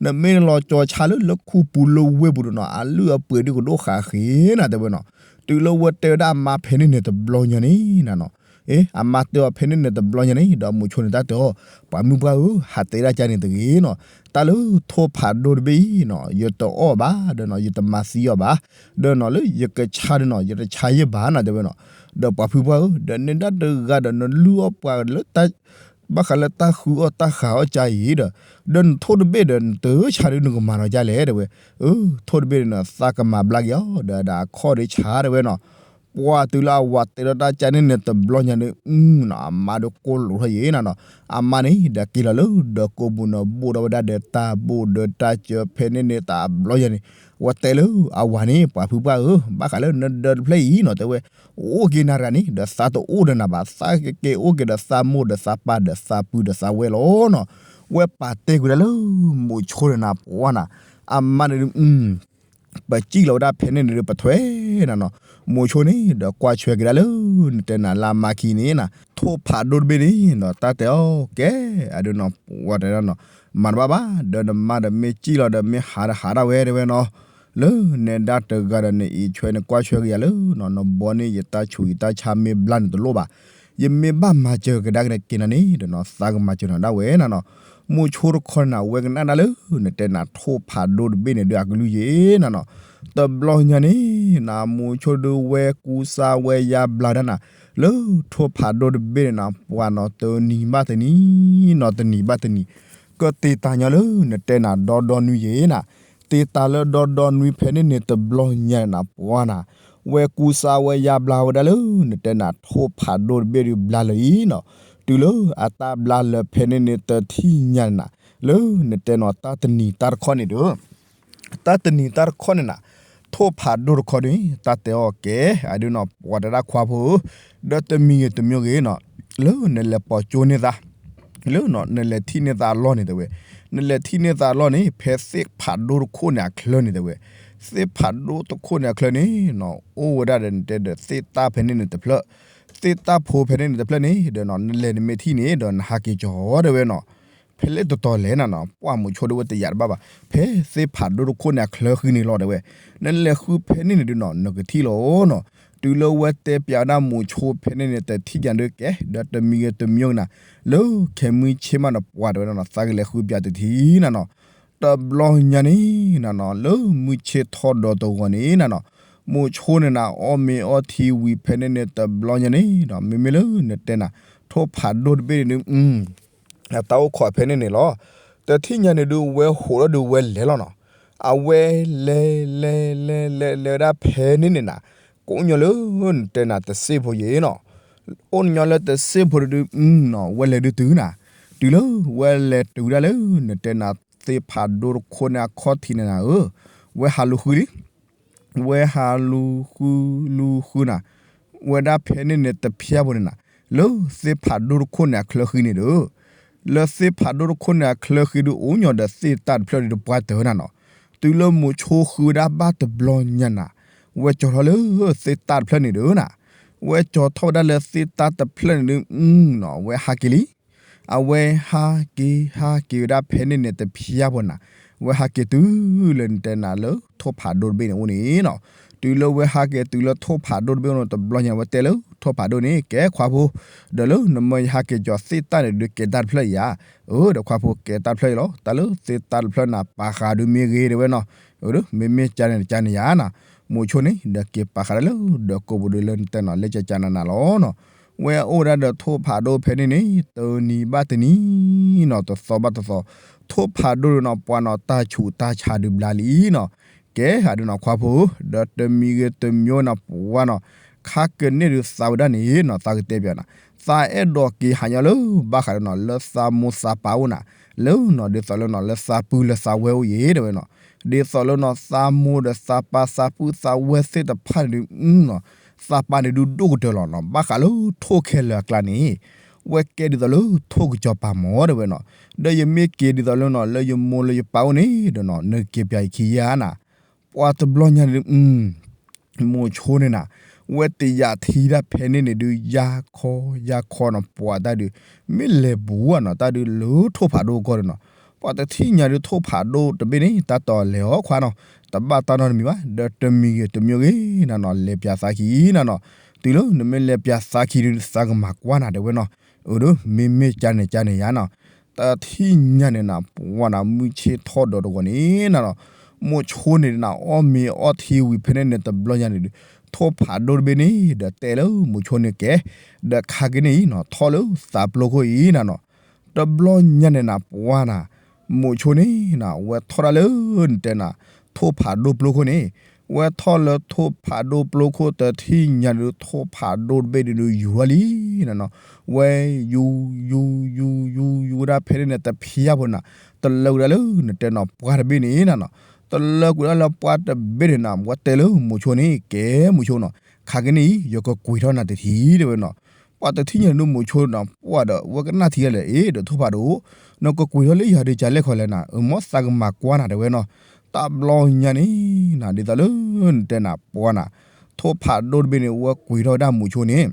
နမ့ၢ်လီၤကၠီၤဆါလၢလၢခူပူၤလၢဝ့ၢ်ပူၤဒီးနီၤ အလုၢ်အပှ့ၤဒုးကဒိၣ်ဃာ်ဃ့နၤတဲဝဲနီၤ, တုၤလၢဝဲတဲဝဲဒၣ်အမါဖဲန့ၣ်န့ၣ်တဘျီညါန့ၣ်နၤနီၤ အ့ အမါတဲအီၤဖဲန့ၣ်န့ၣ်တဘျီညါန့ၣ် ဒီးမိၤဆိန့ၣ်တၢ်တဲအီၤ, ပှၤမုၢ်ပှၢ်ဧၢ, ဟးတဲဒၣ်ကါန့ၣ်တဂ့ၤနီၤ, တၢ်လၢထိၣ်ဖးဒိၣ်တဘ့ၣ်အံၤနီၤ ယတအီၣ်ဘၣ်ဒီးနီၤ ယတမၤသံအီၤဘၣ်, ဒီးနီၤလၢယကဆါဒီးနီၤ ယတဆါယဲၢ်ဘၣ်နၤတဲဝဲနီၤ, ဒီးပှၤဖုပှၢ်ဧၢ, ဒီးနဲဒၣ်တဂၤဒီးနလုၢ်အီၣ်ပှၤလၢတၢ် ဘၣ်ဃးလၢတၢ်ဃုအီၣ်တၢ်ဃုအီၣ်ကါအံၤဒီး, ဒီးနထိၣ်တဘ့ၣ်ဒီးနတဆါဒုးနကမၤဒီးကါလဲၣ်တဲဝဲ, အၢ ထိၣ်တဘ့ၣ်ဒီးနသးကမၤဘျါက့ၤအီၤ ဒီးဒၣ်အခီၣ်ဒုးဆါတဲဝဲနီၤ, ပှၤတုၤလၢအဝၤတဲဒီးတၢ်ကါန့ၣ်န့ၣ်တဘျီညါန့ၣ် အမါဒီးကိၢ်လိာ်ထီၣ်ယဲၢ်နၤနီၤ, အမါန့ၣ်ဒီးက့ၤလီၤလၢဒီးကိးပူၤန့ၣ် ဘိၣ်ဒီးဝဲဒၣ်ဒီးတၢ်ဘိၣ်ဒီးတၢ်စၢၤဖဲန့ၣ်န့ၣ်တဘျီညါန့ၣ်, ဝဲတဲလၢအဝၤန့ၣ် ပှၤဖုပှၢ်ဧၢ, ဘၣ်ဃးလၢနဒၢးတဖျၢၣ်အံၤနီၤတဲဝဲ, အိၣ်က့ၤနၤတဂၤန့ၣ် ဒီးသးတအိၣ်ဒီးနၤဘၣ်, သးကက့ၤအိၣ်က့ၤဒီးသးမိၢ်ဒီးသးပၢ်ဒီးသးပုၢ်ဒီးသးဝဲၢ်လီၤနီၤ, ဝဲပာ်တဲကွံာ်ဒၣ်လၢမိၤဆိဒီးနၤပှၤနၤ, အမါန့ၣ် ပစံၣ်လီၤဝဲဒၣ်ဖဲန့ၣ်န့ၣ်ဒီးပထွဲနၤနီၤ, မိၤဆိန့ၣ်ဒီးကွၢ်ဆွဲက့ၤဒၣ်လၢ နတဲနၤလၢအမါခံန့ၣ်နၤ, ထိၣ်ဖးဒိၣ်တဘ့ၣ်န့ၣ်နီၤ တၢ်တဲအီၤကဲ, အဒုးနီၤ ပှၤတဲဒၣ်နီၤ, မၤတဘၣ်ဘၣ်, ဒီးနမါဒီးမ့ၢ်စံၣ်လီၤဒီးမ့ၢ်ဟးဒီးဟးဒၣ်ဝဲတဲဝဲနီၤ, လၢနဲဒၣ်တဂၤဒီးနအံးဆွဲနကွၢ်ဆွဲက့ၤယၤလၢနီၤ, နဘီန့ၣ်ယတၢ်ဆူးယတၢ်ဆါမ့ၢ်ဘျါန့ၣ်တလိၣ်ဘၣ်, ယမ့ၢ်ဘၣ်မၤစၢၤကဒါက့ၤနၤန့ၣ်ဒီးနီၤ သးကမၤစၢၤနၤဒၣ်ဝဲနၤနီၤ, မုဆိတခီန့ၣ်နၤ ဝဲကနၣ်ဒၣ်လၢ နတဲနၤထိၣ်ဖးဒိၣ်တဘ့ၣ်န့ၣ်ဒုးအကလုၢ်ယဲနၤနီၤ. တဘျီညါန့ၣ်နၤ မုဆိဒုးဝဲကူစါဝဲယါဘျါဒၣ်နၤ လၢထိၣ်ဖးဒိၣ်တဘ့ၣ်န့ၣ်နၤ ပှၤနီၤ တနံၤဘၣ်တနံၤနီၤ တနံၤဘၣ်တနံၤ ကတ့တၢ်ညီလၢနတဲနၤဒီဒီနွံယဲနၤ. တ့တၢ်လၢဒီဒီနွံဖဲန့ၣ်န့ၣ် တဘျီညါန့ၣ်နၤ ပှၤနၤ ဝဲကူစါဝဲယါဘျါဝဲဒၣ်လၢ နတဲနၤထိၣ်ဖးဒိၣ်တဘ့ၣ်ဒုးဘျါလၢာ်အံၤနီၤ. တုၤလၢအတၢ်ဘျါလၢဖဲန့ၣ်န့ၣ် တထံၣ်ညါန့ၣ်နၤ လၢနတဲနီၤ တၢ်တနံၤတၢ်တခီန့ၣ်ဒီး တၢ်တနံၤတၢ်တခီန့ၣ်နၤ ထိၣ်ဖးဒိၣ်တခီဒီး တၢ်တဲအီၤကဲ အဒုးနီၤ ပှၤတဲဒၣ်ခွါဖိဧၢ, ဒီးတမံၤဂ့ၤတမံၤဂ့ၤနီၤ လၢနလဲၤပိာ်ကၠိန့ၢ်သး လၢနလဲၤထံၣ်န့ၢ်သးအလီၢ်န့ၣ်တဲဝဲ, နလဲၤထံၣ်န့ၢ်သးအလီၢ်န့ၣ် ဖဲသ့ၣ်ဖးဒိၣ်တခိၣ်န့ၣ်အချၢန့ၣ်တဲဝဲ, သ့ၣ်ဖးဒိၣ်တခိၣ်န့ၣ်အချၢန့ၣ်နီၤ အိၣ်ဝဲဒၣ်ဒီးနတဲဒီးသ့ၣ်တၢ်ဖဲန့ၣ်န့ၣ်တဖျၢၣ်, သ့ၣ်တၢ်ဖိဖဲန့ၣ်န့ၣ်တဖျၢၣ်န့ၣ် ဒီးနီၤ နလဲၤနမ့ၢ်ထံၣ်န့ၣ် ဒီးနဟးက့ၤကီၤတဲဝဲနီၤ. ဖဲလဲၣ်တတီၤလဲၣ်နၤနီၤ ပှၢ်မုဆိဒုးဝဲတယာ်တဘၣ်ဘၣ် ဖဲသ့ၣ်ဖးဒိၣ်တခိၣ်န့ၣ်အချၢဃံန့ၣ်လီၤတဲဝဲ, နလဲၤဃုဖဲန့ၣ်န့ၣ်ဒုးနီၤ နကထံၣ်လီၤနီၤ. တုၤလၢဝဲတဲပၠးဝဲဒၣ်မုဆိဖဲန့ၣ်န့ၣ် တထံၣ်ညါဒုးကဲ ဒီးတမံၤဂ့ၤတမံၤဂ့ၤနၤ လၢခဲမုၢ်ဆ့ၣ်မးနီၤ ပှၤတဲဝဲဒၣ်နီၤ သးကလဲၤဃုပၠးတထံၣ်နၤနီၤ. တဘျီညါန့ၣ်နၤနီၤ လၢမုၢ်ဆ့ၣ်ထီၣ်ဒီးတဂီၤန့ၣ်နၤနီၤ မုဆိန့ၣ်နၤ အီၣ်မ့ၤအီထံဝံၤဖဲန့ၣ်န့ၣ် တဘျီညါန့ၣ်နီၤ မ့မ့ၢ်လၢနတဲနၤ ထိၣ်ဖးဒိၣ်တဘ့ၣ်န့ၣ်ဒုး အတၢ်အိၣ်ခိးဖဲန့ၣ်န့ၣ်လီၤ. တထံၣ်ညါန့ၣ်ဒုး ဝဲဟိးထီၣ်ဒုးဝဲလဲၤလီၤနီၤ. အဝဲလဲၤလဲၤလဲၤလဲၤလဲၤဝဲဒၣ်ဖဲန့ၣ်န့ၣ်နၤ ကိးညီလၢ နတဲနၤတစ့ၢ်ဖိယဲနီၤ. အိၣ်ညီလၢတစ့ၢ်ဖိဒုး ဝဲလဲၤဒုးတုၤနၤ. တုၤလၢဝဲလဲၤတုၤဒၣ်လၢ နတဲနၤသ့ၣ်ဖးဒိၣ်တခိၣ်န့ၣ်အခီၣ်ထံးန့ၣ်နၤဧၢ, ဝဲဟးလူၤဃုလံ ဝဲဟးလူၤဃုလူၤဃုနၤ ဝဲဒၣ်ဖဲန့ၣ်န့ၣ်တဖျၢၣ်ဖိန့ၣ်နၤ လၢသ့ၣ်ဖးဒိၣ်တခိၣ်န့ၣ်အချၢဃံန့ၣ်ဒီး လၢသ့ၣ်ဖးဒိၣ်တခိၣ်န့ၣ်အချၢဃံဒုး အိၣ်ညီဒီးသ့ၣ်တၢ်တဖျၢၣ်ဒုးတပှၢ်တၢၢ်နၤနီၤ. တုၤလၢမုဆိဃုဝဲဒၣ်ဘၣ်တဘျီညါနၤ ဝဲကၠီထီၣ်လၢသ့ၣ်တၢ်တဖျၢၣ်န့ၣ်ဒီးနၤ ဝဲကၠီထီၣ်ဝဲဒၣ်လၢသ့ၣ်တၢ်တဖျၢၣ်န့ၣ်ဒုး ဝဲဟးက့ၤလံ အဝဲဟးက့ၤဟးက့ၤဝဲဒၣ်ဖဲန့ၣ်န့ၣ်တဖျၢၣ်ဖိနၤ ဝဲဟးက့ၤတုၤလၢနတဲနၤလၢထိၣ်ဖးဒိၣ်တဘ့ၣ်န့ၣ်အိၣ်န့ၣ်နီၤ. တုၤလၢဝဲဟးက့ၤတုၤလၢထိၣ်ဖးဒိၣ်တဘ့ၣ်အိၣ်န့ၣ် တဘျီညါဝဲတဲလၢထိၣ်ဖးဒိၣ်န့ၣ် ကဲခွါဖိ ဒီးလၢနမ့ၢ်ယဟးက့ၤကၠီၤသ့ၣ်တၢ်န့ၣ်ဒုးကဲတၢ်တဖျၢၣ်ယၤ, အၢဒီးခွါဖိကဲတၢ်တဖျၢၣ်အံၤလီၤ. တၢ်လၢသ့ၣ်တၢ်တဖျၢၣ်နၤ ပာ်ဃာ်ဒုးမ့ၢ်ဂ့ၤတဲဝဲနီၤ. အၢ မ့မ့ၢ်ကန့ၣ်ကန့ၣ်ယၤနၤ မုဆိန့ၣ် ဒီးက့ၤပာ်ဃာ်ဒၣ်လၢ ဒီးကိးပူၤဒုးလၢနတဲနီၤလၢကကနနၤလီၤနီၤ. ဝဲအိၣ်ဝဲဒၣ်ဒီးထိၣ်ဖးဒိၣ်ဖဲန့ၣ်န့ၣ် တနံၤဘၣ်တနံၤနီၤ တသီဘၣ်တသီ ထိၣ်ဖးဒိၣ်ဒုးနီၤ ပှၤနီၤတၢ်ဆူးတၢ်ဆါဒုးဘျါလံနီၤ. ကဲအဒုးနီၤခွါဖိ ဒီးတမံၤဂ့ၤတမံၤဝဲနီၤ ပှၤနီၤ ခါကန့ၣ်ဒုးသးဝဲဒၣ်န့ၣ်နီၤ သးကတဲပၠးနၤ သးအဲၣ်ဒိးက့ၤဟးညီလၢဘၣ်ဃးဒီးနီၤ လၢသးမိၢ်သးပၢ်အိၣ်နၤ လၢနီၤ ဒ်သိးလၢနီၤ လၢသးပုၢ်လၢသးဝဲၢ်အိၣ်ယဲတဲဝဲနီၤ. ဒ်သိးလၢနီၤ သးမိၢ်ဒီးသးပၢ်သးပုၢ်သးဝဲၢ်သ့ၣ်တဖၣ်န့ၣ်ဒုးနီၤ သးပၢ်န့ၣ်ဒုးဒိၣ်ကတၢၢ်လီၤနီၤ ဘၣ်ဃးလၢထိၣ်ခဲလၢာ်အကျါန့ၣ် ဝဲကဲဒ်သိးလၢထိၣ်ကစီၤပၤမၢ်တဲဝဲနီၤ. ဒီးယမ့ၢ်က့ၤဒ်သိးလၢနီၤ လၢယမိၢ်လၢယပၢ်အိၣ်န့ၣ်ဒီးနီၤ နက့ၤပၠးယခံယါနၤ ပှၤတဘျီညါန့ၣ်ဒုး မုဆိန့ၣ်နၤ ဝဲတယာ်ထံဒၣ်ဖဲန့ၣ်န့ၣ်ဒုး ယါခီယါခီနီၤ ပှၤတၢ်ဒုး မ့ၢ်လဲၤဘူးဧါနီၤ တၢ်ဒုးလၢထိၣ်ဖးဒိၣ်ကီၢ်ဒုးနီၤ. ပှၤတထံၣ်ညါဒုးထိၣ်ဖးဒိၣ်တဘ့ၣ်န့ၣ် တၢ်တီၤလဲၤအီၤခွါနီၤ တဘၣ်တၢ်နီတမံၤဘၣ် ဒီးတမံၤဂ့ၤတမံၤဂ့ၤနၤနီၤ လဲၤပၠးသးခံနၤနီၤ. တုၤလၢနမ့ၢ်လဲၤပၠးသးခံဒုး သးကမၤကွၢ်နၤတဲဝဲနီၤ. အၢ မ့မ့ၢ်ကန့ၣ်ကန့ၣ်ယါနီၤ တထံၣ်ညါန့ၣ်နၤ ပှၤနၤ မုၢ်ဆ့ၣ်ထီၣ်ဒီးတဂီၤန့ၣ်နၤနီၤ မိၢ်ဆိန့ၣ်နၤ အီၣ်မ့ၤအီထံဝံၤဖဲန့ၣ်န့ၣ် တဘျီညါန့ၣ်ဒုး ထိၣ်ဖးဒိၣ်တဘ့ၣ်န့ၣ် ဒီးတဲလၢမိၢ်ဆိန့ၣ်ကဲ ဒီးခါက့ၤန့ၣ်အံၤနီၤ ထီၣ်လၢသးပျိခိၣ်အံၤနၤနီၤ. တဘျီညါန့ၣ်နၤ ပှၤနၤ မိၢ်ဆိန့ၣ်နၤ ဝဲထီၣ်ဒၣ်လၢနတဲနၤ ထိၣ်ဖးဒိၣ်ပျိခိၣ်န့ၣ် ဝဲထီၣ်လၢထိၣ်ဖးဒိၣ်ပျိခိၣ်တထံၣ်ညါဒုး ထိၣ်ဖးဒိၣ်တဘ့ၣ်န့ၣ်ဒုး ယူၤထီၣ်လံနၤနီၤ. ဝဲယူၤ ယူၤ ယူၤ ယူၤ ယူၤဝဲဒၣ်ဖဲန့ၣ်န့ၣ် တဖျၢၣ်ဖိန့ၣ်နၤ တလၢကွံာ်ဒၣ်လၢနတဲနီၤ ပှၢ်တဘ့ၣ်န့ၣ်နၤနီၤ. တလၢကွံာ်ဒၣ်လၢပှၢ်တဘ့ၣ်န့ၣ်နၤ ဝဲတဲလၢမိၢ်ဆိန့ၣ် ကဲမိၢ်ဆိနီၤ ခါက့ၤန့ၣ်အံၤ ယကကွံာ်ထီၣ်နၤတထံၣ်တဲဝဲနီၤ. ပှၤတထံၣ်ညါဒုး မိၢ်ဆိနီၤ ပှၢ်ဒီး ဝဲကနၣ်ထံဒ်လဲၣ် အ့ ဒီးထိၣ်ဖးဒိၣ် နကကွံာ်ထီၣ်လၢယၤဒုး ကလဲၣ်ခီလဲၣ်နၤ အၢ မ်သးကမၤကွၢ်နၤတဲဝဲနီၤ. တဘျီညါန့ၣ်နၤ ဒ်သိးလၢနတဲနၤ ပှၢ်နၤ ထိၣ်ဖးဒိၣ်တဘ့ၣ်န့ၣ် ဝဲကွံာ်ထီၣ်ဝဲဒၣ်မိၢ်ဆိန့ၣ်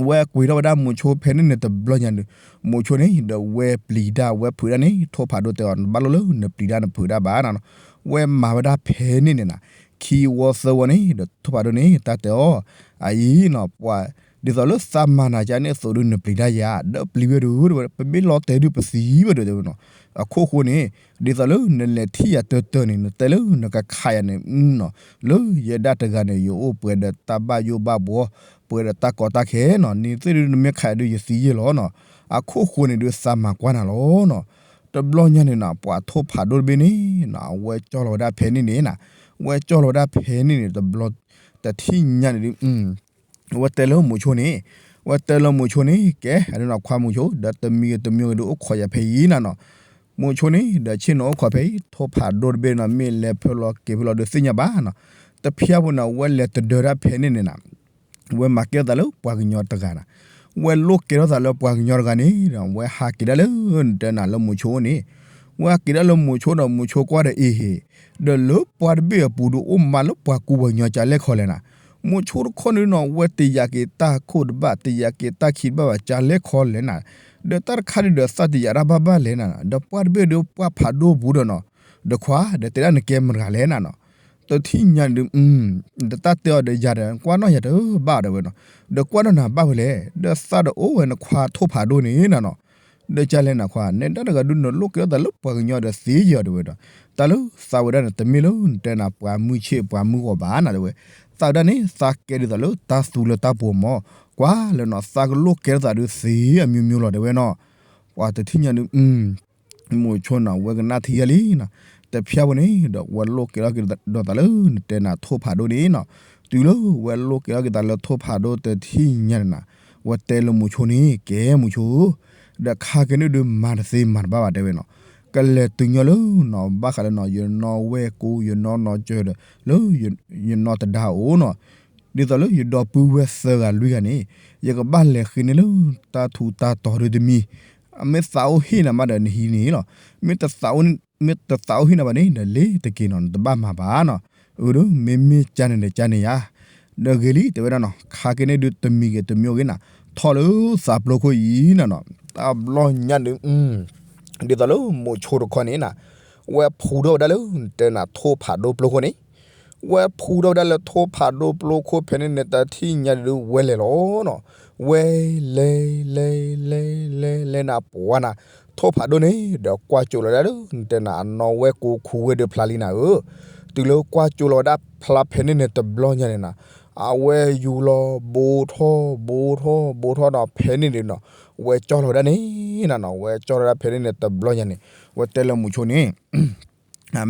ဝဲကွံာ်ထီၣ်ဝဲဒၣ်မိၢ်ဆိဖဲန့ၣ်န့ၣ် တဘျီညါန့ၣ် မိၢ်ဆိန့ၣ် ဒီးဝဲပျံၤတၢ်ဝဲဖုးတၢ်န့ၣ် ထိၣ်ဖးဒိၣ်တဲအီၤ နဘၣ်လိၣ်လၢနပျံၤတၢ်နဖုးတၢ်ဘၣ်နၤနီၤ. ဝဲမၤဝဲဒၣ်ဖဲန့ၣ်န့ၣ်နၤ ခံဝီသၢဝီန့ၣ် ဒီးထိၣ်ဖးဒိၣ်န့ၣ် တၢ်တဲအီၤ အအံၤနီၤ ပှၤ ဒ်သိးလၢသးမၤနၤကန့ၣ်အသိးဒီး နပျံၤတၢ်ယၤ ဒီးပျံၤဝဲဒုး တဲဝဲ ပမ့ၢ်လီၤတဲာ်ဒုးပသံဝဲဒုး တဲဝဲနီၤ. အခိၣ်ဃိန့ၣ် ဒ်သိးလၢနလဲၤထံၣ်ယၤတၢၢ်တၢၢ်န့ၣ် နတဲလၢနကခးယၤန့ၣ်နီၤ, လၢယဲဒၣ်တဂၤန့ၣ် ယအိၣ်ပှဲၤဒီးတၢ်ဘၣ်ယိၣ်ဘၣ်ဘှီ ပှဲၤဒီးတၢ်ကီတၢ်ခဲနီၤ, နသ့ၣ်ဒုးနမ့ၢ်ခးယၤဒုး ယသံယဲၢ်လီၤနီၤ. အခိၣ်ဃိန့ၣ်ဒုးသးမၤကွၢ်နၤလီၤနီၤ. တဘျီညါန့ၣ်နီၤ ပှၤထိၣ်ဖးဒိၣ်တဘ့ၣ်န့ၣ်နီၤ အဝဲကၠီလီၤဝဲဒၣ်ဖဲန့ၣ်န့ၣ်နီၤ, အဝဲကၠီလီၤဝဲဒၣ်ဖဲန့ၣ်န့ၣ် တဘျီ တထံၣ်ညါန့ၣ်ဒုး ဝဲတဲလၢမိၤဆိန့ၣ်, ဝဲတဲလၢမိၤဆိန့ၣ် ကဲ အဒုးနီၤ ခွါမိၤဆိ ဒီးတမံၤဂ့ၤတမံၤဂ့ၤဒုး အိၣ်ခိးယၤဖဲအံၤနၤနီၤ. မိၤဆိန့ၣ် ဒီးဆ့ၣ်နီၤအိၣ်ခိးဖဲအံၤ ထိၣ်ဖးဒိၣ်တဘ့ၣ်နီၤ မ့ၢ်လဲၤဖဲလီၤက့ၤဖဲလီၤဒုးသ့ၣ်ညါဘၣ်နီၤ. တဖျါဖိန့ၣ် ဝဲလဲၤတဒၢဒၣ်ဖဲန့ၣ်န့ၣ်နီၤ ဝဲမၤကဲထီၣ်သးလၢပှၤကညီတဂၤနီၤ, ဝဲလိၣ်ကဲထီၣ်သးလၢပှၤကညီတဂၤန့ၣ်ဒီး ဝဲဟးက့ၤဒၣ်လၢနတဲနၤလၢမိၤဆိန့ၣ်, ဝဲဟးက့ၤဒၣ်လၢမိၤဆိဒီး မိၤဆိကွၢ်ဒီးအ့ဟ့ၣ်, ဒီးလၢပှၤတဘ့ၣ်အပူၤဒုး အိၣ်မးလၢပှၤကူပှၤကညီကလဲၣ်ခီလဲၣ်နၤ. မိၤဆိတခီန့ၣ်နီၤ ဝဲတယာ်က့ၤတၢ်ခိၣ်တဘၣ် တယာ်က့ၤတၢ်ခံတဘၣ်ဘၣ် ကလဲၣ်ခီလဲၣ်နၤ, ဒီးတၢ်တခါဒုးဒီးသးတယာ်တၢ်ဘၣ်ဘၣ်လဲၣ်နၤ, ဒီးပှၤတဘ့ၣ်ဒုးပှၤဖးဒိၣ်ပူၤဒီးနီၤ, ဒီးခွါ ဒီးတဲဒၣ်နကဲမတၤတဂၤလဲၣ်နၤနီၤ. တထံၣ်ညါဒုး ဒီးတၢ်တဲအီၤဒီးယၤဒီး ကွၢ်နီၣ်ယၤတဘၣ်တဲဝဲနီၤ, ဒီးကွၢ်နီၣ်နၤဘၣ်ဝဲလဲၣ်, ဒီးသးဒီးအိၣ်ဝဲနခွါထိၣ်ဖးဒိၣ်န့ၣ်နၤနီၤ. ဒီးကလဲၣ်နၤခွါ နဲဒၣ်တဂၤဒုး နလိၣ်ကဲထီၣ်သးလၢပှၤကညီဒီးသ့ယၤတဲဝဲဒီး, တၢ်လၢသးဝဲဒၣ်န့ၣ် တမ့ၢ်လၢနတဲနၤပှၤမုၢ်ဆ့ၣ်ပှၤမုၢ်ဂီၤဘၣ်နၤတဲဝဲ, သးဝဲဒၣ်န့ၣ် သးကဲဒ်သိးလၢတၢ်သူလၢတၢ်ပှီၤမး, ကွၢ်လၢနီၤ သးကလိၣ်ကဲထီၣ်သးဒုးသ့အမျိုးမျိုးလီၤတဲဝဲနီၤ. ပှၤတထံၣ်ညါဒုး မိၤဆိန့ၣ် ဝဲကနၣ်ထံယဲၢ်လံနီၤ, တဖျါဖိန့ၣ်ဒီး ဝဲလိၣ်ကဲထီၣ်က့ၤဒီးသးလၢနတဲနၤထိၣ်ဖးဒိၣ်န့ၣ်နီၤ, တုၤလၢဝဲလိၣ်ကဲထီၣ်က့ၤသးလၢထိၣ်ဖးဒိၣ်တထံၣ်ညါန့ၣ်နၤ, ဝဲတဲလၢမိၤဆိန့ၣ် ကဲမိၤဆိဧၢ, ဒီးခါက့ၤန့ၣ်ဒုးမၤတသ့မၤတဘၣ်ဘၣ်တဲဝဲနီၤ, ကလဲၤတုၤညီလၢနီၤ ဘၣ်ဃးလၢနီၤ ယနီၢ်ဝဲၢ်ကိ ယနီၢ်နီၢ်စၢၤဒီး လၢယနီၢ်တဒါအအိၣ်နီၤ, ဒ်သိးလၢယဒီပုၢ်ဝဲၢ်သၢဂၤလွံၢ်ဂၤန့ၣ်, ယကဘၣ်လဲၤဃ့န့ၢ်လၢတၢ်ထူးတၢ်တီၤဒုးတမံၤ, မ့ၢ်သးအိၣ်ဟ့ၣ်နၤမးဒီးနဟံးန့ၣ်လီၤ, မ့ၢ်တသးအိၣ်ဟ့ၣ်နၤဘၣ်န့ၣ်ဒီးလ့ၤတက့ၤနီၤ နတဘၣ်မၤဘၣ်နီၤ, အၢ မ့မ့ၢ်ကန့ၣ်ဒီးကန့ၣ်ယါ, ဒီးဂ့ၤလံတဲဝဲဒၣ်နီၤ ခါက့ၤန့ၣ်ဒုးတမံၤဂ့ၤတမံၤဂ့ၤနၤ, ထီၣ်လၢသးပျိခိၣ်အံၤနၤနီၤ, တဘျီညါဒုး ဒ်သိးလၢမိၤဆိတခီန့ၣ်နၤ, ဝဲဖှူထီၣ်ဝဲဒၣ်လၢနတဲနၤထိၣ်ဖးဒိၣ်ပျိခိၣ်န့ၣ်, ဝဲဖှူထီၣ်ဝဲဒၣ်လၢထိၣ်ဖးဒိၣ်ပျိခိၣ်ဖဲန့ၣ်န့ၣ် တထံၣ်ညါဒုးဝဲလဲၤလီၤနီၤ, ဝဲလဲၤလဲၤလဲၤလဲၤလဲၤနၤပှၤနၤ, ထိၣ်ဖးဒိၣ်န့ၣ် ဒီးကွၢ်ကၠိလီၤဒၣ်လၢ နတဲနၤအနီၢ်ဝဲၢ်ကိခိဝဲၢ်ဒုးဖျါလံနၤဧၢ, တုၤလၢကွၢ်ကၠိလီၤဝဲဒၣ်ဖျါဖဲန့ၣ်န့ၣ် တဘျီညါန့ၣ်နၤ, အဝဲယူၤလီၤ ဘိထီၣ် ဘိထီၣ် ဘိထီၣ်နီၤ ဖဲန့ၣ်န့ၣ်နီၤ, ဝဲကၠီလီၤဝဲဒၣ်န့ၣ်နၤနီၤ ဝဲကၠီလီၤဝဲဒၣ်ဖဲန့ၣ်န့ၣ် တဘျီညါန့ၣ်, ဝဲတဲလၢမိၤဆိန့ၣ်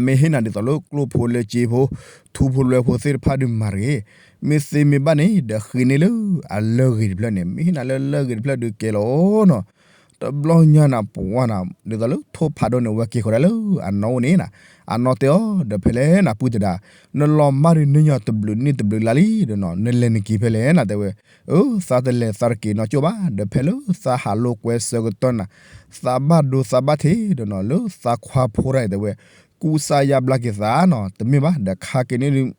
မ့ၢ်ဟ့ၣ်နၤဒ်သိးလၢကျိၣ်ဖိလၢစ့ဖိ ထူဖိလွဲဖိသ့ၣ်တဖၣ်ဒုးမၤတဂ့ၤ, မ့ၢ်သ့မ့ၢ်ဘၣ်န့ၣ် ဒီးဃ့န့ၢ်လၢအလၢၢ်ဂ့ၤတဖျၢၣ်န့ၣ်, မ့ၢ်ဟ့ၣ်နၤလၢလၢၢ်ဂ့ၤတဖျၢၣ်ဒုးကဲလီၤနီၤ, တဘျီညါနၤပှၤနၤ ဒ်သိးလၢထိၣ်ဖးဒိၣ်န့ၣ် ဝဲက့ၤဃီၤဒၣ်လၢအနီၢ်အိၣ်န့ၣ်နၤ, အနီၢ်တဲအီၤ ဒီးဖဲလဲၣ်နၤပုၢ်သဒါ, နလီၤမၢ်ဒုးန့ၢ်ညီတဘျုးနံၣ်တဘျုးလါလံဒီးနီၤ နလဲၤနက့ၤဖဲလဲၣ်နၤတဲဝဲ, အၢ သးတလဲၤသးတက့ၤနီတကၠိၢ်ဘၣ်, ဒီးဖဲလၢသးဟးလိာ်ကွဲဆၢကတီၢ်နၤ, သးဘၣ်ဒိသးဘၣ်ထံးဒီးနီၤ လၢသးခွါဖိတဂၤအံၤတဲဝဲ, ကူစါယါဘျါက့ၤသးနီၤ, တမ့ၢ်ဘၣ် ဒီးခါက့ၤန့ၣ်ဒုးန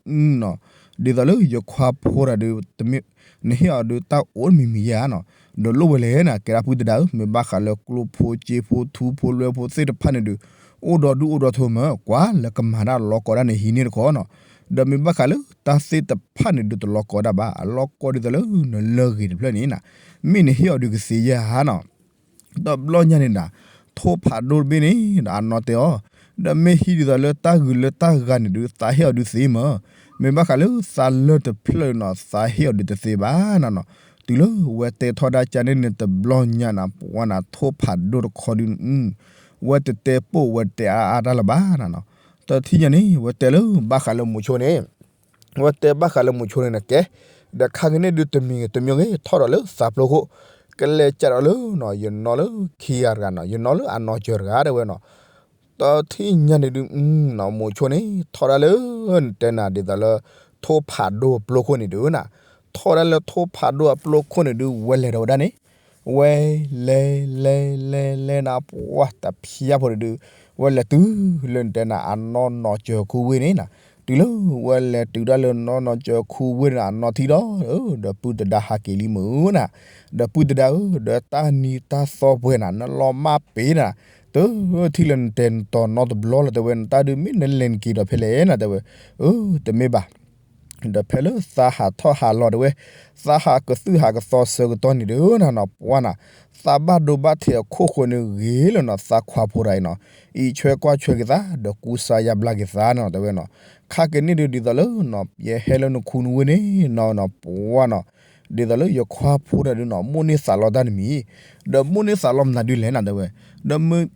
ီၤ, ဒ်သိးလၢယခွါဖိတဂၤဒုး တမ့ၢ် နဟ့ၣ်အီၤဒုးတၢ်အိၣ်တမံၤမံၤယါနီၤ, ဒီးလိၣ်ဝဲလဲၣ်နၤ ကဲဒၣ်ပုၢ်သဒါဧၢ, မ့ၢ်ဘၣ်ဃးလၢကျိၣ်ဖိစ့ဖိထူဖိလွဲဖိသ့ၣ်တဖၣ်န့ၣ်ဒုး, အိၣ်ဒီးဒူၣ်အိၣ်ဒီးထၢမး, ကွၢ်လၢကမၤဒၣ်လီၤကီဒၣ်န့ၣ်ဟံးန့ၢ်တခီနီၤ, ဒီးမ့ၢ်ဘၣ်ဃးလၢတၢ်သ့ၣ်တဖၣ်န့ၣ်ဒုးတလီၤကီဒၣ်ဘၣ်, အလီၤကီဒ်သိးလၢနလၢၢ်ဂ့ၤတဖျၢၣ်န့ၣ်နၤ, မ့ၢ်နဟ့ၣ်အီၤဒုးကသ့ဧါနီၤ တဘျီညါန့ၣ်နၤ, ထိၣ်ဖးဒိၣ်တဘ့ၣ်န့ၣ်ဒီးအနီၢ်တဲအီၤ, ဒီးမ့ၢ်ဟံးဒ်သိးလၢတၢ်ဂုၤလၢတၢ်ဂၤန့ၣ်ဒုး သးဟ့ၣ်အီၤဒုးသ့မး, မ့ၢ်ဘၣ်ဃးလၢသးလၢၢ်တဖျၢၣ်နီၤ သးဟ့ၣ်အီၤဒုးတသ့ဘၣ်နၤနီၤ, တုၤလၢဝဲတဲထီဒါကန့ၣ်န့ၣ် တဘျီညါနၤ ပှၤနၤထိၣ်ဖးဒိၣ်တခီဒုး ဝဲတတဲပိာ်ဝဲတတဲအါအါတၢ်လၢၤဘၣ်နၤနီၤ, တထံၣ်ညါန့ၣ် ဝဲတဲလၢဘၣ်ဃးလၢမိၤဆိန့ၣ် ဝဲတဲဘၣ်ဃးလၢမိၤဆိန့ၣ်နကဲ, ဒီးခါက့ၤန့ၣ်ဒုးတမံၤဂ့ၤတမံၤဂ့ၤ ထီၣ်ဒီးလၢသးပျိခိၣ်, ကလဲၤကးဒီးလၢနီၤ ယနီၢ်လၢခံဂၤတဂၤနီၤ ယနီၢ်လၢအနီၢ်စၢၤတဂၤတဲဝဲနီၤ, တထံၣ်ညါန့ၣ်ဒုး မိၤဆိန့ၣ် ထီၣ်ဒၣ်လၢ နတဲနၤဒ်သိးလၢ ထိၣ်ဖးဒိၣ်အပျိခိၣ်န့ၣ်ဒုးနၤ, ထီၣ်ဒၣ်လၢထိၣ်ဖးဒိၣ်အပျိခိၣ်န့ၣ်ဒုး ဝဲလဲၤဒီးဝဲဒၣ်န့ၣ် ဝဲလဲၤလဲၤလဲၤလဲၤနၤပှၤတဖျါဖိန့ၣ်ဒုး ဝဲလဲၤတုၤလၢနတဲနၤအနီၢ်နီၢ်စၢၤခူဝ့ၢ်န့ၣ်နၤ, တုၤလၢဝဲလဲၤတုၤဒၣ်လၢနီၢ်နီၢ်စၢၤခူဝ့ၢ်န့ၣ် အနီၢ်ထံၣ်ဒီး ဒီးပုၢ်သဒါဟးက့ၤလံမုၢ်နၤ, ဒီးပုၢ်သဒါဧၢ ဒီးတၢ်နံၤတၢ်သီပှဲၤနၤ နလီၤမၢ်ပ့ၤနၤ, တထံၣ်လၢနတဲနတီၤနီတဘျီလၢၤတဲဝဲ နတၢ်ဒုးမ့ၢ်နလဲၤနက့ၤဒီးဖဲလဲၣ်နၤတဲဝဲ, အၢ တမ့ၢ်ဘၣ် ဒီးဖဲလၢသးဟးထီၣ်ဟးလီၤတဲဝဲ, သးဟးကသုၣ်ဟးကသီဆၢကတီၢ်န့ၣ်ဒီးနၤနီၤ ပှၢ်နၤ, သးဘၣ်ဒိဘၣ်ထံးအခိၣ်ဃိန့ၣ်ဂ့ၤလၢနီၤ သးခွါဖိတဂၤအံၤနီၤ, အံးဆွဲကွၢ်ဆွဲက့ၤသး ဒီးကူစါယါဘျါက့ၤသးနီၤ တဲဝဲနီၤ, ခါက့ၤန့ၣ်ဒုးဒ်သိးလၢနီၤ ယဟဲလၢနခူနဝ့ၢ်န့ၣ်နီၤနီၤ ပှၢ်နီၤ, ဒ်သိးလၢယခွါဖိတဂၤဒုးနီၤ မိၣ်န့ၢ်သးလီတၢ်တမံၤ, ဒီးမိၣ်န့ၢ်သးလီမနုၤဒုးလဲၣ်နၤ တဲဝဲ, ဒီး မ့ၢ်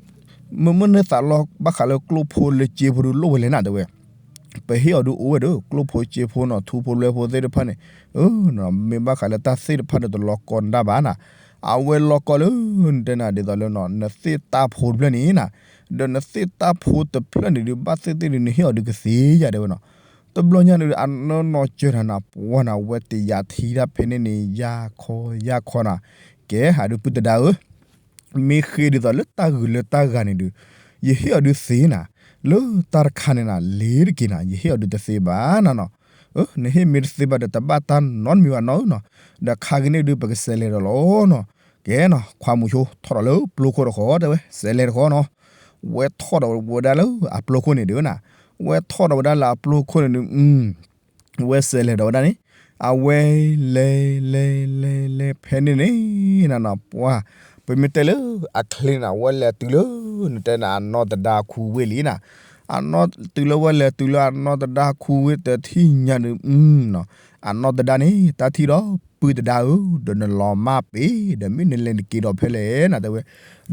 မိၣ်န့ၢ်သးလီဘၣ်ဃးလၢကျိၣ်ဖိလၢစ့ဖိဒုးလိၣ်ဝဲလဲၣ်နၤ တဲဝဲ, ပဟ့ၣ်အီၤဒုးအိၣ်ဝဲဒီး ကျိၣ်ဖိစ့ဖိနီၤ ထူဖိလွဲဖိသ့ၣ်တဖၣ်န့ၣ်, မ့ၢ်ဘၣ်ဃးလၢတၢ်သ့ၣ်တဖၣ်ဒီးတလီၤကီနတၢ်ဘၣ်နၤ, အဝဲလီၤကီလၢ နတဲနၤဒ်သိးလၢနီၤ နသ့ၣ်တၢ်ဖိတဖျၢၣ်န့ၣ်နၤ, ဒီးနသ့ၣ်တၢ်ဖိတဖျၢၣ်န့ၣ်ဒုး ဘၣ်သ့ၣ်သ့ၣ်ဒုး နဟ့ၣ်အီၤဒုးကသ့ဧါ တဲဝဲနီၤ, တဘျီညါန့ၣ်ဒုး အနီၢ်နီၢ်စၢၤတၢ်နၤ ပှၢ်နၤ ဝဲတယာ်ထံတၢ်ဖဲန့ၣ်န့ၣ် ယၢ်ခီယၢ်ခီနၤ, ကဲ ဟးဒုးပုၢ်သဒါဧၢ မ့ၢ်ဃ့ဒ်သိးလၢတၢ်ဂုၤလၢတၢ်ဂၤန့ၣ်ဒုး, ယဟ့ၣ်အီၤဒုးသ့နၤ, လၢတၢ်တခါန့ၣ်နၤ လ့ၤတက့ၤနၤ ယဟ့ၣ်အီၤဒုးတသ့ဘၣ်နၤနီၤ, နဟ့ၣ်မ့ၢ်တသ့ဘၣ်ဒီး တဘၣ်တၢ်နီတမံၤဘၣ်နီၤဧၢနီၤ, ဒီးခါက့ၤန့ၣ်ဒုး ပကစးလဲၤဒီးလီၤနီၤ, ကဲနီၤ ခွါမုာ်ဆိ ထီၣ်ဒီးလၢပျိခိၣ်တဃီတဲဝဲ စးလဲၤတဃီနီၤ, ဝဲထီၣ်ဒီးဝဲဒၣ်လၢအပျိခိၣ်န့ၣ်ဒုးနၤ, ဝဲထီၣ်ဒီးဝဲဒၣ်လၢအပျိခိၣ်န့ၣ်ဒုး ဝဲစးလဲၤဒီးဝဲဒၣ်န့ၣ်, အဝဲလဲၤလဲၤလဲၤလဲၤဖဲန့ၣ်န့ၣ်, နနီၤပှၢ်, ပမ့ၢ်တဲလၢအချ့နၤ ဝဲလဲၤတုၤလၢ နတဲနၤအနီၢ်သဒါခူဝ့ၢ်လံနၤ, အနီၢ်တုၤလၢဝဲလဲၤတုၤလၢအနီၢ်သဒါခူဝ့ၢ် တထံၣ်ညါဒုး, အနီၢ်သဒါန့ၣ် တၢ်ထံၣ်ဒီး ပုၢ်သဒါဧၢ, ဒီးနလီၤမၢ်ပ့ၤ ဒီးမ့ၢ်နလဲၤတက့ၤဒီးဖဲလဲၣ်နၤ တဲဝဲ,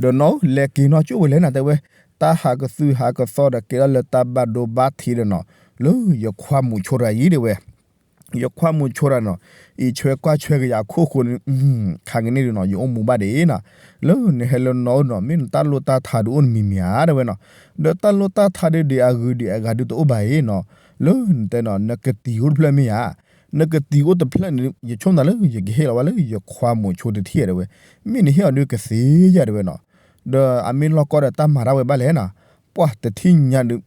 ဒီးနီၢ်ဧၢ လဲၤက့ၤနီၢ်ကၠိဝဲလဲၣ်နၤ တဲဝဲ, တၢ်ဟးကသုၣ်ဟးကသီဒီးကဲထီၣ်လၢတၢ်ဘၣ်ဒိဘၣ်ထံးဒီးနီၤ, လၢယခွါမုာ်ဆိတဂၤအံၤတဲဝဲ ယခွါမုာ်ဆိတဂၤနီၤ, အံးဆွဲကွၢ်ဆွဲက့ၤယၤအခိၣ်ဃိန့ၣ်, ခါက့ၤန့ၣ်ဒုးနီၤ ယအိၣ်မူဘၣ်ဒံးနီၤ, လၢနဟဲလၢနီၢ်ဧၢနီၤ မ့ၢ်နတၢ်လိၣ်တၢ်ထးဒုးအိၣ်တမံၤမံၤဧါ တဲဝဲနီၤ, ဒီးတၢ်လိၣ်တၢ်ထးဒုးဒံးအဂုၤဒံးအဂၤဒုးတအိၣ်ဘၣ်အံၤနီၤ, လၢနတဲနီၤ နကတံၤအိၣ်တဖျၢၣ်မ့ၢ်ဧါ, နကတံၤအိၣ်တဖျၢၣ်န့ၣ် ယဆိကမိၣ်လၢယကဟ့ၣ်လီၤဘၣ်လၢယခွါမုာ်ဆိတထံၣ်ဧါ တဲဝဲ, မ့ၢ်နဟ့ၣ်အီၤဒုးကသ့ဧါ တဲဝဲနီၤ, ဒီးအမ့ၢ်လီၢ်ကီဒီးတၢ်မၤတၢ်ဝဲဘၣ်လဲၣ်နီၤ, ပှၢ်တထံၣ်ညါဒုး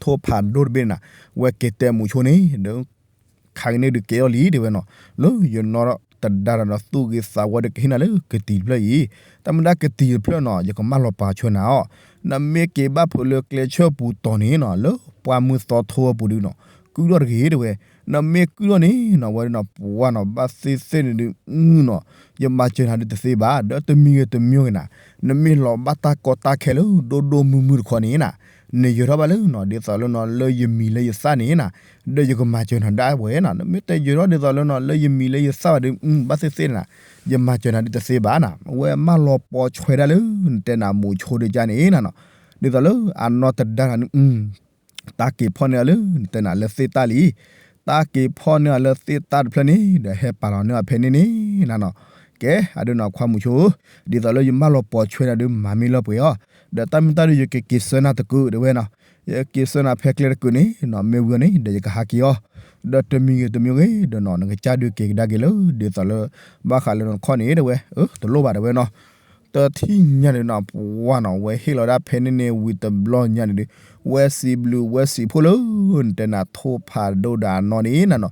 ထိၣ်ဖးဒိၣ်တဘ့ၣ်န့ၣ်နၤ, ဝဲက့ၤတဲမုာ်ဆိန့ၣ်ဒီး ခါက့ၤန့ၣ်ဒုးကဲထီၣ်လံ တဲဝဲနီၤ, လၢယနီၢ်သဒါဒီး သူၣ်ဂ့ၤသးဝါဒီးကဟ့ၣ်နၤလၢကတံၤတဖျၢၣ်အံၤ, တၢ်မ့ၢ်ဒၣ်ကတံၤတဖျၢၣ်နီၤ ယကမၢလီၤပာ်ဆှၢနၤအီၤ, နမ့ၢ်က့ၤဘၣ်ဖုးလၢကျဲဆၢပူၤတီၤန့ၣ်နီၤ လၢပှၢ်မုၢ်သီထိအပူၤဒုးနီၤ ကုၢ်ထီၣ်တဂ့ၤ တဲဝဲ, နမ့ၢ်ကုၢ်ထီၣ်န့ၣ်နီၤ ဝဲဒၣ်နီၤ ပှၢ်နီၤ ဘၣ်သ့ၣ်သ့ၣ်န့ၣ်ဒုး နီၤ ယမၤစၢၤနၤဒုးတသ့ဘၣ် ဒီးတမံၤဂ့ၤတမံၤဂ့ၤနၤ, နမ့ၢ်လီၤဘၣ်တၢ်ကီတၢ်ခဲလၢဒိၣ်ဒိၣ်မုၢ်မုၢ်တခီန့ၣ်နၤ, နယၢၤထီၣ်ဘၣ်လၢနီၤ ဒ်သိးလၢနီၤ လၢယမံၤလၢယသၣ်န့ၣ်နၤ, ဒီးယကမၤစၢၤနၤဒၣ်ဝဲနီၤ, နမ့ၢ်တယၢၤထီၣ်ဒ်သိးလၢနီၤ လၢယမံၤလၢယသၣ်ဘၣ်ဒုး ဘၣ်သ့ၣ်သ့ၣ်န့ၣ်နၤ, ယမၤစၢၤနၤဒုးတသ့ဘၣ်နၤ, အဝဲမၢလီၤပိာ်ဆွဲဒၣ်လၢ နတဲနၤမုာ်ဆိဒုးကါန့ၣ်နၤနီၤ, ဒ်သိးလၢအနီၢ်သဒါန့ၣ် တၢ်က့ၤဖီၣ်န့ၢ်အီၤလၢ နတဲနၤလၢသ့ၣ်တၢ်လံ, တၢ်က့ၤဖီၣ်န့ၢ်အီၤလၢသ့ၣ်တၢ်တဖျၢၣ်န့ၣ် ဒီးဟဲပာ်လီၤန့ၢ်အီၤဖဲန့ၣ်န့ၣ်နၤနီၤ, ကဲ အဒုးနီၤ ခွါမုာ်ဆိဧၢ, ဒ်သိးလၢယမၢလီၤပိာ်ဆွဲနၤဒုးမၤမ့ၢ်လၢပှဲၤအီၤ, ဒီးတၢ်မ့ၢ်တၢ်ဒုးယကက့ၤဆှၢနၤတကုာ်တဲဝဲနီၤ, ယကက့ၤဆှၢနၤဖဲကျဲတကုာ်န့ၣ်နီၤ မ့ၢ်ဝံၤအီၤန့ၣ် ဒီးယကဟးက့ၤအီၤ, ဒီးတမံၤဂ့ၤတမံၤဂ့ၤဒီးနီၤ နကစၢ်ဒုးက့ၤကဒါက့ၤလၢ ဒ်သိးလၢ ဘၣ်ဃးလၢနခီၣ်န့ၣ်တဲဝဲ, တလိၣ်ဘၣ်တဲဝဲနီၤ တထံၣ်ညါန့ၣ်နီၤ ပှၢ်နီၤ ဝဲဟ့ၣ်လီၤဒၣ်ဖဲန့ၣ်န့ၣ် ဝံၤတဘျီညါန့ၣ်ဒုး ဝဲစံးဘျုးဝဲစံးဖှိၣ်လၢ နတဲနၤထိၣ်ဖးဒိၣ်ဒီးအနီၢ်န့ၣ်နၤနီၤ,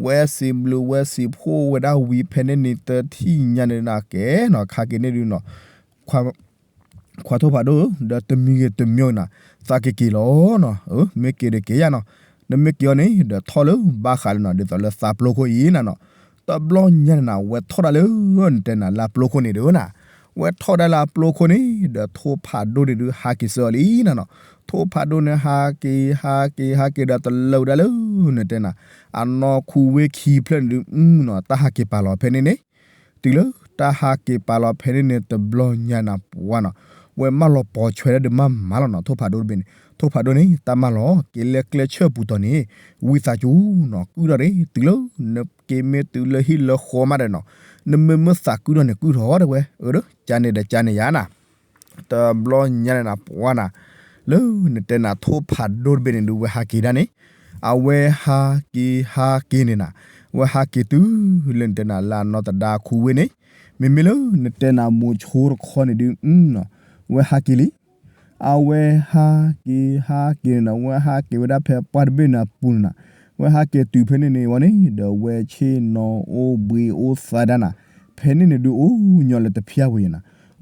ဝဲစံးဘျုးဝဲစံးဖှိၣ်ဝဲဒၣ်ဝံၤဖဲန့ၣ်န့ၣ် တထံၣ်ညါန့ၣ်နၤ ကဲနီၤ ခါက့ၤန့ၣ်ဒုးနီၤ ခွါထိၣ်ဖးဒိၣ်ဧၢ, ဒီးတမံၤဂ့ၤတမံၤဂ့ၤနၤ သးက့ၤက့ၤလီၤနီၤ, မ့ၢ်က့ၤဒီးက့ၤယါနီၤ, နမ့ၢ်က့ၤအီၤန့ၣ် ဒီးထီၣ်လၢဘၣ်ဃးလၢနီၤ ဒ်သိးလၢသးပျိခိၣ်အံၤနၤနီၤ, တဘျီညါန့ၣ်နၤ ဝဲထီၣ်ဒၣ်လၢ နတဲနၤလၢအပျိခိၣ်န့ၣ်ဒီးနၤ, ဝဲထီၣ်ဒၣ်လၢအပျိခိၣ်န့ၣ် ဒီးထိၣ်ဖးဒိၣ်န့ၣ်ဒုးဟးက့ၤဆၢအီၤလံနၤနီၤ, ထိၣ်ဖးဒိၣ်န့ၣ်ဟးက့ၤ ဟးက့ၤ ဟးက့ၤဒီးတလၢာ်ဝဲဒၣ်လၢ နတဲနၤ အနီၢ်ခူဝ့ၢ်ခံဖျၢၣ်န့ၣ်ဒုးနီၤ တၢ်ဟးက့ၤပာ်လီၤဖဲန့ၣ်န့ၣ် တုၤလၢတၢ်ဟးက့ၤပာ်လီၤဖဲန့ၣ်န့ၣ် တဘျီညါနၤ ပှၢ်နီၤ, ဝဲမၢလီၤပိာ်ဆွဲဒၣ်ဒုးမးမးလီၤနီၤ, ထိၣ်ဖးဒိၣ်တဘ့ၣ်န့ၣ် ထိၣ်ဖးဒိၣ်န့ၣ် တၢ်မၢလီၤ က့ၤလၢကျဲဆၢပူၤတီၤန့ၣ် ဝံသးစူၤနီၤ ကုၢ်ထီၣ်ဒၣ် တုၤလၢ နက့ၤမ့ၢ်တုၤလၢဟံၣ်လၢဃီမးဒီးနီၤ, နမ့မ့ၢ်သးကုၢ်ထီၣ်န့ၣ် ကုၢ်ထီၣ်တဲဝဲ, အၢ ကန့ၣ်ဒီးကန့ၣ်ယါနၤ တဘျီညါန့ၣ်နၤ ပှၢ်နၤ, လၢနတဲနၤထိၣ်ဖးဒိၣ်တဘ့ၣ်န့ၣ်ဒုး ဝဲဟးက့ၤဒၣ်န့ၣ်, အဝဲဟးက့ၤဟးက့ၤန့ၣ်နၤ, ဝဲဟးက့ၤတုၤလၢနတဲနၤလၢအနီၢ်သဒါခူဝ့ၢ်န့ၣ်, မ့မ့ၢ်လၢနတဲနၤမိၤဆိတခီန့ၣ်ဒုး, ဝဲဟးက့ၤလံ, အဝဲဟးက့ၤဟးက့ၤန့ၣ်နၤ, ဝဲဟးက့ၤဝဲဒၣ်ဖဲပှၢ်တဘ့ၣ်န့ၣ်အပူၤန့ၣ်နၤ, ဝဲဟးက့ၤတုၤဖဲန့ၣ်န့ၣ်ဝံၤန့ၣ် ဒီးဝဲဆ့ၣ်နီၤအိၣ်ဘှံးအိၣ်သါဒၣ်နၤ, ဖဲန့ၣ်န့ၣ်ဒုးအိၣ်ညီလၢတဖျၢၣ်ဝဲယနၤ,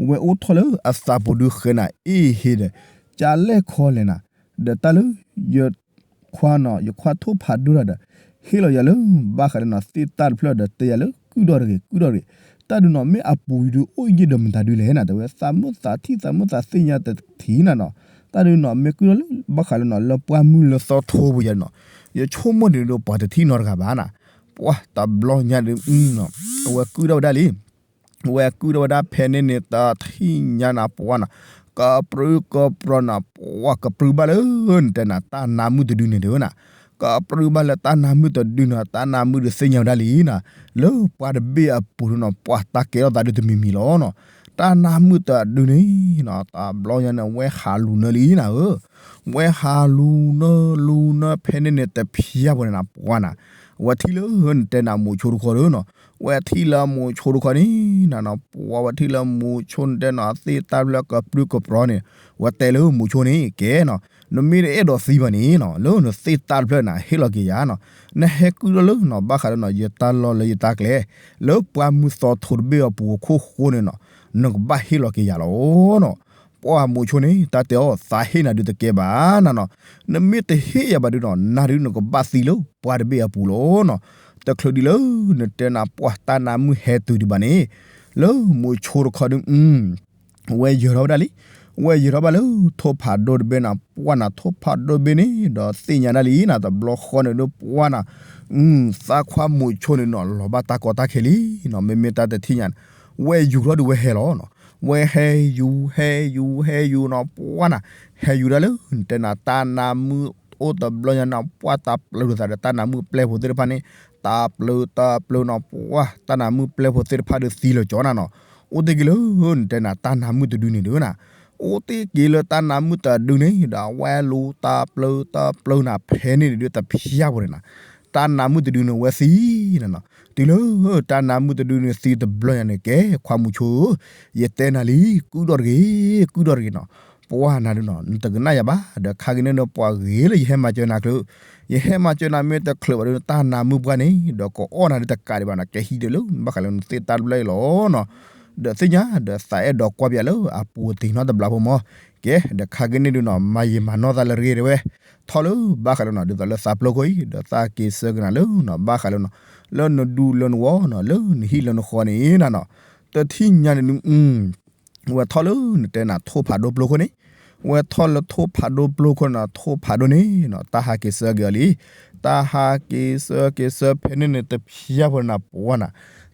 ဝဲအိၣ်ထီၣ်လၢအသးပူၤဒုးဃဲနၤ အ့ၣ်ဟ့ဒီး, ကလဲၣ်ခီလဲၣ်နၤ, ဒီးတၢ်လၢယခွါနီၤ ယခွါထိၣ်ဖးဒိၣ်တၢ်ဒီး ဟ့ၣ်လီၤယၤလၢ ဘၣ်ဃးလၢနီၤ သ့ၣ်တၢ်တဖျၢၣ်ဒီးတဲယၤလၢ ကုၢ်ဒီတဂ့ၤ ကုၢ်ဒီတဂ့ၤ, တၢ်ဒုးနီၤ မ့ၢ်အပူၤဒီးအိၣ်ယံာ်ဒီးမတၤဒုလဲၣ်နၤ တဲဝဲ သးမုၢ်သးထံၣ်သးမုၢ်သးသ့ၣ်ညါတထံၣ်နၤနီၤ, တၢ်ဒုးနီၤ မ့ၢ်ကုၢ်ဒီလၢ ဘၣ်ဃးလၢနီၤ လၢပှၢ်မုၢ်လၢသီထိပူၤယၤနီၤ, ယဆိကမိၣ်ဒ်ဒီးပှၤတထံၣ်နီတဂၤဘၣ်နၤ, ပှၢ်တဘျီညါဒုး အဝဲကုၢ်ဒီဝဲဒၣ်လံ ဝဲကုၢ်ဒီဝဲဒၣ်ဖဲန့ၣ်န့ၣ် တထံၣ်ညါနၤပှၢ်နၤ, ကပြုၢ်ကပြီၤနၤ ပှၢ်ကပြုၢ်ဘၣ်လၢ နတဲနၤ တၢ်နါမုၢ်တဒုန့ၣ်တဲဝဲနၤ, ကပြုၢ်ဘၣ်လၢတၢ်နါမုၢ်တဒုန့ၣ် တၢ်နါမုၢ်ဒုးသ့ၣ်ညါဝဲဒၣ်လံနၤ, လၢပှၢ်တဘ့ၣ်အပူၤဒုနီၤ ပှၢ်တၢ်ကဲထီၣ်သးဒုးတမံၤမံၤလီၤနီၤ, တၢ်နါမုၢ်တဒုန့ၣ်နီၤ တဘျီညါန့ၣ် ဝဲဟးလူၤနၢလံနၤဧၢ ဝဲဟးလူၤနၢလူၤနၢဖဲန့ၣ်န့ၣ် တဖျၢၣ်ဖိန့ၣ်နၤ ပှၢ်နၤ, ဝဲထံၣ်လၢနတဲနၤမိၤဆိတခီဒီးနီၤ, ဝဲထံၣ်လၢမိၤဆိတခီန့ၣ်နၤနီၤ, ပှၢ်ဝဲထံၣ်လၢမိၤဆိန့ၣ်တဲနီၤ သ့ၣ်တၢ်တဖျၢၣ်ကပြုၢ်ကပြီၤန့ၣ်, ဝဲတဲလၢမိၤဆိန့ၣ် ကဲနီၤ, နမ့ၢ်တအဲၣ်ဒိးသံဘၣ်န့ၣ်နီၤ လၢနသ့ၣ်တၢ်တဖျၢၣ်န့ၣ် ဟ့ၣ်လီၤက့ၤယၤနီၤ, နဟဲကုၢ်ထီၣ်လၢနီၤ ဘၣ်ဃးလၢနီၤ ယတၢ်လီၢ်လၢယတၢ်ကျဲ, လၢပှၢ်မုၢ်သီထိတဘ့ၣ်အပူၤအခိၣ်ဃိန့ၣ်နီၤ, နကဘၣ်ဟ့ၣ်လီၤက့ၤယၤလီၤနီၤ. ပှၢ်မိၤဆိန့ၣ် တၢ်တဲအီၤ သးဟ့ၣ်နၤဒုးတကဲဘၣ်နၤနီၤ, နမ့ၢ်တဟ့ၣ်ယၤဘၣ်ဒုးနီၤ နၤဒုးနကဘၣ်သံလၢပှၢ်တဘ့ၣ်အပူၤလီၤနီၤ. တချုးဒံးလၢနတဲနၤပှၢ်တၢ်နါမုၢ်ဟဲတုၤဒံးဘၣ်န့ၣ်, လၢမိၤဆိတခီဒုး ဝဲယၢၤထီၣ်ဝဲဒၣ်လံ, ဝဲယၢၤထီၣ်ဘၣ်လၢထိၣ်ဖးဒိၣ်တဘ့ၣ်နၤ ပှၢ်နၤ ထိၣ်ဖးဒိၣ်တဘ့ၣ်န့ၣ် ဒီးသ့ၣ်ညါဒၣ်လံနၤ တဘျီဃီန့ၣ်ဒုးပှၢ်နၤ, သးခွါမိၤဆိန့ၣ်နီၤ လီၤဘၣ်တၢ်ကီတၢ်ခဲလံနီၤ မ့မ့ၢ်တၢ်တထံၣ်ညါန့ၣ်, ဝဲယူၤထီၣ်ဒုးဝဲဟဲလီၤနီၤ, ဝဲဟဲယူၤ ဟဲယူၤ ဟဲယူၤနီၤ ပှၢ်နၤ, ဟဲယူၤဒၣ်လၢနတဲနၤ တၢ်နါမုၢ်အိၣ်တဘျီညါနၤ ပှၢ်တၢ်ပျၢၤလိာ်သးဒီးတၢ်နါမုၢ်ပျဲၢ်ဖိသ့ၣ်တဖၣ်န့ၣ်, တၢ်ပျၢၤ တၢ်ပျၢၤနီၤ ပှၢ် တၢ်နါမုၢ်ပျဲၢ်ဖိသ့ၣ်တဖၣ်ဒုးသံလီၤကၠီနၤနီၤ, အိၣ်တ့ၢ်က့ၤလၢနတဲနၤ တၢ်နါမုၢ်တဒုန့ၣ်ဒုးနၤ, အိၣ်တ့ၢ်က့ၤလၢတၢ်နါမုၢ်တဒုန့ၣ်ဒီး အဝဲလူၤတၢ်ပျၢၤ တၢ်ပျၢၤနၤ ဖဲန့ၣ်ဒုးတဖျၢၣ်ဖိန့ၣ်နၤ, တၢ်နါမုၢ်တဒုန့ၣ်ဝဲသံနၤနီၤ, တုၤလၢတၢ်နါမုၢ်တဒုန့ၣ်သံတဘျီညါန့ၣ် ကဲခွါမိၤဆိဧၢ, ယတဲနၤလံ ကုၢ်ဒီတဂ့ၤ ကုၢ်ဒီတဂ့ၤနီၤ, ပှၢ်နၤဒုးနီၤ နတကနၣ်ယၤဘၣ် ဒီးခါက့ၤန့ၣ်ဒီးပှၤဂ့ၤလၢယဟဲမၤစၢၤနၤချုး, ယဟဲမၤစၢၤနၤမ့ၢ်တချုးဘၣ်ဒီး တၢ်နါမုၢ်ပှၢ်န့ၣ် ဒီးကအီၣ်နၤဒုးတကးဒံးဘၣ်နီၤ, ကဟံးဒုးလၢနဘၣ်ဃးလၢနသ့ၣ်တၢ်တဖျၢၣ်အံၤလီၤနီၤ, ဒီးသ့ၣ်ညါ ဒီးသးအဲၣ်ဒိးကွၢ်ပယၤလၢအပူၤတ့ၢ်နီတဘျီဖိမး, ကဲ ဒီးခါက့ၤန့ၣ်ဒုးနီၤ မၤယံာ်မၤနီၢ်သးလၢတဂ့ၤတဲဝဲ, ထီၣ်လၢဘၣ်ဃးလၢနီၤ ဒ်သိးလၢသးပျိခိၣ်အံၤ ဒီးသးက့ၤဆၢက့ၤနၤလၢနီၤ ဘၣ်ဃးလၢနီၤ လၢနဒူလၢနဝီနီၤ လၢနဟံၣ်လၢနဃီန့ၣ်နၤနီၤ, တထံၣ်ညါန့ၣ်ဒုး ဝဲထီၣ်လၢနတဲနၤထိၣ်ဖးဒိၣ်ပျိခိၣ်န့ၣ်, ဝဲထီၣ်လၢထိၣ်ဖးဒိၣ်ပျိခိၣ်နၤ ထိၣ်ဖးဒိၣ်န့ၣ်နီၤ တၢ်ဟးက့ၤဆၢက့ၤအီၤလံ, တၢ်ဟးက့ၤဆၢက့ၤဆၢဖဲန့ၣ်န့ၣ် တဖျၢၣ်ဖိန့ၣ်နၤ ပှၢ်နၤ,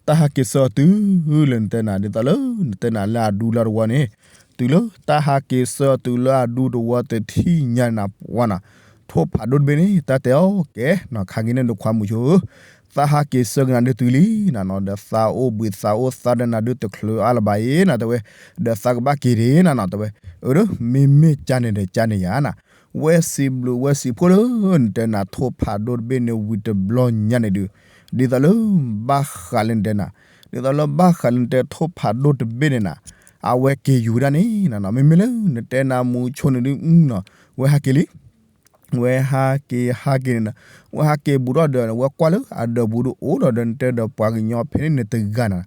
တၢ်ဟးက့ၤဆၢအီၤတုၤလၢနတဲနၤ ဒ်သိးလၢနတဲနၤလၢအဒူလၢအဝီန့ၣ်, တုၤလၢတၢ်ဟးက့ၤဆၢအီၤတုၤလၢအဒူတဝီတထံၣ်ညါန့ၣ်နၤ ပှၢ်နၤ, ထိၣ်ဖးဒိၣ်တဘ့ၣ်န့ၣ် တၢ်တဲအီၤကဲနီၤ ခါက့ၤန့ၣ်ဒုးခွါမိၤဆိဧၢ, သးဟးက့ၤဆၢက့ၤနၤဒုးတုၤလံနၤနီၤ ဒီးသးအိၣ်ဘှံးသးအိၣ်သးဒီးနၤဒုးတချုးအါလၢၤဘၣ်အံၤနၤတဲဝဲ, ဒီးသးကဘၣ်က့ၤဒၣ်နၤနီၤတဲဝဲ, အၢ မ့မ့ၢ်ကန့ၣ်ဒီးကန့ၣ်ယၤနၤ, ဝဲစံးဘျုးဝဲစံးဖှိၣ်လၢနတဲနၤထိၣ်ဖးဒိၣ်တဘ့ၣ်န့ၣ်ဝံၤတဘျီညါန့ၣ်ဒုး, ဒ်သိးလၢဘၣ်ဃးလၢနတဲနၤ, ဒ်သိးလၢဘၣ်ဃးလၢနတဲထိၣ်ဖးဒိၣ်တဘ့ၣ်န့ၣ်နၤ, အဝဲက့ၤယူၤဝဲဒၣ်န့ၣ်နၤနီၤ မ့မ့ၢ်လၢနတဲနၤမိၤဆိန့ၣ်ဒုးနီၤ, ဝဲဟးက့ၤလံ ဝဲဟးက့ၤဟးက့ၤန့ၣ်နၤ, ဝဲဟးက့ၤဘူးထီၣ်ဒီး ဝဲကွၢ်လၢအဒၢးပူၤဒုးအိၣ်ဒီး ဒီးနတဲဒီးပှၤကညီဖဲန့ၣ်န့ၣ်တဂၤနၤ,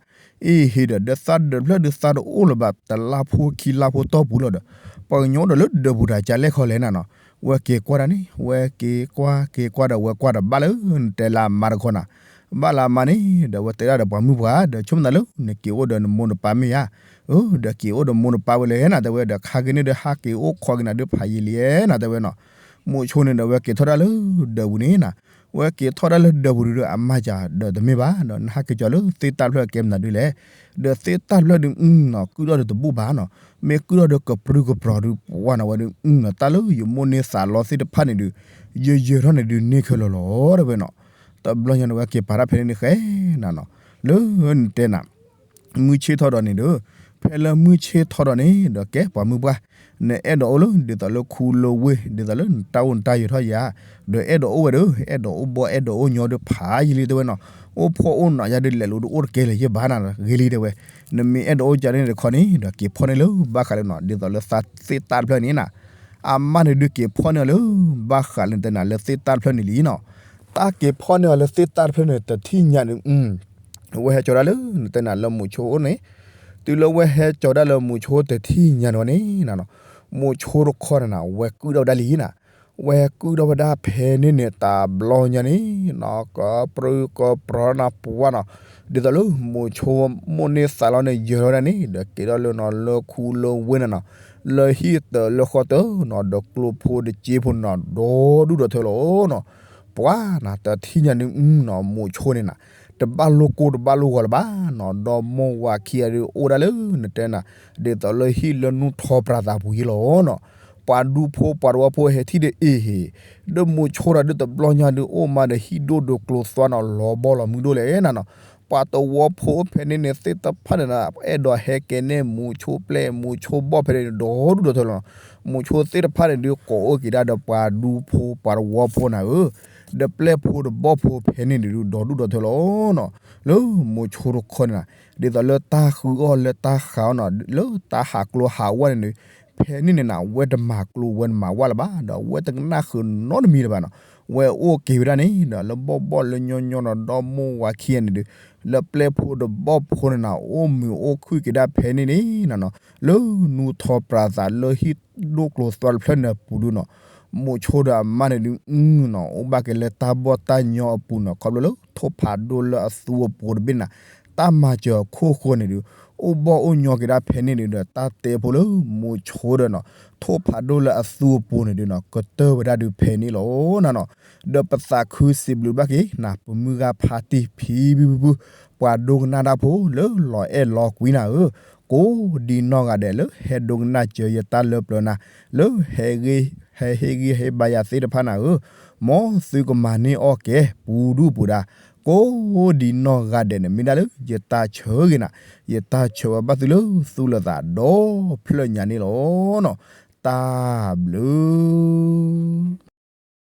အ့ဟ့ဒီး ဒီးသးဒၢးတဖျၢၣ်ဒုးသးတအိၣ်လၢၤဘၣ် တလါဖိခံလါဖိတီၢ်ပူၤလီၤဒီး, ပှၤကညီအိၣ်ဒီးလၢဒၢးပူၤတၢ်ကလဲၣ်ခီလဲၣ်နၤနီၤ, ဝဲက့ၤကွၢ်ဒၣ်န့ၣ် ဝဲက့ၤကွၢ်က့ၤကွၢ်ဒီး ဝဲကွၢ်ဒီးဘၣ်လၢနတဲလၢအမါတခီနၤ, ဘၣ်လၢအမါန့ၣ် ဒီးဝဲတဲဒၣ်ဒီးပှၤမုၣ်ပှၢ် ဒီးဆိကမိၣ်သးလၢ နက့ၤအိၣ်ဒီးနမိၢ်နပၢ်မ့ၢ်ဧါ, အၢ ဒီးက့ၤအိၣ်ဒီးမိၢ်နပၢ်ဝဲလဲၣ်နၤတဲဝဲ ဒီးခါက့ၤန့ၣ်ဒီးဟးက့ၤအိၣ်ခိးက့ၤနၤဒုးဖးယံာ်လံနၤတဲဝဲနီၤ, မိၤဆိန့ၣ်ဒီးဝဲက့ၤထီၣ်ဒၣ်လၢဒၢးပူၤန့ၣ်နၤ, ဝဲက့ၤထီၣ်ဒၣ်လၢဒၢးပူၤဒုး အမါစၢ်ဒီးတမ့ၢ်ဘၣ်ဒီး နဟးက့ၤကီၤလၢသ့ၣ်တၢ်တဖျၢၣ်ကဲမနုၤဒုလဲၣ်, ဒီးသ့ၣ်တၢ်တဖျၢၣ်ဒုးနီၤ ကုၢ်ထီၣ်ဒီးတဘူၣ်ဘၣ်နီၤ, မ့ၢ်ကုၢ်ထီၣ်ဒီးကပြုၢ်ကပြီၤဒုးပှၢ်နၤဝဲဒုးနီၤ တၢ်လၢယမိၢ်န့ၢ်သးလီသ့ၣ်တဖၣ်န့ၣ်ဒုး ယယၢၤထီၣ်န့ၣ်ဒုးန့ၢ်ခဲလၢာ်လီၤတဲဝဲနီၤ, တဘျီညါန့ၣ်ဝဲက့ၤပာ်တၢ်ဖဲန့ၣ်န့ၣ်ဃဲနၤနီၤ, လၢနတဲနၤ မုၢ်ဆ့ၣ်ထီၣ်ဒီးန့ၣ်ဒီး, ဖဲလၢမုၢ်ဆ့ၣ်ထီၣ်ဒီးန့ၣ်ဒီး ကဲပှၤမုၢ်ပှၢ်, နအဲၣ်ဒိးအိၣ်လၢဒ်သိးလၢခူလၢဝ့ၢ် ဒ်သိးလၢနတၢ်အိၣ်နတၢ်ယၢၤထီၣ်ယၤ, ဒီးအဲၣ်ဒိးအိၣ်ဝဲဒီး အဲၣ်ဒိးအိၣ်ဘီအဲၣ်ဒိးအိၣ်ညီဒုးဖးယံာ်လံတဲဝဲနီၤ, အိၣ်ဖှီၣ်အိၣ်နီၤယၤဒုးလဲၤလိာ်ဒုးအိၣ်တကဲလၢၤယဲၢ်ဘၣ်နၤဂ့ၤလံတဲဝဲ, နမ့ၢ်အဲၣ်ဒိးအိၣ်ကန့ၣ်တခီန့ၣ်ဒီး က့ၤဖီၣ်န့ၢ်လၢဘၣ်ဃးလၢနီၤ ဒ်သိးလၢသးသ့ၣ်တၢ်တဖျၢၣ်န့ၣ်နၤ, အမါန့ၣ်ဒုးက့ၤဖီၣ်န့ၢ်အီၤလၢ ဘၣ်ဃးလၢနတဲနၤလၢသ့ၣ်တၢ်တဖျၢၣ်န့ၣ်လံနီၤ, တၢ်က့ၤဖီၣ်န့ၢ်အီၤလၢသ့ၣ်တၢ်တဖျၢၣ်န့ၣ် တထံၣ်ညါန့ၣ် ဝဲဟဲကၠီၤဒၣ်လၢနတဲနၤလၢမိၤဆိအိၣ်န့ၣ်, တုၤလၢဝဲဟဲကၠီၤဒၣ်လၢမိၤဆိတထံၣ်ညါန့ၣ်ဝဲန့ၣ်နၤနီၤ, မိၤဆိတခီန့ၣ်နၤ ဝဲကုၢ်ထီၣ်ဝဲဒၣ်လံနၤ, ဝဲကုၣ်ထီၣ်ဝဲဒၣ်ဖဲန့ၣ်န့ၣ် တဘျီညါန့ၣ်နီၤ ကပြုၢ်ကပြီၤနၤပှၤနီၤ, ဒ်သိးလၢမိၤဆိမိၣ်န့ၢ်သးလီန့ၣ် ယၢၤထီၣ်ဝဲဒၣ်န့ၣ် ဒီးက့ၤထီၣ်လၢနီၤ လၢခူလၢဝ့ၢ်န့ၣ်နီၤ, လၢဟံၣ်တၢးလၢဃီတၢးနီၤ ဒီးကျိဖိဒီးစ့ဖိန့ၣ်နီၤ ဒီဒူၣ်ဒီထၢလီၤနီၤ. ပှၤနၤတထံၣ်ညါန့ၣ်နီၤ မိၤဆိန့ၣ်နၤ တဘၣ်လိၣ်ကိၢ်တဘၣ်လိၣ်ဂီၤလၢၤဘၣ်နီၤ, ဒီးမိၢ်ဝၤခံဂၤဒုးအိၣ်ဒၣ်လၢနတဲနၤ ဒ်သိးလၢဟံၣ်လၢနူၢ်ထီပြၤသးပူၤယ့လီၤနီၤ. ပှၤဒူဖိပှၤတဝီဖိဟဲထံၣ်ဒီးအ့ၣ်ဟ့ၣ် ဒီးမိၤဆိဒီးဒုးတဘျီညါဒုးအိၣ်မးဒီးဟံၣ်ဒိၣ်ဒိးကျိသွါနီၤ လီၤဘီလီၤမုၢ်ဒိၣ်လဲၣ်နၤနီၤ. ပှၤတဝီဖိဖဲန့ၣ်န့ၣ် သ့ၣ်တဖၣ်န့ၣ်နၤ အဲၣ်ဒိးဟဲကဲန့ၢ်မိၤဆိပျဲၢ်မိၤဆိဘီၣ်ဖဲန့ၣ် ဒီဒူၣ်ဒီထၢလီၤနီၤ. မိၤဆိသ့ၣ်တဖၣ်န့ၣ်ဒုးကိးအိၣ်က့ၤဒၣ်ဒီးပှၤဒူဖိပှၤတဝီဖိနၤဧၢ, ဒီးပျဲၢ်ဖိဒီးဘီၣ်ဖိဖဲန့ၣ်န့ၣ်ဒုး ဒီဒူၣ်ဒီထၢလီၤနီၤ. လၢမိၤဆိတခီန့ၣ်နၤ ဒ်သိးလၢတၢ်ဃုအီၣ်လၢတၢ်ဃးအီၣ်နီၤ လၢတၢ်ဟးကျိဟးဝၣ်န့ၣ်ဒုး ဖဲန့ၣ်န့ၣ်နၤ ဝဲတမၤကျိဝဲတမၤဝၣ်လၢၤဘၣ် ဒီးဝဲတကနၣ်ဃုာ်နီတမံၤလၢၤဘၣ်နီၤ. ဝဲအိၣ်က့ၤဝဲဒၣ်န့ၣ်ဒီး လၢဘီၣ်ဘီၣ်လၢညီညီနီၤ ဒီးမိၢ်ဝၤခံဂၤန့ၣ်ဒုး လၢပျဲၢ်ဖိဒီးဘီၣ်ဖိန့ၣ်နၤ အိၣ်မုာ်အိၣ်ခုၣ်က့ၤဒၣ်ဖဲန့ၣ်န့ၣ်နီၤ လၢနူၢ်ထီပြၤသးလၢဟံၣ်ဒိၣ်ကျိသွါတဖျၢၣ်န့ၣ်အပူၤဒုးနီၤ မိၤဆိဒီးအမါန့ၣ်ဒုးနီၤ အိၣ်ဘၣ်က့ၤလၢတၢ်ဘီၣ်တၢ်ညီအပူၤနီၤ ခီဖျိလၢထိၣ်ဖးဒိၣ်လၢအသူအပူၤတဘ့ၣ်န့ၣ်နၤ တၢ်မၤစၢၤအခိၣ်ဃိန့ၣ်ဒုး အိၣ်ဘီၣ်အိၣ်ညီက့ၤဒၣ်ဖဲန့ၣ်ဒုးဒီး တၢ်တဲဖိလၢမိၤဆိဒီးနီၤ ထိၣ်ဖးဒိၣ်လၢအသူအပူၤန့ၣ်ဒုးနီၤ ကတၢၢ်ဝဲဒၣ်ဒုးဖဲန့ၣ်လီၤနၤနီၤ. ဒီးပသးခုစံးဘျုးဘၣ်က့ၤနၤ ပမုၢ်ဂၤဖါတံၢ်ဖံဖုဖုဖု ပှၤဒိကနၣ်တၢ်ဖိလၢလီၤအဲၣ်လီၤကွံနၤဧၢ, ကိးဒံနီၢ်ဂၤဒဲးလၢဟဲဒိကနၣ်စၢၤယတၢ်လၢပျၢၤနၤ လၢ ဟဲဟ့ၣ်ဂံၢ်ဟ့ၣ်ဘါယၤသ့ၣ်တဖၣ်နၤဧၢ, မ်သုကမၤန့ၢ်အီၣ်ကဲ ပူၤဒူၣ်ပူၤဒါ ကိးဒံနီၢ်ဂၤဒဲးန့ၣ် မ့ၢ်ဒၣ်လၢယတၢ်ဆၢဂ့ၤနၤ, ယတၢ်ဆၢဝဲဘၣ်သုလၢသူၣ်လၢသးဒီဖျၢၣ်ညါန့ၣ်လီၤနီၤ. တၢ်ဘျုး